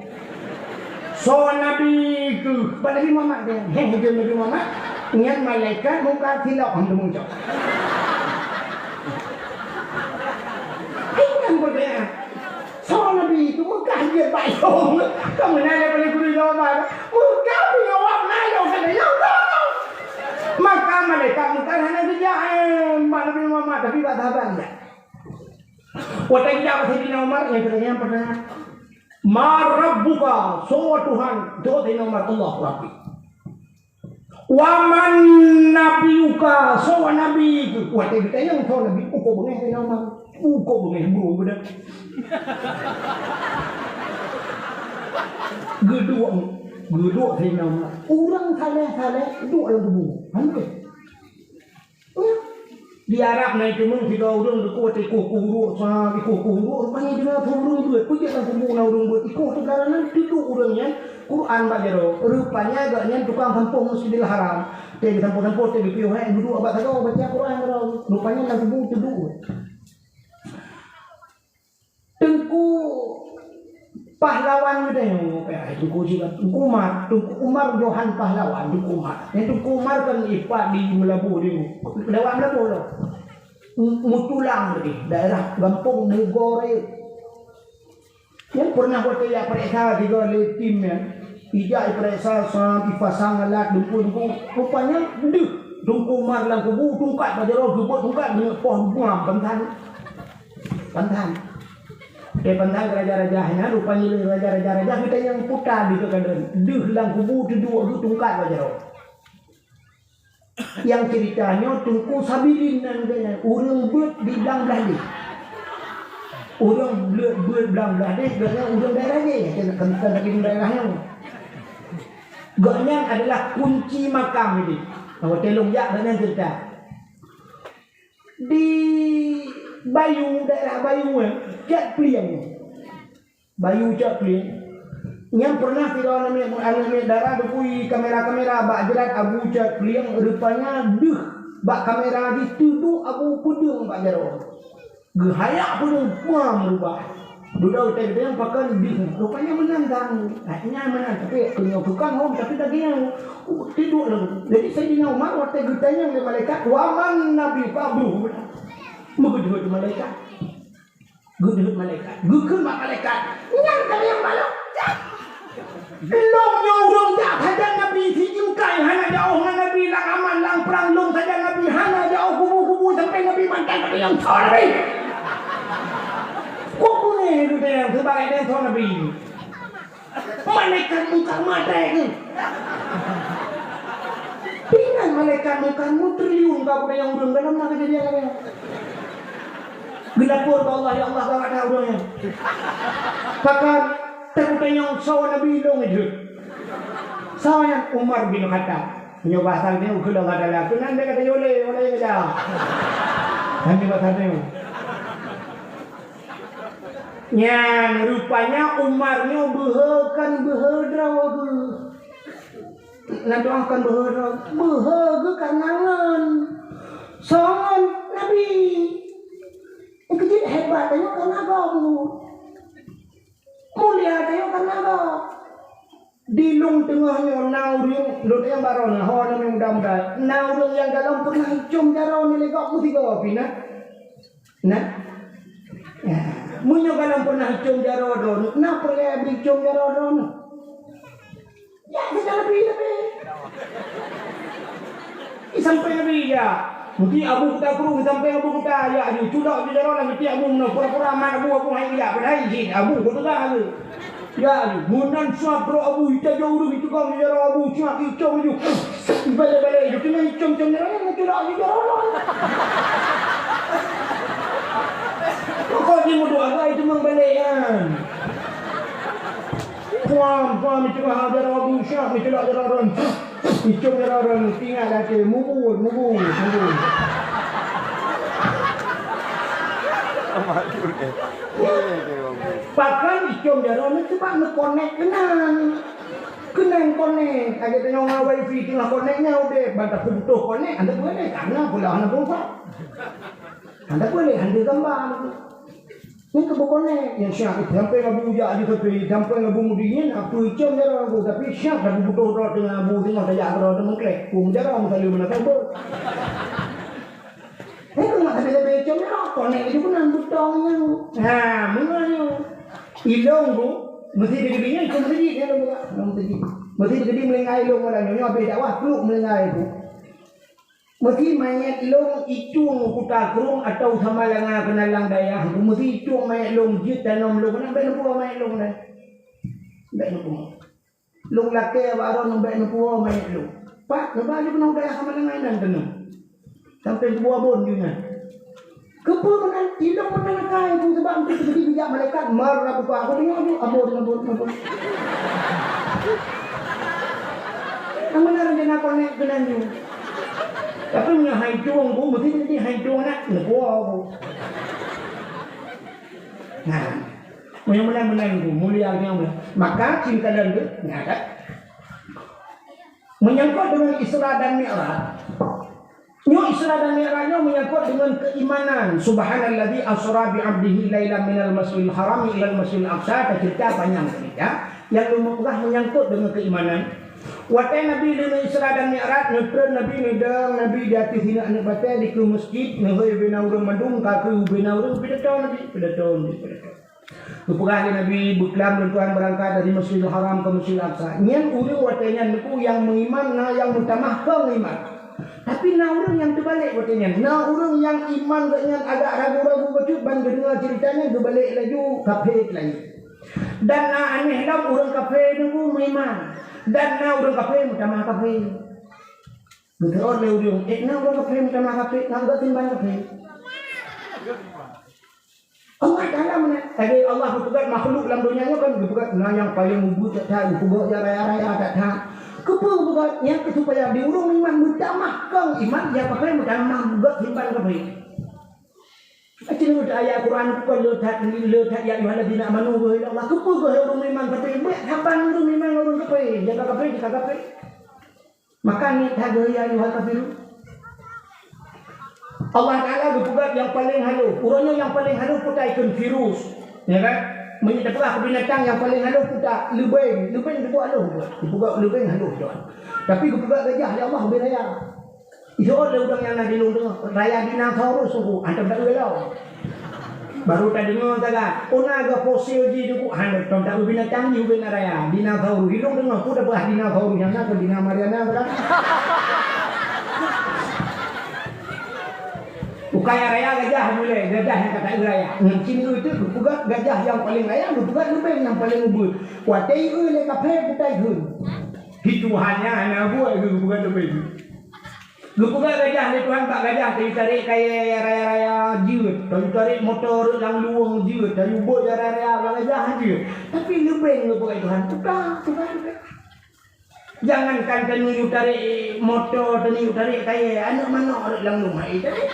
"Soe nabi keuh?" Bak Nabi Muhammad dia. Heh, dia Nabi Muhammad. Nyan malaikat Mungkar silop hom teumu cok. Hai nyan peurtanyaan. "Soe nabi keuh?" Meugah jeuet bak yong. Kamu nanya pada guru jawaban. Meugah jawab nanya sana. Ya Allah. Maka malaikat Mungkar hana geujak, eh, bak Nabi Muhammad, tapi bak sahabat dia. Watée geujak bak Saidina Umar, nyang keudua nyang peureunah, "Man rabbuka?" Soe Tuhan? Jaweueb Saidina Umar, "Allahu Rabbi." "Wa man nabiyuka?" Soe nabi keuh? Watée geutanyong soe nabi, uko beungéh Saidina Umar. Uko beungéh, bro, beudôh. Geuduek, geuduek Saidina Umar. Ureuëng saleh-saleh duek lam kubu. Hana. Di Arab na iteumèe sidroe ureuëng deuh kueh teukoh keuhuruk, sa teukoh keuhuruk, rupanya deungoe keu ureuëng beuet. Peue jeuet lam kubu na ureuëng beuet, teukoh teugala nan teuduek ureuëng nyan Quran bak jaroe. Rupanya gobnyan tukang sampôh Masjidil Haram. Teuh geusampôh-sampôh, teuh geupiôh, hai geuduek bak sagoe baca Quran jaroe. Rupanya lam kubu teuduek. Teungku Pahlawan geutanyoe, eh, Teungku Jilan, Teungku Umar, Teungku Umar Johan Pahlawan, Teungku Umar. Nyan Teungku Umar kan ipat di Meulaboh di, lewat Meulaboh lom. Meutulang di daerah gampông Mugo Raya. Nyan pernah watèe jak pareksa sigoe lé tim nyan. Ijak ipareksa, sa ipasang alat, Teungku, Teungku. Rupanya deuh Teungku Umar lam kubu, tungkat bak jaroe, geubeuet tungkat, geunyoe poh buam, bantan. Bantan. Oke, bantai raja-raja nyan, rupanya raja-raja geutanyoe puta di keukeudeuh. Deuh lam kubu teuduek geuh tungkat bak jaroe. Nyang cerita nyoe Teungku Sabirin nan geuh nyan, ureuëng beuet di Blang Blahdeh. Ureuëng beuet, beuet Blang Blahdeh, geuh nyan ureuëng daerah jih, bukan, bukan dari daerah nyoe. Geuh nyan adalah kunci makam ini. Nah, watèe lôn jak geuh nyan cerita. Di Bayu, daerah Bayu, eh, Cot Plieng. Bayu Cot Plieng. Nyang pernah sidroe aneuk miet, aneuk miet dara geupui kamera-kamera bak jrat Abu Cot Plieng, rupanya deuh bak kamera jih teuduek Abu peudeueng bak jaroe. Geuhayak peudeueng puang rubah. Dudoe teudeung pakon deuh. Rupanya meunan dang. Nyan meunan, tapi nyoe tukang hom, tapi daging nyan teuduek lom. Jadi Saidina Umar watèe geutanyong lé malaikat, "Wa man nabiyuka?" Bruh. Meugeudeuet malaikat. Geudeuet malaikat. Geukheun bak malaikat. Nyan ka nyang balok. Lôn nyoe ureueng jak sajan Nabi, si Jingkai hana jiôh ngon Nabi, lam aman, lam prang lôn sajan Nabi, hana jiôh kubu-kubu sampai Nabi mantong, kata nyang soe Nabi. Kok beungéh tu teuh nyang seubagai nyang soe Nabi? Malaikat Mungkar maté keuh. Ingat malaikat Mungkar meutriliun ka geutanyoe ureueng dalam na keujadian lagèe nyan. Geulapor bak Allah, "Ya Allah, gawat that ureueng nyan." Pakon, teupeutanyong soe Nabi lôn jeuet. Soe nyan? Umar bin Khattab. Nyoe bahasa nyoe keu lôn adalah keunan dia kata yole, yole ya. Hanya bahasa nyoe. Nyan rupanya Umar nyoe beuhe kan beuhe droe geuh. Nyan doakan beuhe droe, beuhe geuh ka ngon. Soe ngon? Nabi. Keujeuet hebat tanyoe ka na gob. Mulia tanyoe ka na gob. Di lôn teungoh nyoe na ureueng, lôn nyang baroe na, ho na muda-muda. Na ureueng nyang galom pernah icom jaroe nyoe lé gob meusigoe pih na. Nah. Ya. Meunyoe galom pernah icom jaroe droeneuh, na peureulèe bri icom jaroe droeneuh. Ya, kita lebih, lebih. Sampai Nabi, ya. Mungkin Abu Kuta Krueng sampai Abu Kuta, ya, aju. Culok di jaroe lagi tiap Abu meunoe. Pura-pura mat Abu, Abu hai ya, padahai jin. Abu, beutôi lah, Abu. Ya, aju. Meunan suap bro Abu, ita jauh ureueng itu kau di jaroe Abu, suap icom aju. Balik-balik, aju. Kena icom-com jaroe, yang culok di jaroe. Pokok ni mudu agak itu memang balik, ya. Puang, puang, itu mah jaroe Abu Syah, itu lah jaroe Ron. Icom jaroe Ron, ingat lagi, mubur, mubur, mubur. Pakon icom jaroe Ron sebab neukonek keunan. Keunan konek, lagèe tanyoe ngon wifi teungoh konek nyan udép, ban tapeubutoh konek, hana boleh, karena pula hana pulsa. Hana boleh, hana gambar. Nyan keuh beukonek, nyang siap, sampoe Abu jak di tepi, sampoe Abu Mudi nyan, apa icom jaroe Abu, tapi siap dah butoh droe teungoh Abu teungoh tajak droe teungoh klek. Pun jaroe Abu selalu mana sabar. Nyan keuh mak tapi-tapi icom jaroe, konek itu pun nang butong nyan. Ha, meunan nyoe. Ilong bu, meusi digeubi nyan, itu meusi digeubi nyan, ilong bu, ilong meusi digeubi. Meusi digeubi meulinggai ilong malam nyoe, habis dakwah, peluk meulinggai itu. Meusi manyét lôn icong u Kuta Krueng atawa Samalanga keunan lam dayah, meusi icong manyét lôn jeuet tanom lôn keunan, bèk neupuwoe manyét lôn keunan. Bèk neupuwoe. Lôn lakèe bak droeneuh bèk neupuwoe manyét lôn. Pat, neuba lôn keunan u dayah Samalanga inan keunan. Sampoe dua bon jih nyan. Keupeue meunan? Ilong meunan akai, peue sabab? Untuk seujadi bijak malaikat, mar na buka. Aku tengok tu, abon, abon, abon. Yang benar dia nak konek keunan tu. Tapi meunyoe hai tueng bu, meusti jadi hai tueng nak, neupuwoe bu. Nah, meunyoe meunan-meunan bu, mulia nyang meunan. Maka, singkatan tu, nah, kan? Menyangkut dengan Isra dan Mi'raj, Nyoe Isra dan Mi'raj nyoe menyangkut dengan keimanan. Subhanalladzi asra bi 'abdihi lailan minal masjidil harami ilal masjidil aqsa. Tacerita panjang cerita. Nyang lôn peugah menyangkut dengan keimanan. Watèe Nabi lheuh Isra dan Mi'raj, neutrön Nabi, neudong Nabi di ateueh sineuk aneuk batèe dikeue masjid, neuhôi ubé na ureueng mandum, ka keu ubé na ureueng, pidato Nabi, pidato Nabi, pidato. Geupeugah lé Nabi, "Beuklam lôn tuan beurangkat dari Masjidil Haram ke Masjidil Aqsa." Nyan ureueng watèe nyan teungku nyang meuiman na nyang meutamah keu iman. Tapi na ureueng nyang teubalek watèe nyan. Na ureueng nyang iman geuh nyan agak ragu-ragu bacut ban geudeungoe ceurita nyan geubalek laju kafé laju. Dan na aneh lom ureueng kafé teungku meuiman. Dan na ureueng kafé meutamah kafé. Geuteuôt lé ureueng, "Eh, na ureueng kafé meutamah kafé, na geuh simban kafé." Allah Taala meunan. Lagèe Allah geupeugah makhluk lam donya nyoe kan geupeugah na nyang paleng mubuet that-that, geupeugah nyang raya-raya that-that. Keupeue geupeugah nyan keu supaya di ureueng iman meutamah keu iman, nyang kafé meutamah geupeugah simban kafé. Aci leuet ayat Quran bukan le that, le that, "Ya ayyuhalladzina amanu," geuh Allah. Keupeue geuh ureueng iman kafé? Bèk saban ureueng iman ureueng kafé, nyang ka kafé jih ka kafé. Maka niet that geuh, "Ya ayyuhal kafirun." Allah Taala geupeugah nyang paleng halôh. Uroe nyoe nyang paleng halôh peue ta ikheun virus. Ya kan? Meunyoe tapeugah keu binatang nyang paleng halôh peue ta, leubeng. Leubeng geupeugah halôh buet. Geupeugah leubeng halôh buet. Tapi geupeugah gajah lé Allah leubeh raya. Jeuet lé ureueng nyang na di lôn teungoh. Raya dinosaurus suku. Antam tak raya lom. Baru tadeungoe sagai, oh na geufosil jih teungku, hana tom tahu binatang jih ubena raya, dinosaurus. Ilong deungoe, peue dah bah dinosaurus nyang na keu dina Mariana sagai. Bukai raya gajah mulai, gajah nyang ka taeu raya. Ngon cit eu teuh geupeugah gajah nyang paleng raya, geupeugah leubeng nyang paleng ubit. Watèe ieu lé kaphé kutai kheun. Di Tuhan nyan hana buet geupeugah leubeng. Geupeugah gajah lé Tuhan bak gajah, tayue tarek kayèe raya-raya jeuet, tayue tarek moto rot lam luwong jeuet, tayue bot raya-raya bak gajah jeuet. Tapi leubeng geupeugah Tuhan, peugah, peugah, peugah. Jangankan tanyoe tarek moto, tanyoe tarek kayèe, aneuk manok rot lam luwong hai tarek.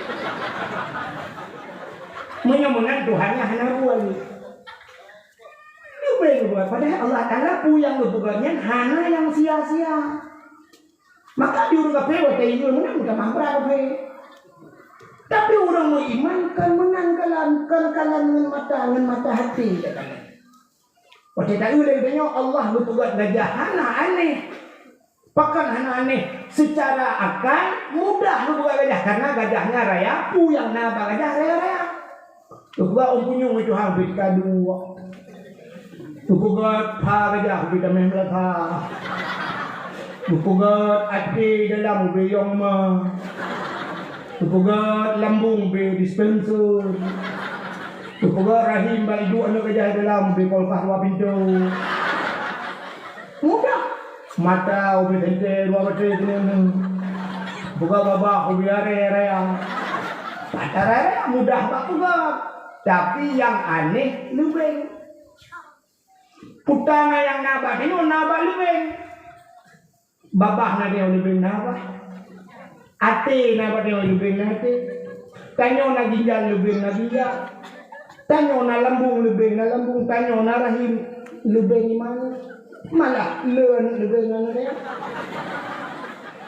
Meunyoe meunan Tuhan nyan hana buet. Leubeng geupeugah, padahai Allah Taala peue nyang geupeugah nyan hana nyang sia-sia. Maka di ureueng kafé watèe ingat meunan meutamah brat kafé. Tapi ureueng meuiman kon meunan kalon, kon kalon ngon mata, ngon mata até, ya kan? Watèe taeu lé geutanyoe Allah geupeugah gajah hana aneh. Pakon hana aneh? Seucara akal mudah geupeugah gajah, karena gajah nyan raya, peue nyang na bak gajah raya-raya. Geupeugah ôn punyueng itu hang bit kadu. Geupeugah pha gajah ubé tameh meulasa. Geupeugah até dalam ubé yong ma. Geupeugah lambung ubé dispenser. Geupeugah rahim bak iduek aneuk gajah dalam ubé kulkas dua pintoe. Mudah. Mata ubé senter dua batèe keuneuk. Peugah babah ubé aré raya. Mata raya mudah bak peugah. Tapi nyang aneh leubeng. Peue nyang na bak tanyoe na bak leubeng. Babah na tanyoe leubeng na babah. Até na bak tanyoe leubeng na até. Tanyoe na ginjal leubeng na ginjal. Tanyoe na lambung leubeng na lambung. Tanyoe na rahim leubeng iman. Malah le aneuk leubeng aneuk raya.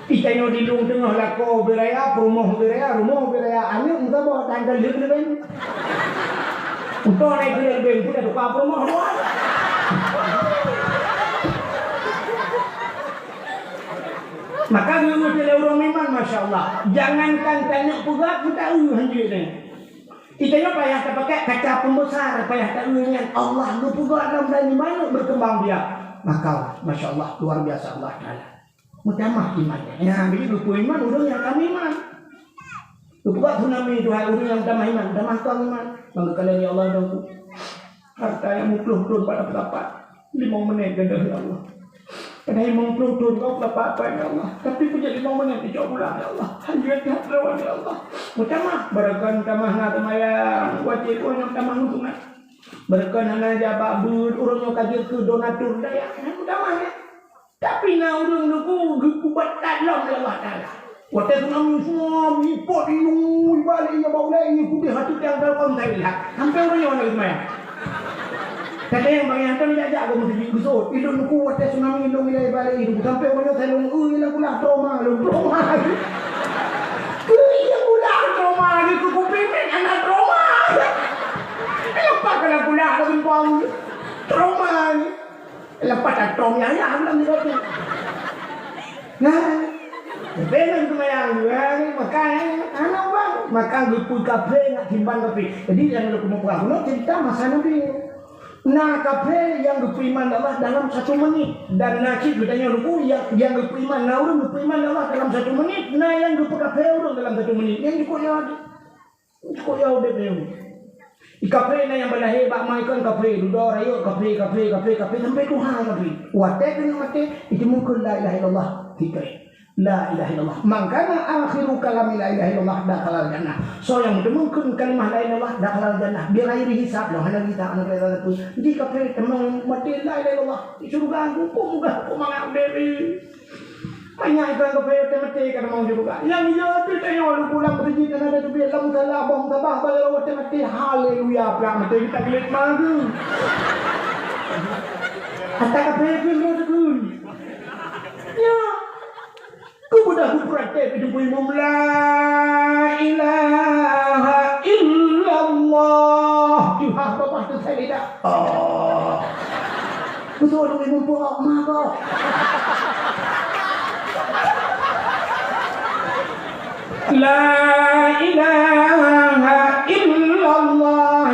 Ih, tanyoe di lôn teungoh lakoe ubé raya, peurumoh ubé raya, rumoh ubé raya, aneuk meusaboh dan galeuek leubeng. Utoe naik keuneuk leubeng pun dah tuka peurumoh dua. Maka geupeugah lé ureueng iman, masya Allah, jangankan tanyoe peugah, meuta eu hanjeuet nyan. Kita nyoe payah tapakai kaca pembesar, payah taeu nyan Allah geupeugah lom dan iman berkembang biak. Maka, masya Allah, luar biasa Allah Taala. Meutamah iman. Nyan, jadi geupeuiman ureueng nyang ka meuiman. Geupeugah tsunami, duhai ureueng nyang tamah iman, tamah kong iman. Maka kalian, ya Allah, dan harta nyang meuploh thon bak dapat-dapat. Limong menit gadôh, ya Allah. Padahai limong ploh thon gob dapat apa, ya Allah. Tapi peue jeuet limong menit dicok pulang, ya Allah. Hanjeuet that lawan, ya Allah. Meutamah, barokon tamah na seumayang wajéb, ureueng nyang tamah sunat. Barokon hana jak bak beuet, ureueng nyang ka jeuet keu donatur dayah. Nyan meutamah, ya. Tapi na ureueng nunggu geukubat that lom lé Allah Taala. Watèe tsunami semua ipot ilong ibalek, iya bak ulèe, iya putih hati tiang dalam tai lihat. Sampai ureueng nyoe hana geuseumayang. Kadang bang nyang tam jak-jak ke meuseujid geuseuôt. Ilong nunggu watèe tsunami ilong ilai ibalek ilong. Sampai ureueng nyoe sai lôn, "Eh, ilang kulah trauma, lôn trauma." Keu iya kulah trauma, di kuku pimpin anak trauma. Lepas kena kulah lagi bang trauma. Lepas dah tom yah-yah lam di kopi. Nah, beunang seumayang, nah, maka, eh, anak bang, maka geupeu kafé ngat simpan kopi. Jadi, nyang lôn keuneuk peugah bunoe cerita masa Nabi. Na kafé nyang geupeuiman Allah dalam satu menit. Dan na cit geutanyoe lôn keu nyang, nyang geupeuiman, na ureueng geupeuiman Allah dalam satu menit, na nyang geupeu kafé ureueng dalam satu menit. Nyang jukuk nyoe. Kok ya udép nyoe? Di kafé na nyang balahé bak ma ikon kafé, dudoe rayeuk kafé, kafé, kafé, kafé, sampai tuha kafé. Watèe keuneuk maté, itu mungkén la ilaha illallah. Tiga. La ilaha illallah. Man kana akhiru kalami la ilaha illallah dakhalal jannah. Soe nyang meuteumungkén kalimah la ilaha illallah dakhalal jannah. Bighairi hisab, hana hisab, hana hisab. Di kafé teuma maté la ilaha illallah. Di syeuruga, kok mudah, kok mangat udép. Banyak ikon kafé watèe maté ka tamong syeuruga. Nyang iya teuh tanyoe lôn pulang meuseujid dan ada teubiet lam musala boh musabah bak jaroe watèe maté. Haleluya, prak maté kita gelet madu. Ata kafé pun lôn teukun. Ya. Ku mudah ku praktek hidup imum la ilaha illallah. Tuhan babah tu saya lidah. Oh. Beutôi lôn muphom ma kok. La ilaha illallah.